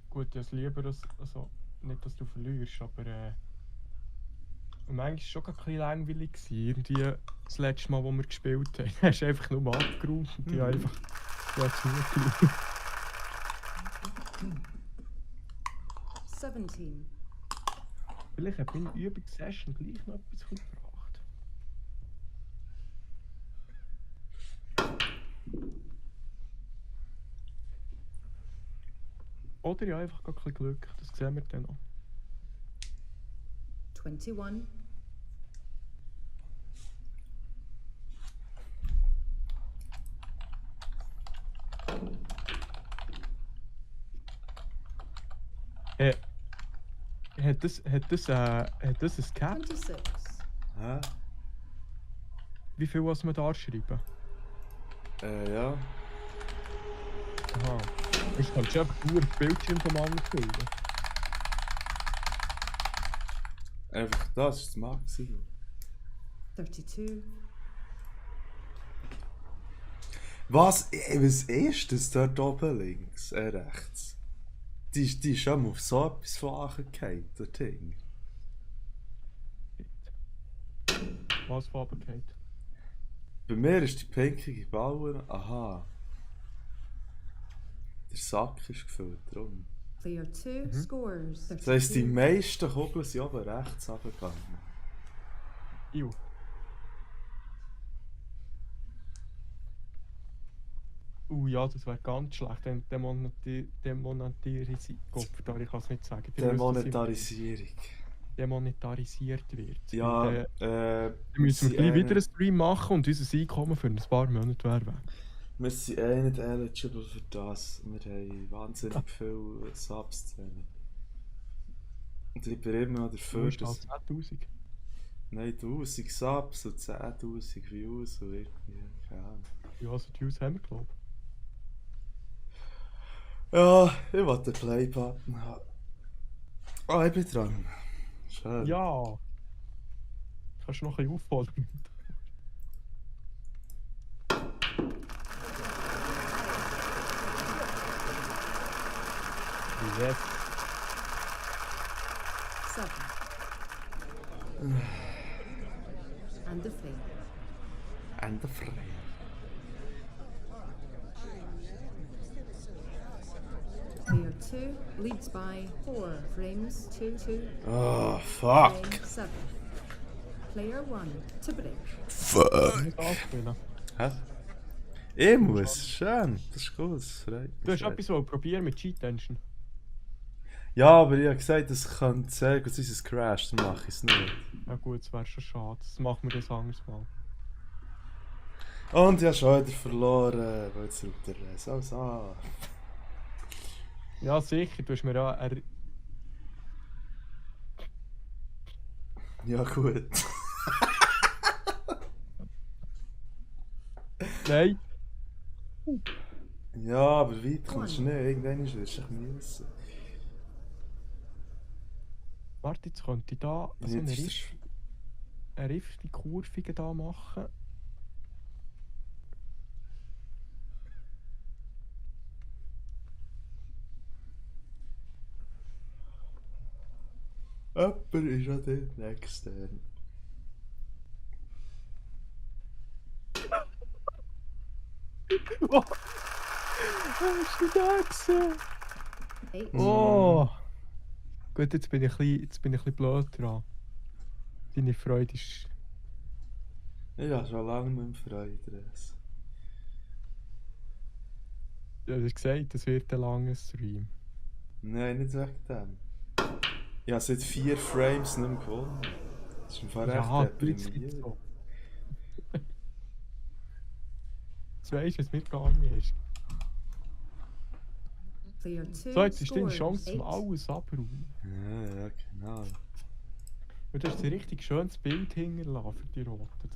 Gut, ich habe es lieber, also nicht, dass du verlierst, aber manchmal war es schon ein bisschen langweilig gewesen, irgendwie das letzte Mal, wo wir gespielt haben. Hast du einfach nur abgeräumt und ich habe einfach zugeschaut. 17. Vielleicht hat meine Übungssession gleich noch etwas gebracht. Oder ja, einfach gar kein Glück, das sehen wir dann noch. 21. Äh, hat das ein Cap? 26. Hä? Wie viel was man da schreiben? Ja. Aha. Ich kann schon einfach nur das Bildschirm vom anderen füllen. Einfach das ist das Maximum. 32. Was ist das dort oben links? Rechts? Die ist schon auf so etwas von angefallen, der Ding. Was von runtergeht. Bei mir ist die pinkige Bauer. Aha. Der Sack ist gefüllt, drum. Player 2 scores. Das heisst, die 32. meisten Kugeln sind oben rechts runtergegangen. Iu. Ja, das wäre ganz schlecht. Dann demonetisiert. Gott, ich kann es nicht sagen. Ihr wisst, was ich Demonetarisierung. meine. Demonetarisiert wird. Ja, Und, dann müssen wir gleich wieder einen Stream machen und unser Einkommen für ein paar Monate wäre weg. Wir sind nicht eligible für das. Wir haben wahnsinnig viele Subs drin. Und ich bin immer noch Du dafür, hast dass... halt 10'000. Nein, 1000 Subs und 10'000 Views und irgendwie, keine Ahnung. Ja, also die Views haben wir, glaube ich. Ja, ich wollte den Play-Button haben. Ah, ich bin dran. Schön. Ja! Kannst du noch ein bisschen aufholen? Yes. 7. And the flame. And the frame. Player 2 leads by 4 frames. 2. Oh, fuck. Frame 7. Player 1 to break. Ich muss anspielen. Hä? Ich muss, schön. Das ist gut, das freut mich. Du hast sehr. etwas probieren mit Cheat Engine. Ja, aber ich habe gesagt, es könnte sehr gut sein, dass es crasht, dann mache ich es nicht. Ja gut, das wäre schon schade. Das machen wir das anderes Mal. Und ich habe schon wieder verloren, weil jetzt mit der Rest. Also. Ja sicher, du hast mir ja Ja, gut. Nein! Ja, aber weit kommst du nicht. Irgendwann wirst du dich müssen. Warte, jetzt könnte ich da so Jetzt ist eine richtige Kurve da machen. Jemand ist an dort extern. Oh! Hast du da gesehen? 8. Oh! Gut, jetzt bin ich ein bisschen blöd dran. Deine Freude ist... Ich habe schon lange mit dem Freude. Ja, du hast gesagt, es wird ein langer Stream. Nein, nicht wegen dem. Ich habe seit 4 Frames nicht mehr gewonnen. Das ist im Fall Ja, recht du jetzt deprimierend. so. Jetzt weisst du, was mir gegangen ist. Player 2 So, jetzt ist deine scores Chance zum 8. alles abräumen. Ja, genau. Und du hast ein richtig schönes Bild hinterlassen für die Roten.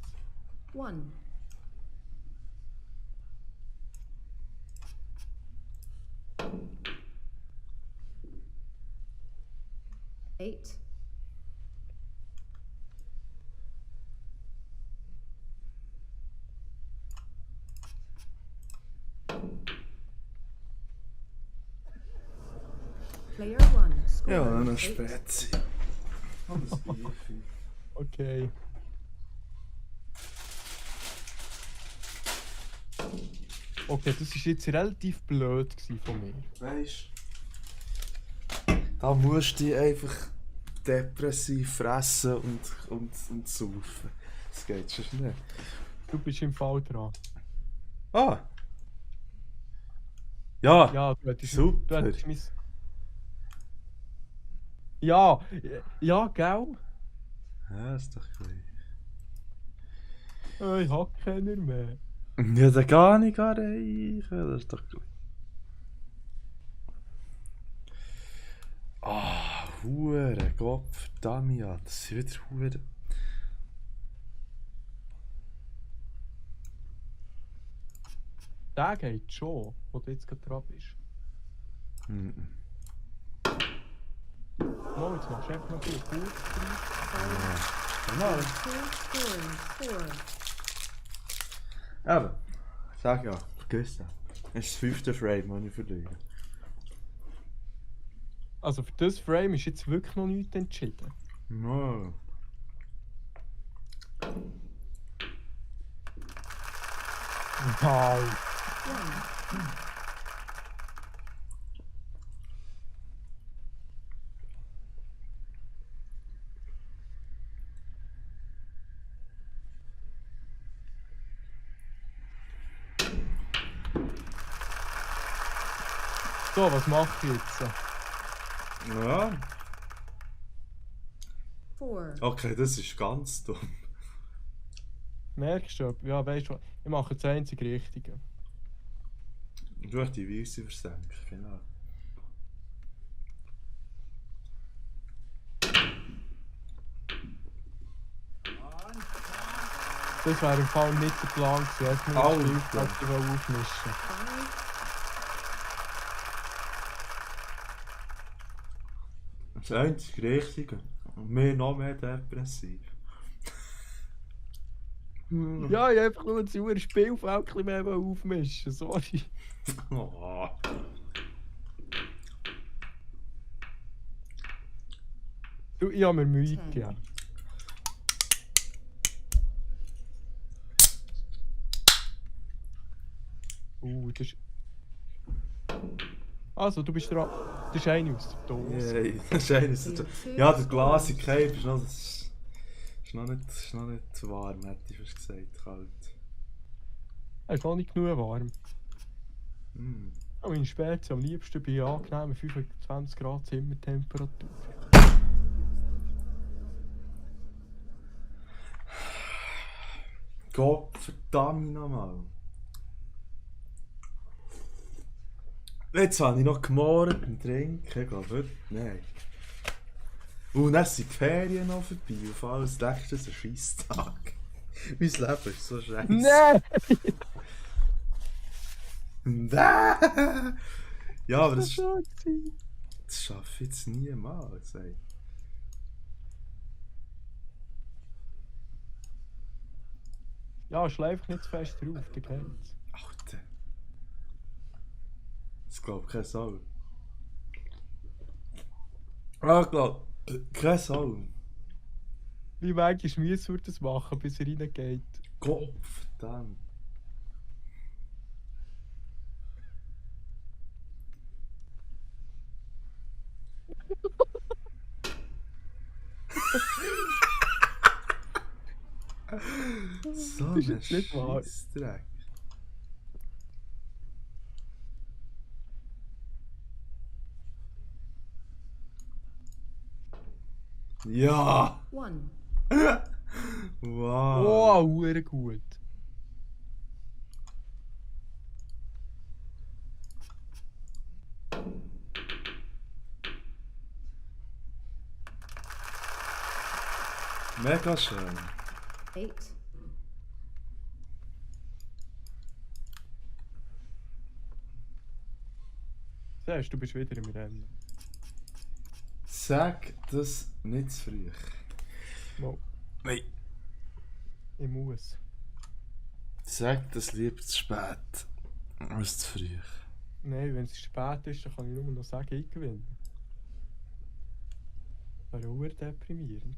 1. 8. Player 1 Ja, scores dann 8. spät sein. Und das Beefy. Okay. Okay, das war jetzt relativ blöd gewesen von mir. Weißt du, da musst du dich einfach depressiv fressen und saufen. Das geht schon schnell. Du bist im Fall dran. Ah! Ja! Ja, du hättest Super. Du hättest mein... Ja, ja, gell? Ja, ist doch gleich. Ich hab keiner mehr. Ja, da gar nicht erreichen. Das ist doch gleich. Ah, Hure, Gott verdammt, ja. Das ist wieder Hure. Der geht schon, wo du jetzt gerade dran bist. Mhm. No, jetzt machst du einfach noch ein bisschen gut drin. Genau. 2 scores 4. Eben. Sag ja, vergiss das. Das ist das 5. Frame, das ich verliere. Also für das Frame ist jetzt wirklich noch nichts entschieden. No. Wow. 1. So, was mache ich jetzt? Ja. 4. Okay, das ist ganz dumm. Merkst du? Ja, weißt du, ich mache das einzige Richtige. Du hast die Weisse versenkt, genau. Das wäre im Fall nicht der Plan gewesen. Jetzt muss Alter. ich das Spielplatz aufmischen. 5. Das einzige Richtige. Und mir noch mehr depressiv. Ja, ich einfach nur das Spielfeld ein bisschen mehr aufmischen. Sorry. Oh. Du, ich habe mir Mühe 10. gegeben. Das ist... Also, du bist dran. Das ist eine aus der Dose. Yay, das ist eines. Ja, der Glas in Cape ist noch, ist noch nicht warm, hätte ich fast gesagt. Kalt. Er ist noch nicht genug warm. Mm. Aber in Spezi am liebsten bei angenehmen 25 Grad Zimmertemperatur. Gott verdammt nochmal. Jetzt habe ich noch gemordet beim Trinken. Ich glaube heute. Nein. Und dann sind die Ferien noch vorbei. Auf alles denkst du, das ist ein Scheisstag. Mein Leben ist so scheiße. Nein! Nein! Ja, aber das schon gewesen. schaffe ich jetzt niemals. Ey. Ja, schleif nicht zu fest drauf, dann geht's. Alter. Das glaubt kein Sau. Ah, glaub. Kein Sau. Wie manchmal müssen wir das machen, bis er reingeht? Gott verdammt. So Das ist ein jetzt nicht wahr. Scheissdreck. Ja! 1. Wow! Oh, hure gut. Mega schön. 8. Siehst du, bist wieder im Rennen. Sag das nicht zu früh. Mal, Nein. ich muss. Sag das lieber zu spät als zu früh. Nein, wenn es spät ist, dann kann ich nur noch sagen, ich gewinne. Das wäre hure deprimierend.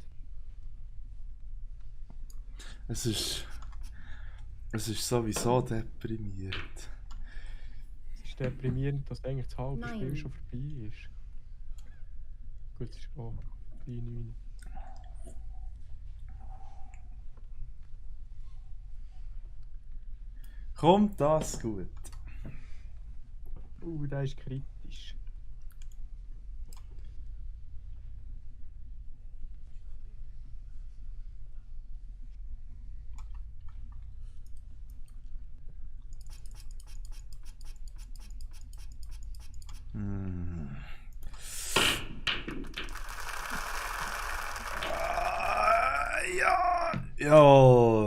Es ist sowieso deprimierend. Es ist deprimierend, dass eigentlich das halbe Nein. Spiel schon vorbei ist. Gut, es ist auch 3-9. Kommt das gut? Der ist kritisch. Hm. Ja! Ja!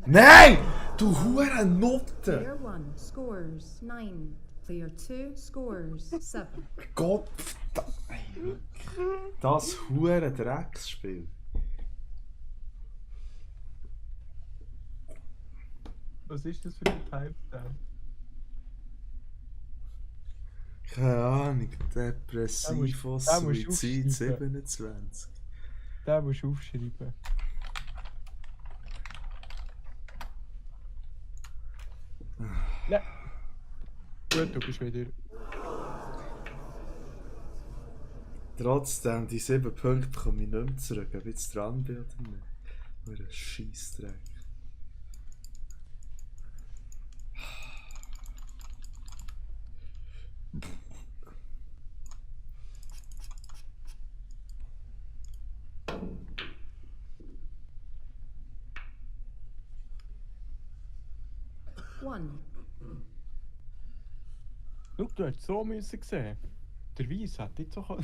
Nein! Du hure Nutte! Player 1 scores 9. Player 2 scores 7. Kopf! Das hure Drecksspiel. Was ist das für ein Timestamp? Keine Ahnung, Depressivo da musst du Suizid aufschreiben. 27. Den musst du aufschreiben. Nein. Gut, du bist wieder. Trotzdem, die 7 Punkte komme ich nicht mehr zurück, ob ich jetzt dran bin oder nicht. Nur ein Scheissdreck. One. Schau, du hättest so müssen sehen. Der Weiss hätte jetzt auch.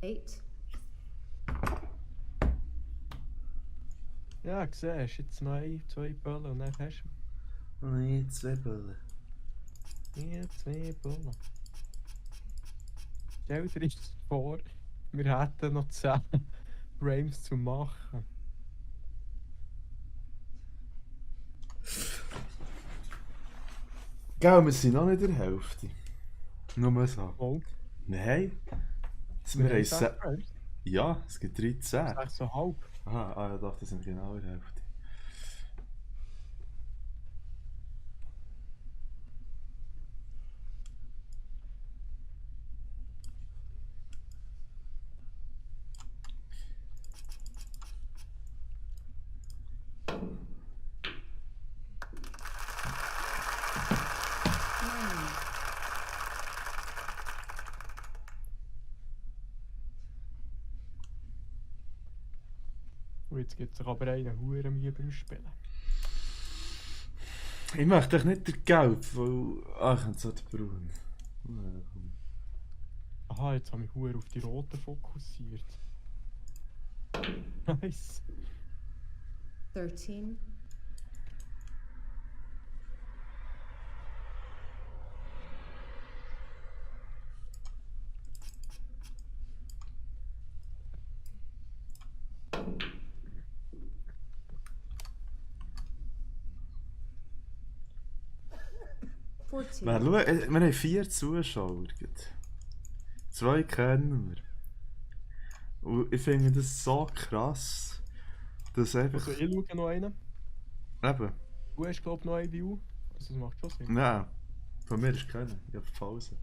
Eight. Ja, siehst du, jetzt noch ein, 2 Böllen und dann hast du. Nein, 2 Böllen. Ja, 2 Böllen. Stell dir jetzt vor, wir hätten noch 10 Frames zu machen. Gell, wir sind noch nicht in der Hälfte. Nur so. Oh, Nein. Wir haben 6 Frames. Ja, es gibt 13. 6,5. Ah, ja, doch, das sind genau in der Hälfte. Nine. Und jetzt gibt es aber einen Huren Mühe beim Spielen. Ich möchte dich nicht den Gelb, weil... Ah, ich habe so den Braun. Ja, komm. Aha, jetzt habe ich Huren auf die Roten fokussiert. Nice. 13. Wer 14. schau, wir haben 4 Zuschauer. 2 kennen wir. Und ich finde das so krass, dass einfach... Also ich schaue noch einen. Eben. Du hast, glaube ich, noch eine View. Also, das macht schon Sinn. Nein. Von mir ist keiner. Ich habe Pause.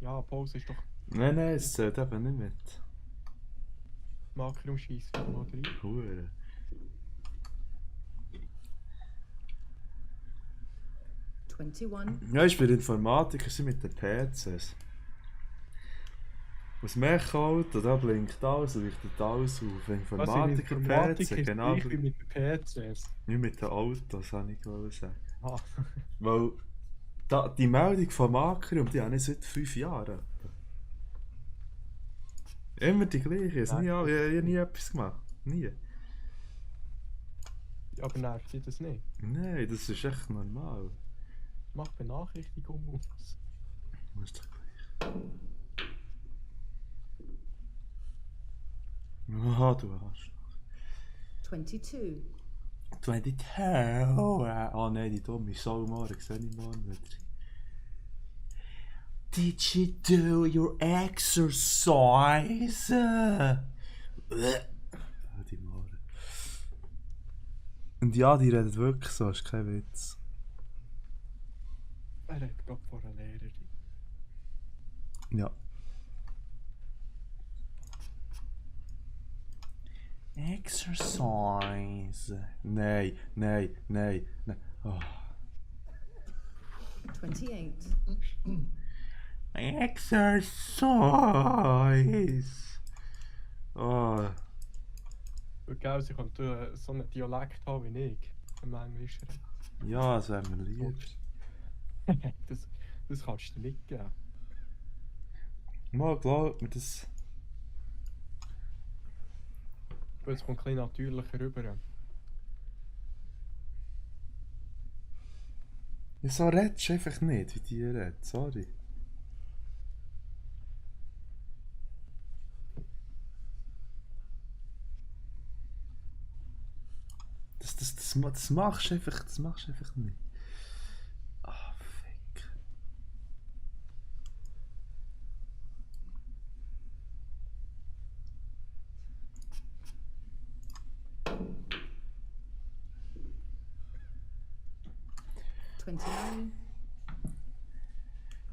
Ja, Pause ist doch Nein, es zählt eben nicht mit. Marker und Scheiss mal rein. Hure. Ja, ich bin Informatiker, sie mit den PCs. Aus Mech-Auto, da blinkt alles, leuchtet alles auf. Informatiker-PC, genau. Ich bin mit den PCs. Nicht mit den Autos, habe ich sagen. Ah. Weil die Meldung vom Akrium, die habe ich seit 5 Jahren. Immer die gleiche, ich habe nie etwas gemacht. Nie. Aber nervt dich das nicht? Nein, das ist echt normal. Mach Benachrichtigung aus. Das ist doch gleich. Ah, du hast. 22. 22. Oh nein, die dumme Sau morgen, sehe ich morgen wieder. Did you do your exercise? Die Morgen. Und ja, die redet wirklich so, ist kein Witz. Er hat gerade vor einer Lehrerin. Ja. Exercise. Nein. Oh. 28. Exercise. Oh. Und gell, sie könnte so einen Dialekt haben wie ich. Im Englischen. Ja, das wäre mir lieb. das kannst du dir nicht geben. Mal glaub mir das. Weil es kommt ein bisschen natürlicher rüber. Ja, so redest du einfach nicht, wie die redet. Sorry. Das machst du einfach, nicht. Ah, fick.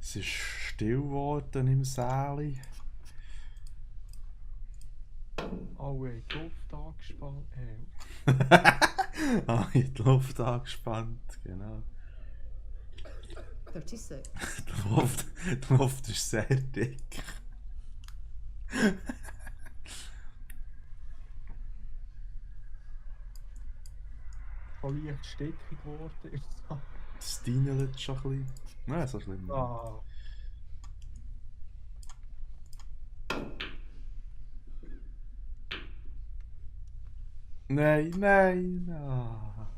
Es ist still geworden im Säli. Alle in die Luft angespannt. In die Luft angespannt, genau. 36. Die Luft ist sehr dick. Voll leicht stickig geworden. Das deinelt schon ein bisschen. Nein, so schlimm nicht. Ah. Nein. Ah.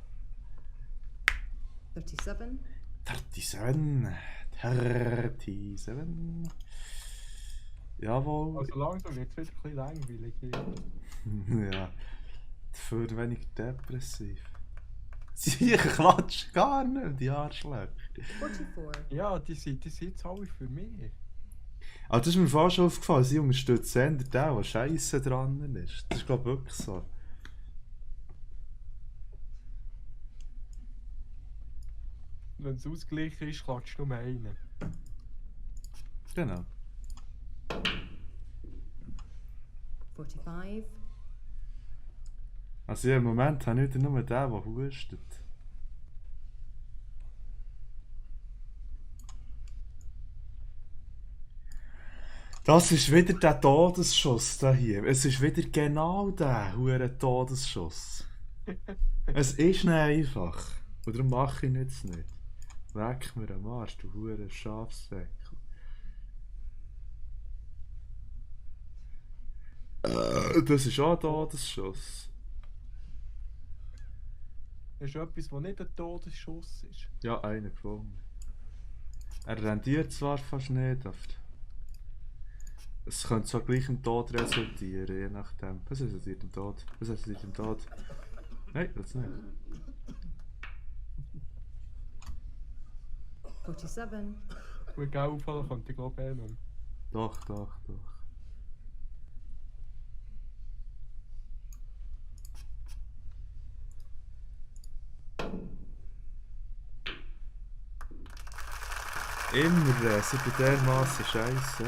37. 37. Jawohl. Also langsam wird es wieder ein bisschen langweilig hier. Ja. Dafür weniger depressiv. Sie klatschen gar nicht, die Arschlöcher. 44. Ja, die sind jetzt alle für mich. Aber das ist mir fast schon aufgefallen, sie unterstützen eher den, der scheiße dran ist. Das ist glaube ich wirklich so. Wenn es ausgeglichen ist, klatscht nur einen. Genau. 45. Also ja, im Moment habe ich wieder nur den, der hustet. Das ist wieder der Todesschuss da hier. Es ist wieder genau der hure Todesschuss. Es ist nicht einfach. Und darum mache ich jetzt nicht. Leck mir am Arsch, du hure Schafsäckel. Das ist auch ein Todesschuss. Das ist etwas, das nicht ein Todesschuss ist. Ja, einer gefunden. Er rendiert zwar fast nicht, aber es könnte so gleich im Tod resultieren, je nachdem. Was resultiert im Tod? Was resultiert im Tod? Nein, das nicht. 47. Gut, gell, auffallen könnte ich glaube ich nicht. Doch. Immer, sie bin dermassen scheiße.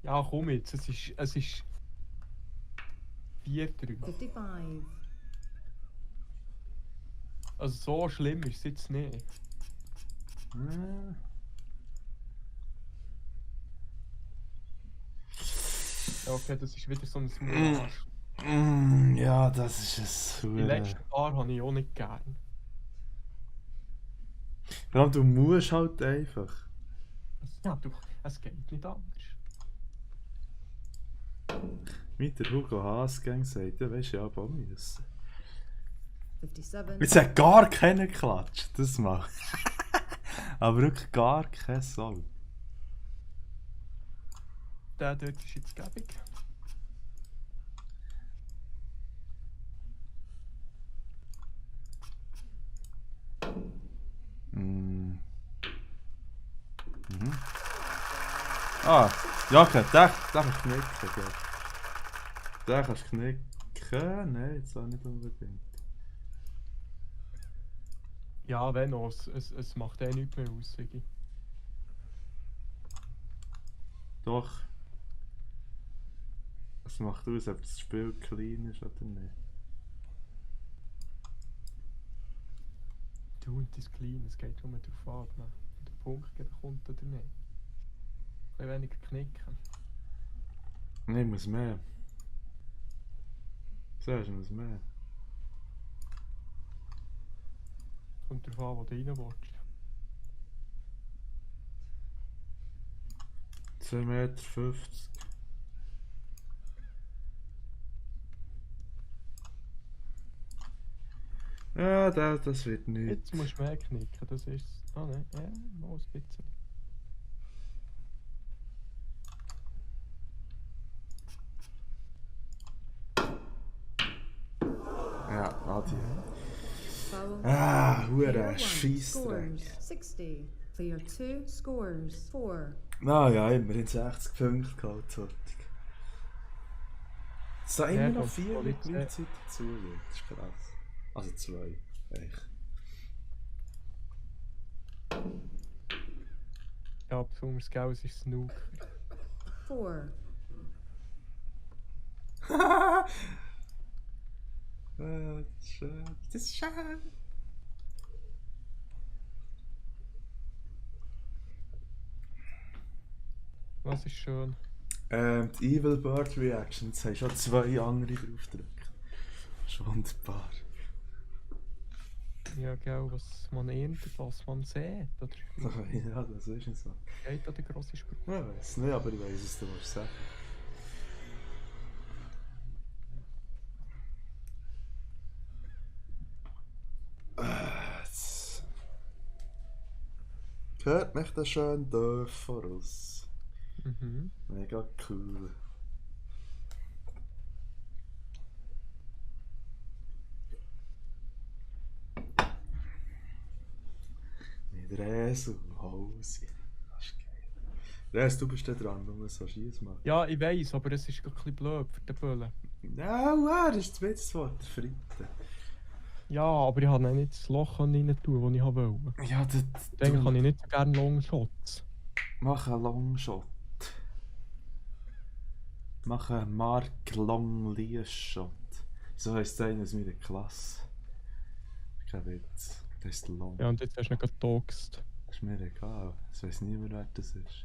Ja, komm jetzt, es ist 4-3. 55. Also so schlimm ist es jetzt nicht. Ja, okay, das ist wieder so ein Smooth. Ja, das ist es. Die letzten paar habe ich auch nicht gern. Ja, du musst halt einfach. Ja, du, es geht nicht anders. Wie der Hugo Haasgang sagt, ja, weisst du ja auch müssen. 57. Jetzt hat gar keiner geklatscht, das mal. Aber wirklich gar kein Soll. Der dort ist jetzt gäbig. Ah, ja, okay, den kannst du knicken, gell. Den kannst du knicken. Nein, jetzt auch nicht unbedingt. Ja, wenn auch, es macht eh nichts mehr aus, Sigi. Doch. Es macht aus, ob das Spiel clean ist oder nicht. Du und das Kleine, es geht nur darauf an, ob man den Punkt kommt oder nicht. Ein bisschen weniger knicken. Nein, muss mehr. Sagst du, muss mehr. Kommt darauf an, wo du rein willst. 2,50 Meter. Ja, das wird nicht. Jetzt musst du mehr knicken, das ist... Ah nein, ja, noch ein bisschen. Ja, Adi. Foul. Ah, Player hure 1 Scheissdreck. scores 60. Player 2 scores 4. Na ja, immerhin 60 Punkte geholt, Sortig. Es sind immer Ja, noch kommt 4 voll Leute in gleichzeitig zu. Das ist krass. Also 2. Echt. Ja, besonders Geld ist Snooker. 4. Das ist schön. Das ist schön. Was ist schön? Die Evil Bird Reactions haben schon 2 andere draufgedrückt. Das ist wunderbar. Ja, gell, was man erntet, was man sieht, oder? Ja, das ist so. Geht da der grosse Spruch? Ich weiß nicht, aber ich weiß es, du musst sagen. Jetzt. Hört mich der schön Dörf voraus. Mhm. Mega cool. Mit Resu, Hause. Das ist geil. Res, du bist da dran, du musst so schießen machen. Ja, ich weiss, aber es ist ein bisschen blöd für den Böllen. Ja, das ist das zweite Wort, der Fritte. Ja, aber ich habe nicht das Loch rein tun, das ich wollte. Ja, Deswegen kann ich nicht so gerne Longshots. Mach einen Longshot. Mach einen Mark Long Lee Shot. So heisst es einer aus meiner Klasse. Kein Witz. Das ist Long. Ja, und jetzt hast du ihn gerade getoxt. Das ist mir egal. Es weiss niemand, wer das ist.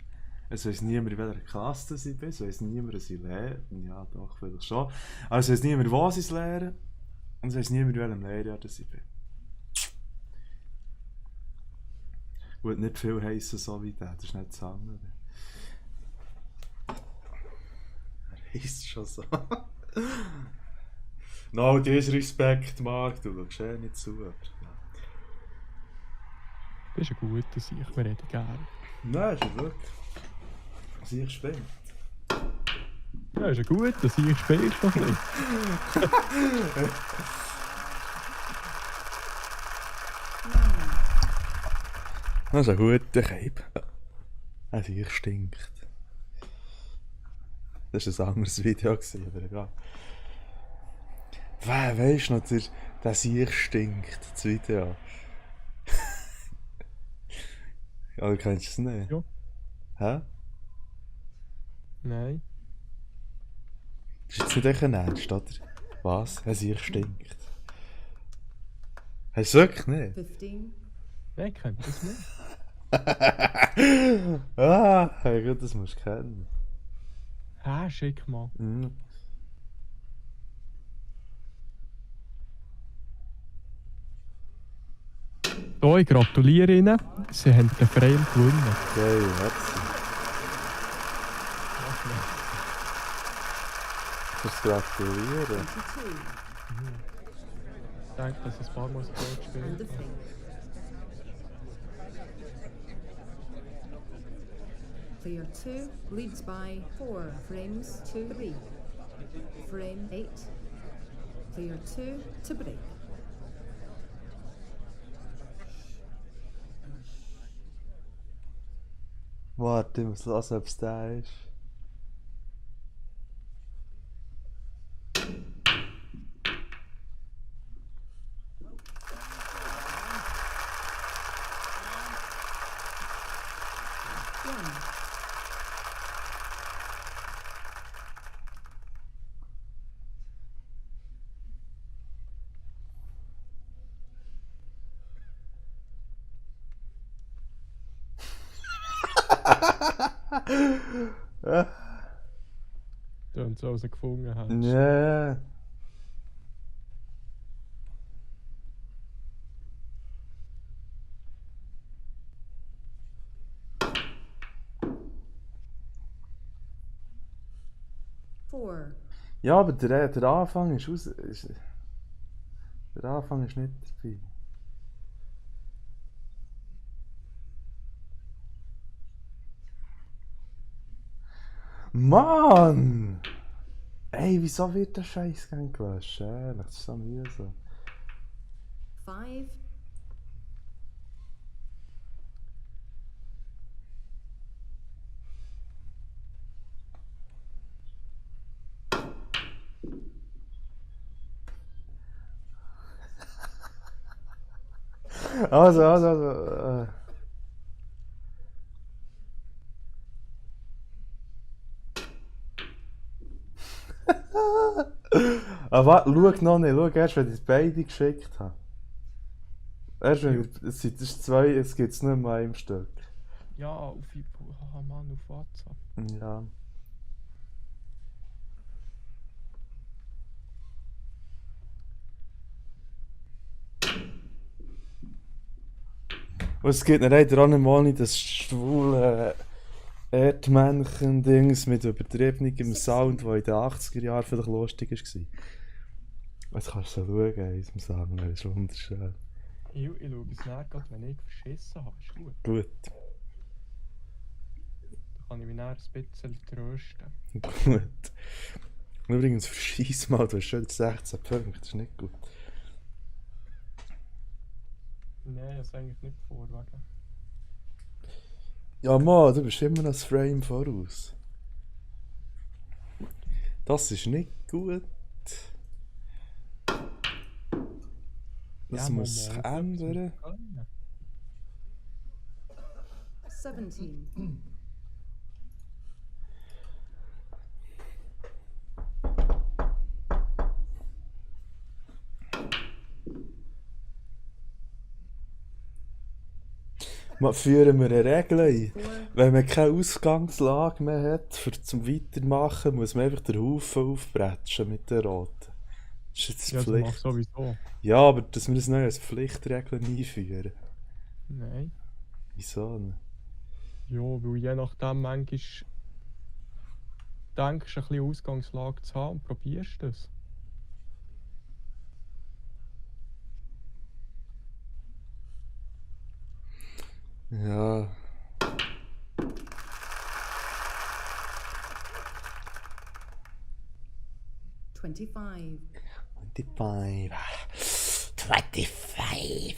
Es weiss niemand, in welcher Klasse das ich bin. Es weiss niemand, was ich lehre. Ja, doch, vielleicht schon. Aber es weiss niemand, was ich lehre. Und es weiss niemand, in welchem Lehrjahr das ich bin. Gut, nicht viel heissen so wie der. Das ist nicht das andere. Er heisst schon so. No disrespect, Marc. Du schaust eh nicht zu. Aber, ja. Das ist ein guter Sieg, wir reden gerne. Nein, ist ja wirklich. Sie spinnt. Ja, ist ein guter Sieg, spielst du noch nicht. Das ist ein guter Keib. Also ich stinkt. Das war ein anderes Video, aber egal. Weißt du noch, der Sieg stinkt, das Video. Ja, du kennst es nicht? Ja. Hä? Nein. Das ist jetzt nicht echt ein Ernst, oder? Was? Der Sieg stinkt. Hast du es wirklich nicht? 15, Nein, kennt das nicht. Ah, hey, gut, das musst du kennen. Hä, schick mal. Mhm. So, ich gratuliere Ihnen. Sie haben den Frame gewonnen. Geil, merci. Fürs Gratulieren. 22, Ich denke, dass es ein paar Mal so and gespielt the hat. thing. Player 2 leads by 4 frames to 3. Frame 8. Player 2 to break. Warte, ich muss hören, ob es der ist. One. Tönt so, als er gefunden hat. Ja. Four. Ja, aber der Anfang ist aus. Der Anfang ist nicht dabei. Mann! Ey, wieso wird der Scheiß gern gelöscht? Ehrlich, das ist so mühsam. 5. Also. Aber schau noch nicht, schau erst, wenn ich beide geschickt habe. Erst wenn es ist zwei, es gibt es nicht mehr im Stück. Ja, auf oh Mann, auf WhatsApp. Ja. Und es gibt leider auch nicht mal nicht das schwule Erdmännchen-Dings mit übertriebenem Sound, der in den 80er Jahren vielleicht lustig war. Jetzt kannst du so schauen in unserem Song, das ist wunderschön. Ich schaue es nicht, gerade wenn ich verschissen habe. Ist gut. Gut. Da kann ich mich dann ein bisschen trösten. Gut. Übrigens, verschiss mal, du hast schon 16 Punkte, das ist nicht gut. Nein, das eigentlich nicht vor, wegen. Ja, Mann, du bist immer noch das Frame voraus. Das ist nicht gut. Das Ja, muss sich Mama, ändern. 17. Führen wir eine Regel ein. 4. Wenn man keine Ausgangslage mehr hat zum Weitermachen, muss man einfach den Haufen aufbretschen mit den Roten. Das ist jetzt Ja, das mache ich Pflicht. sowieso. Ja, aber dass wir das neu als Pflichtregel einführen. Nein. Wieso nicht? Ja, weil je nachdem manchmal denkst, ein bisschen Ausgangslage zu haben und probierst das. Ja. $25. 25.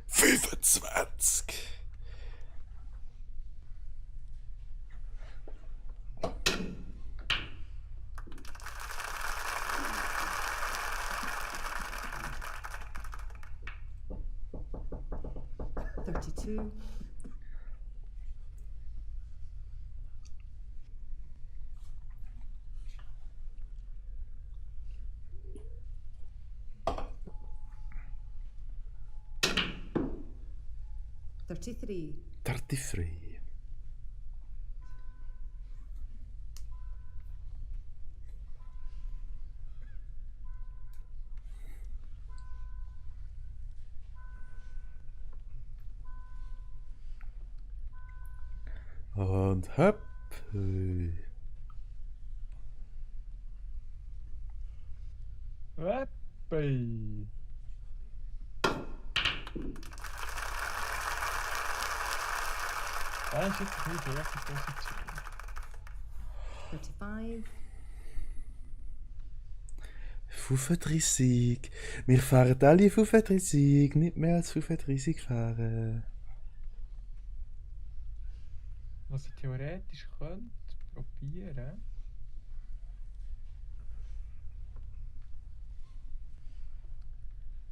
25. 32. $33. 33. Und hopp. Eppi. Das ist jetzt nicht die erste Position. 35. 35. Wir fahren alle 35. Nicht mehr als 35 fahren. Was ich theoretisch könnte probieren.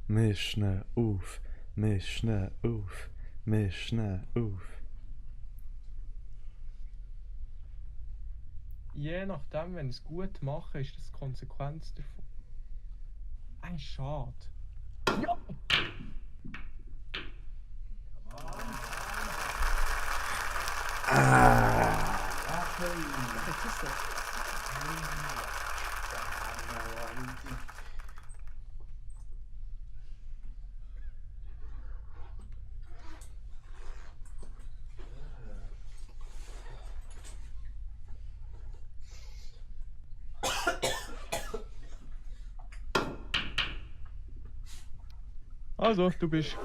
Mischen auf. Mischen auf. Mischen auf. Je nachdem, wenn ich es gut mache, ist das die Konsequenz davon. Ein Schade. Ja! Ah! 36. Also, du bist.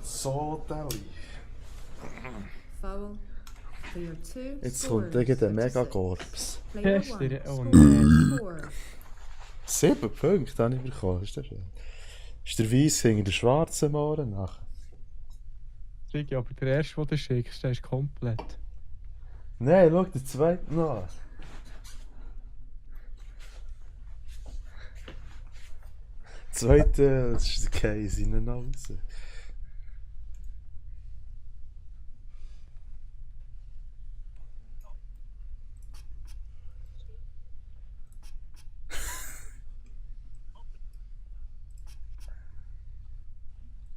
So, Deli. Foul. Player 2. Jetzt kommt irgendein Megakorps. Player Test 1. dir- oh Score 4. 7 Punkte habe ich bekommen. Ist das schön? Ist der Weiss hinter der schwarzen Mohren nach? Rigi, aber der erste, den du schickst, der ist komplett. Nein, schau den zweiten nach. Zweite, das ist der Case in der Nase.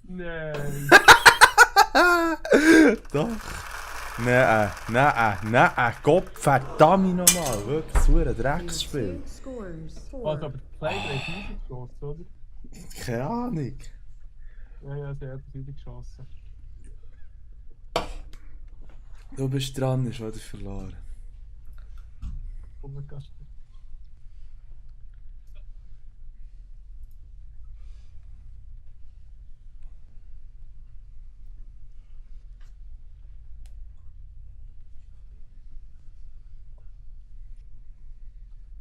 Nein! Doch. Nein, Gott verdammt nochmal. Wirklich, so ein Drecksspiel. 2 scores Also, 4. aber der Player hat rausgeschossen, oder? Keine Ahnung. Ja, der hat rausgeschossen. Du bist dran, ist wieder verloren. Komm, wir gehen.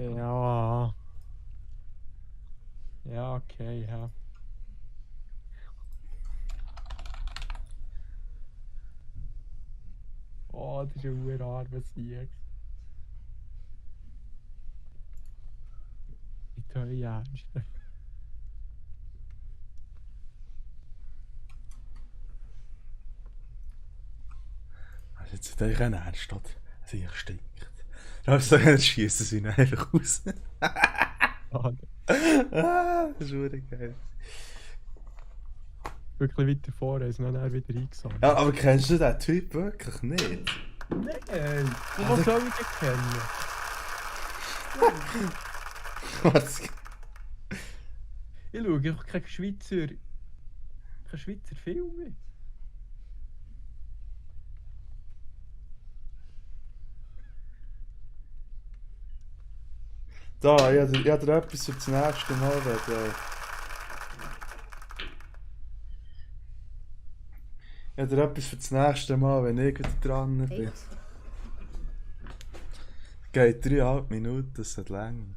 Ja. Ja, okay, ja. Oh, das ist ein urarmer Sieg. Ich tue ernst. Also jetzt euch ein Ernst, oder? Sie stinkt. Also jetzt schießen sie ihn einfach raus. Ah, das ist wirklich geil. Wirklich weiter vorne, ist noch nicht wieder eingesammelt. Ja, aber kennst du den Typ wirklich nicht? Nein! Was soll ich denn kennen? Was? Ich schaue einfach keinen Schweizer Film mehr. Da, ich habe dir etwas für das nächste Mal. Ich habe dir etwas für das nächste Mal, wenn ich wieder dran bin. 8. Geht 3,5 Minuten, das ist lang.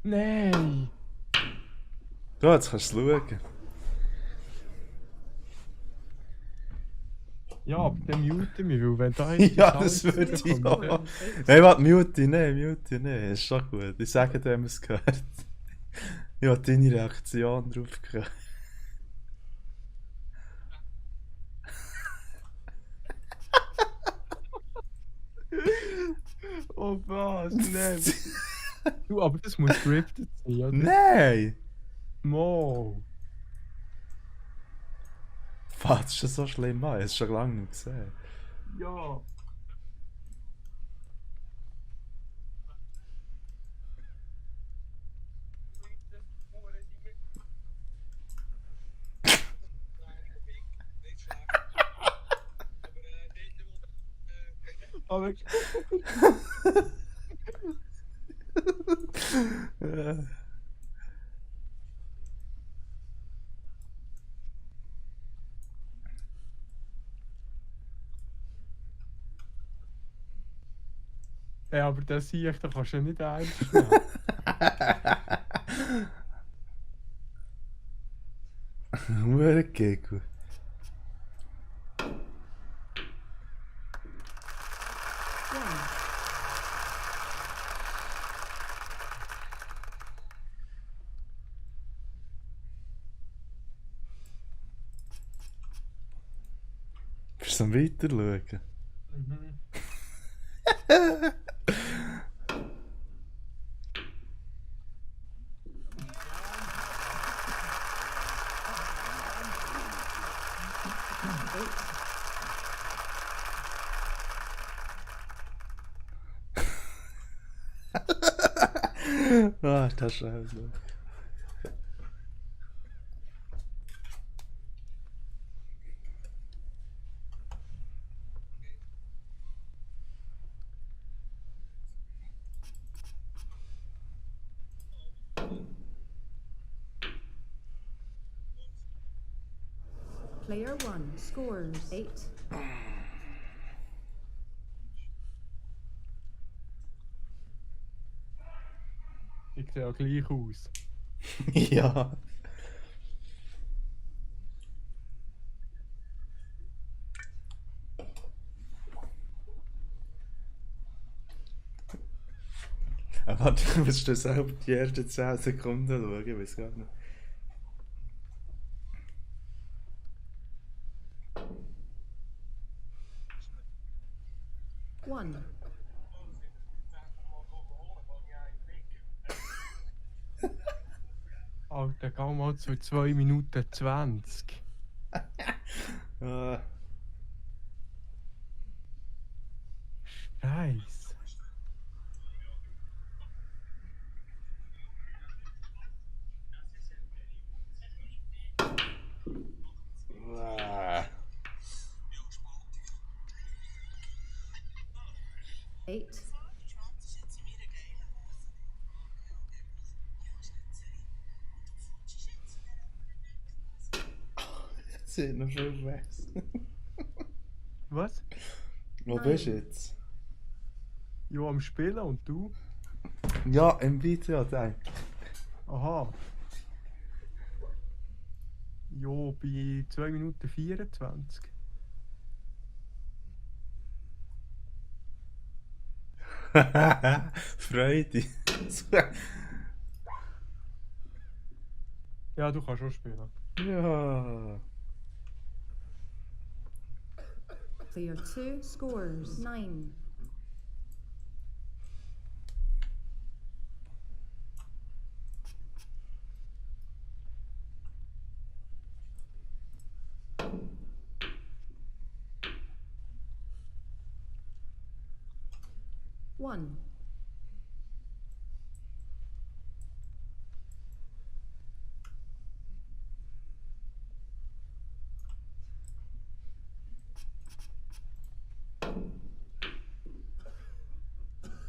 Nein! Du, jetzt kannst du schauen. Ja, aber dann mute mich, weil wenn da jetzt Ja, das würde ich kommt, auch. dann- Hey, warte, mute, nicht. Ist schon gut. Ich sage dir, wenn man es gehört. Ich habe deine Reaktion drauf gehört. Oh was, nein. Du, aber das muss scripted sein, oder? Nein! Mo. Was, ist das so schlimm? Ich habe es schon lange nicht gesehen. Ja. Aber ja, aber das sehe ich, da kannst du ja nicht ernst nehmen. Hure Gecko. One. Bist du am Weiterschauen? Mhm. Ah, das ist auch so. Player 1 scores 8. Ich sehe ja gleich aus. Ja. Aber warte, du musst du selber die ersten 10 Sekunden schauen, ich weiß gar nicht. One. Alter, geh mal zu 2 Minuten 20. Ah, Scheiße. ah. 8. Sieht noch viel was. Was? Wo bist du jetzt? Ja, am Spielen und du? Ja, im Video, denk. Aha. Jo, bei 2 Minuten 24. Freude. Ja, du kannst schon spielen. Ja. Player 2 scores 9. One.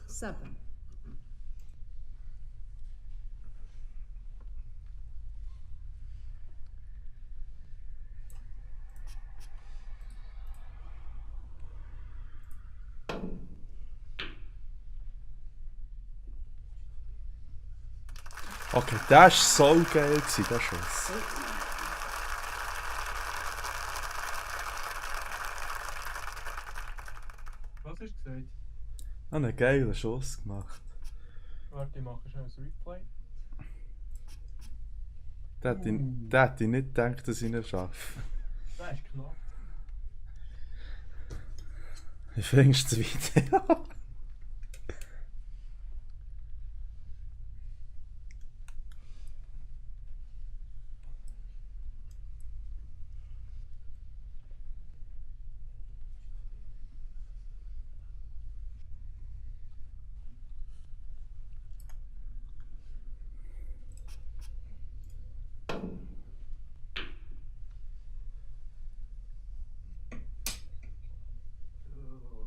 Seven. Okay, das war so geil, der Schuss. 8. hast du gesagt? Einen geilen Schuss gemacht. Warte, ich mache schnell ein Replay. Der hätte ich nicht gedacht, dass ich ihn schaffe. Das ist knapp. Wie findest du das Video?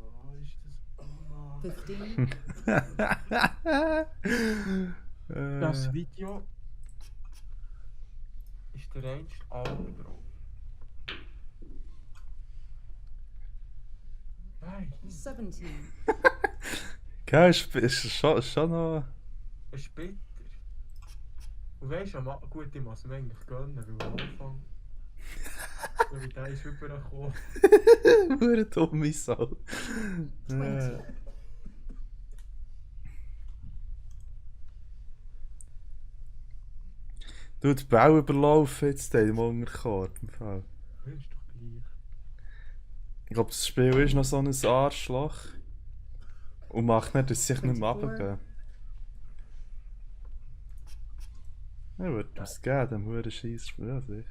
Oh, ist das... Oh, 15, das Video ist der reinste Albtraum. Nein, 17, Gell, ist schon noch... ein Splitter. Und weißt du, gut, ich muss ihm eigentlich gönnen, weil am Anfang... Wie der ist rübergekommen. Hure dumme Sau. 20, Du, die Bau überlaufen jetzt im Unterkorb im Fall. Das ist doch gleich. Ich glaube, das Spiel ist noch so ein Arschloch. Und macht nicht, dass es sich nicht mehr 24. runtergehen. Ich würde es geben, dem huren Scheissspiel, ja sicher.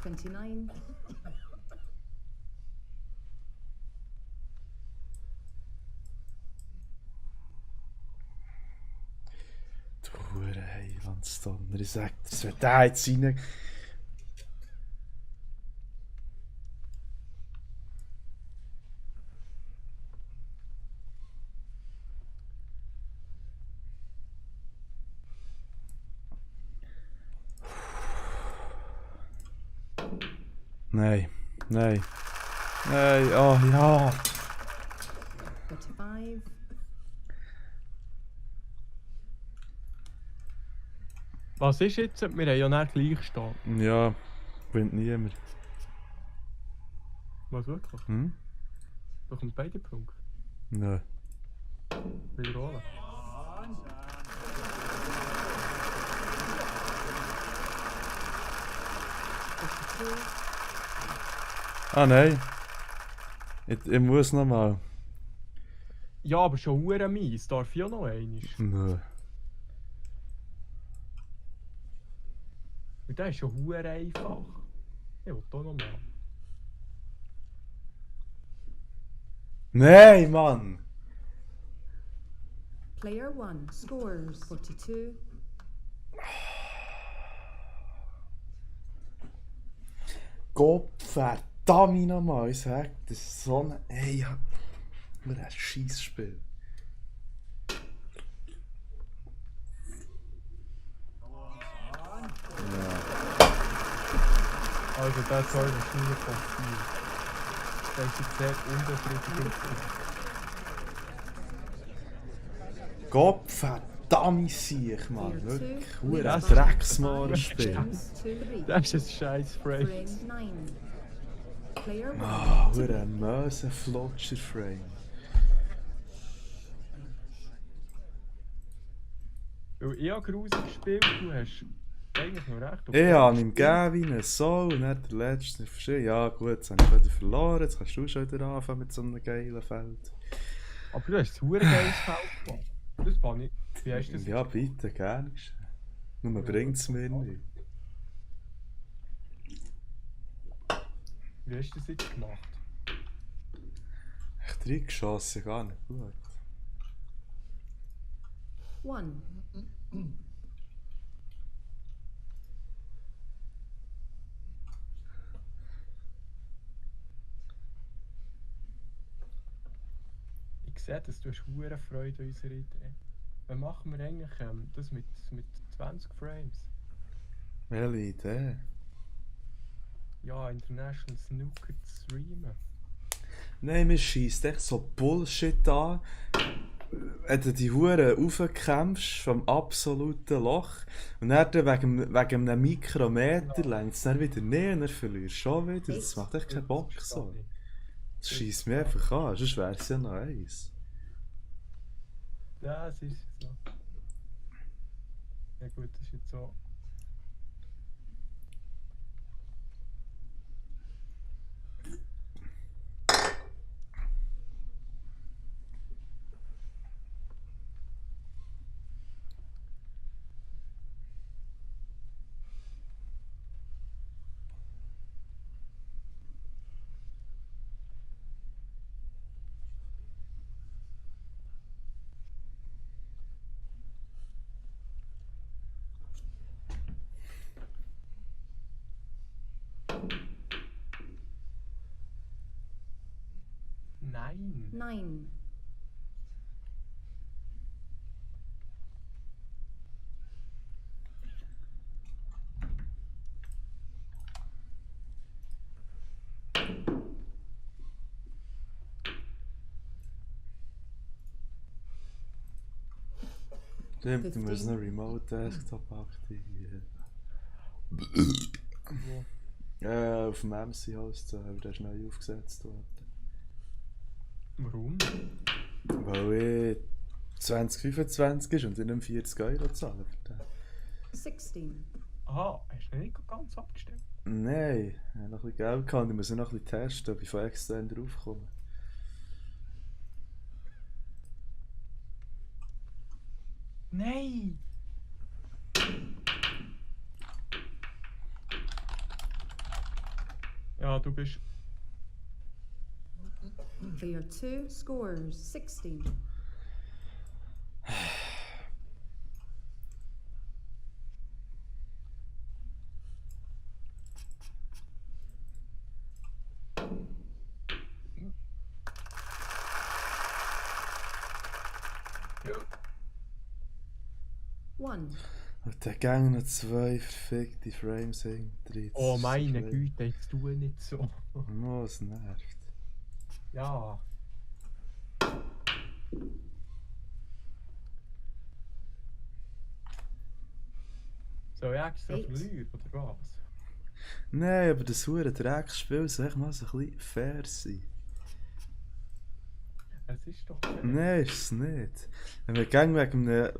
$29, Du hure Heilandsdonner, ich sag dir, es wird der jetzt rein... Nein, nein. Nein, oh ja. 35, Was ist jetzt? Wir haben ja nicht gleich stehen. Ja, gewinnt niemand. Was wirklich? Hm? Da kommt beide Punkte. Nein. Wiederholen. Ah nein. Ich muss nochmal. Ja, aber schon hure mies. Darf ich ja noch einmal. Nein. Und der ist schon hure einfach. Ich will hier nochmal. Nein, Mann! Player 1 scores 42, Gott verdammt nochmal, ich sag, das ist so ein... Ey, ja. Nur ein Scheissspiel. Also der Teil ist nie passiert. Der ist jetzt sehr unbefriedigend. Gott verdammt sich, Mann. Player Wirklich. 2 Hure leads ein by Drecksmohren-Spiel. 5 frames to 3. Das ist ein scheiß Frame. Frame 9. Player 1 Ah, to hure be. ein Mösenflutscher-Frame. Weil ich habe grusig gespielt, du hast eigentlich noch recht. Ich habe ihm gegeben wie eine Sau und dann der letzte verschieden. Ja gut, jetzt habe ich wieder verloren, jetzt kannst du schon wieder anfangen mit so einem geilen Feld. Aber du hast ein hure geiles Feld gemacht. Das fand ich. Wie hast du das? Ja bitte, gerne. Nur bringt es mir nicht. Wie hast du das jetzt gemacht? Echt reingeschossen, gar nicht gut. 1. Ich sehe, dass du hast hure Freude an unserer Idee. Wann machen wir eigentlich das mit 20 Frames? Welche Idee? Ja, International Snooker zu streamen. Nein, mir schießt echt so Bullshit an. Wenn du die Hure raufkämpfst vom absoluten Loch und dann wegen einem Mikrometer längt es dann wieder nicht und dann verlierst du schon wieder. Das macht echt keinen Bock so. Das schießt mich einfach an, sonst wäre es ja noch eins. Ja, es ist so. Ja gut, das ist jetzt so. Nein. 9. Stimmt, du musst noch Remote Desktop aktivieren. Wo? Auf dem MC-Host, aber der ist neu aufgesetzt worden. Warum? Weil 2025 ist und ich nicht 40 € zahlen für den. 16. Aha, hast du nicht ganz abgestimmt? Nein, ich habe noch ein bisschen Geld gehabt und ich muss noch ein bisschen testen, ob ich von extern draufkomme. Nein! Ja, du bist. Player 2 scores 16. One. Und der Gang noch 2 verfickte Frames hinten drin. Oh meine Güte, jetzt tu nicht so. Oh, es nervt. Ja. Soll ich extra Eight. verlieren, oder was? Nein, aber das hure Drecksspiel soll echt mal so ein bisschen fair sein. Es ist doch fair. Nein, ist es nicht. Wenn man gang wegen einem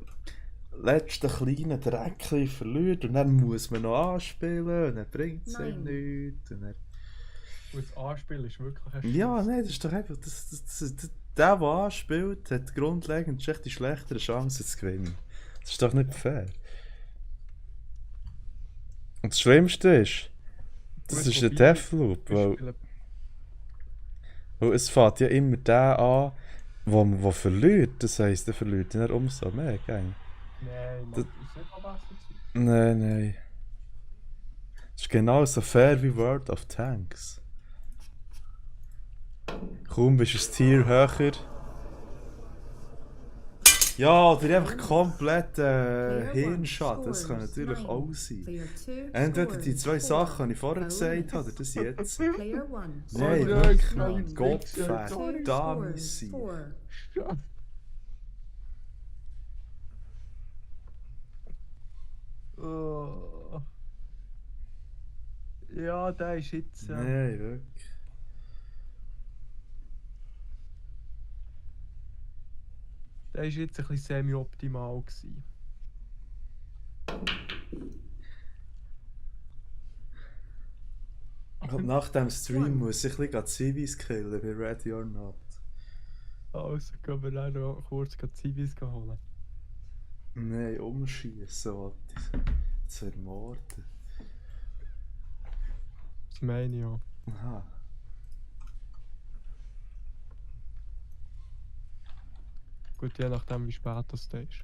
letzten kleinen Dreckchen verliert und dann muss man noch anspielen und dann bringt es ihm Nein. nichts. Und dann... Und das Anspielen ist wirklich ein Ja, Schiss. nein, das ist doch einfach... Der anspielt, hat grundlegend echt die schlechtere Chance zu gewinnen. Das ist doch nicht fair. Und das Schlimmste ist, das Gut, ist der wobei, Deathloop, wir weil... spielen- Weil es fängt ja immer der an, der verliert. Das heisst, der verliert dann umso mehr, gell? Nein, Das- Mann, ist nicht mal besser zu. Nein, nein. Das ist genauso fair wie World of Tanks. Kaum bist du ein Tier höher. Ja, oder einfach komplett Hirnschaden. Das kann natürlich auch sein. Player 2 Entweder die zwei scores Sachen, die ich 4. vorher gesagt habe, oder das jetzt. Player 1 Nein, Oh, wirklich, nein, mein nein, Gott, nein, verdammt sein. 4. Ja. Oh. Ja, der ist jetzt. Nein, wirklich. Der ist jetzt ein bisschen semi-optimal gewesen. Und nach dem Stream muss ich ein bisschen Civis killen, bei Ready or Not. Also können wir dann noch kurz Zivis holen. Nein, umschießen wollte ich zu ermorden. Das meine ich ja. Aha. Gut, je nachdem wie spät das da ist.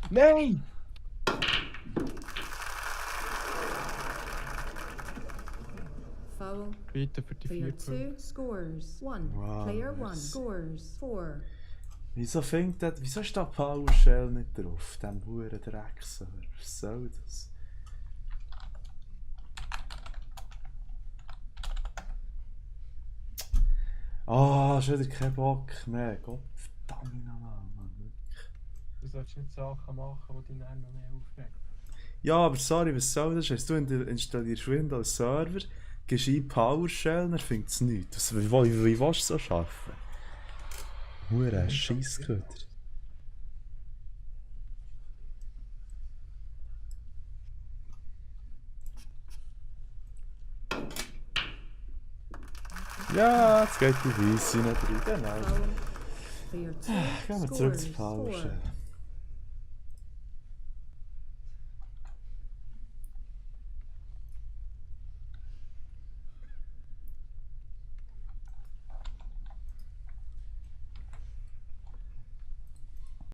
Nein! Foul. Bitte für die 4 Player Punkte. 2 scores 1. Wow, Player 1 merci. scores 4. Wieso ist da PowerShell nicht drauf? Dem huren Dreckserver. Was soll das? hast wieder keinen Bock mehr. Gott verdammt nochmal, Mann. Du solltest nicht Sachen machen, die dich dann noch mehr aufregen. Ja, aber sorry, was soll das? Heißt, du installierst Windows Server, gibst ein PowerShell, dann findet es nichts. Wie willst du so arbeiten? Hure Scheissköder. Ja, jetzt geht die Weisse nicht rein. Genau. Player 2 Gehen wir zurück zu scores 4. PowerShell.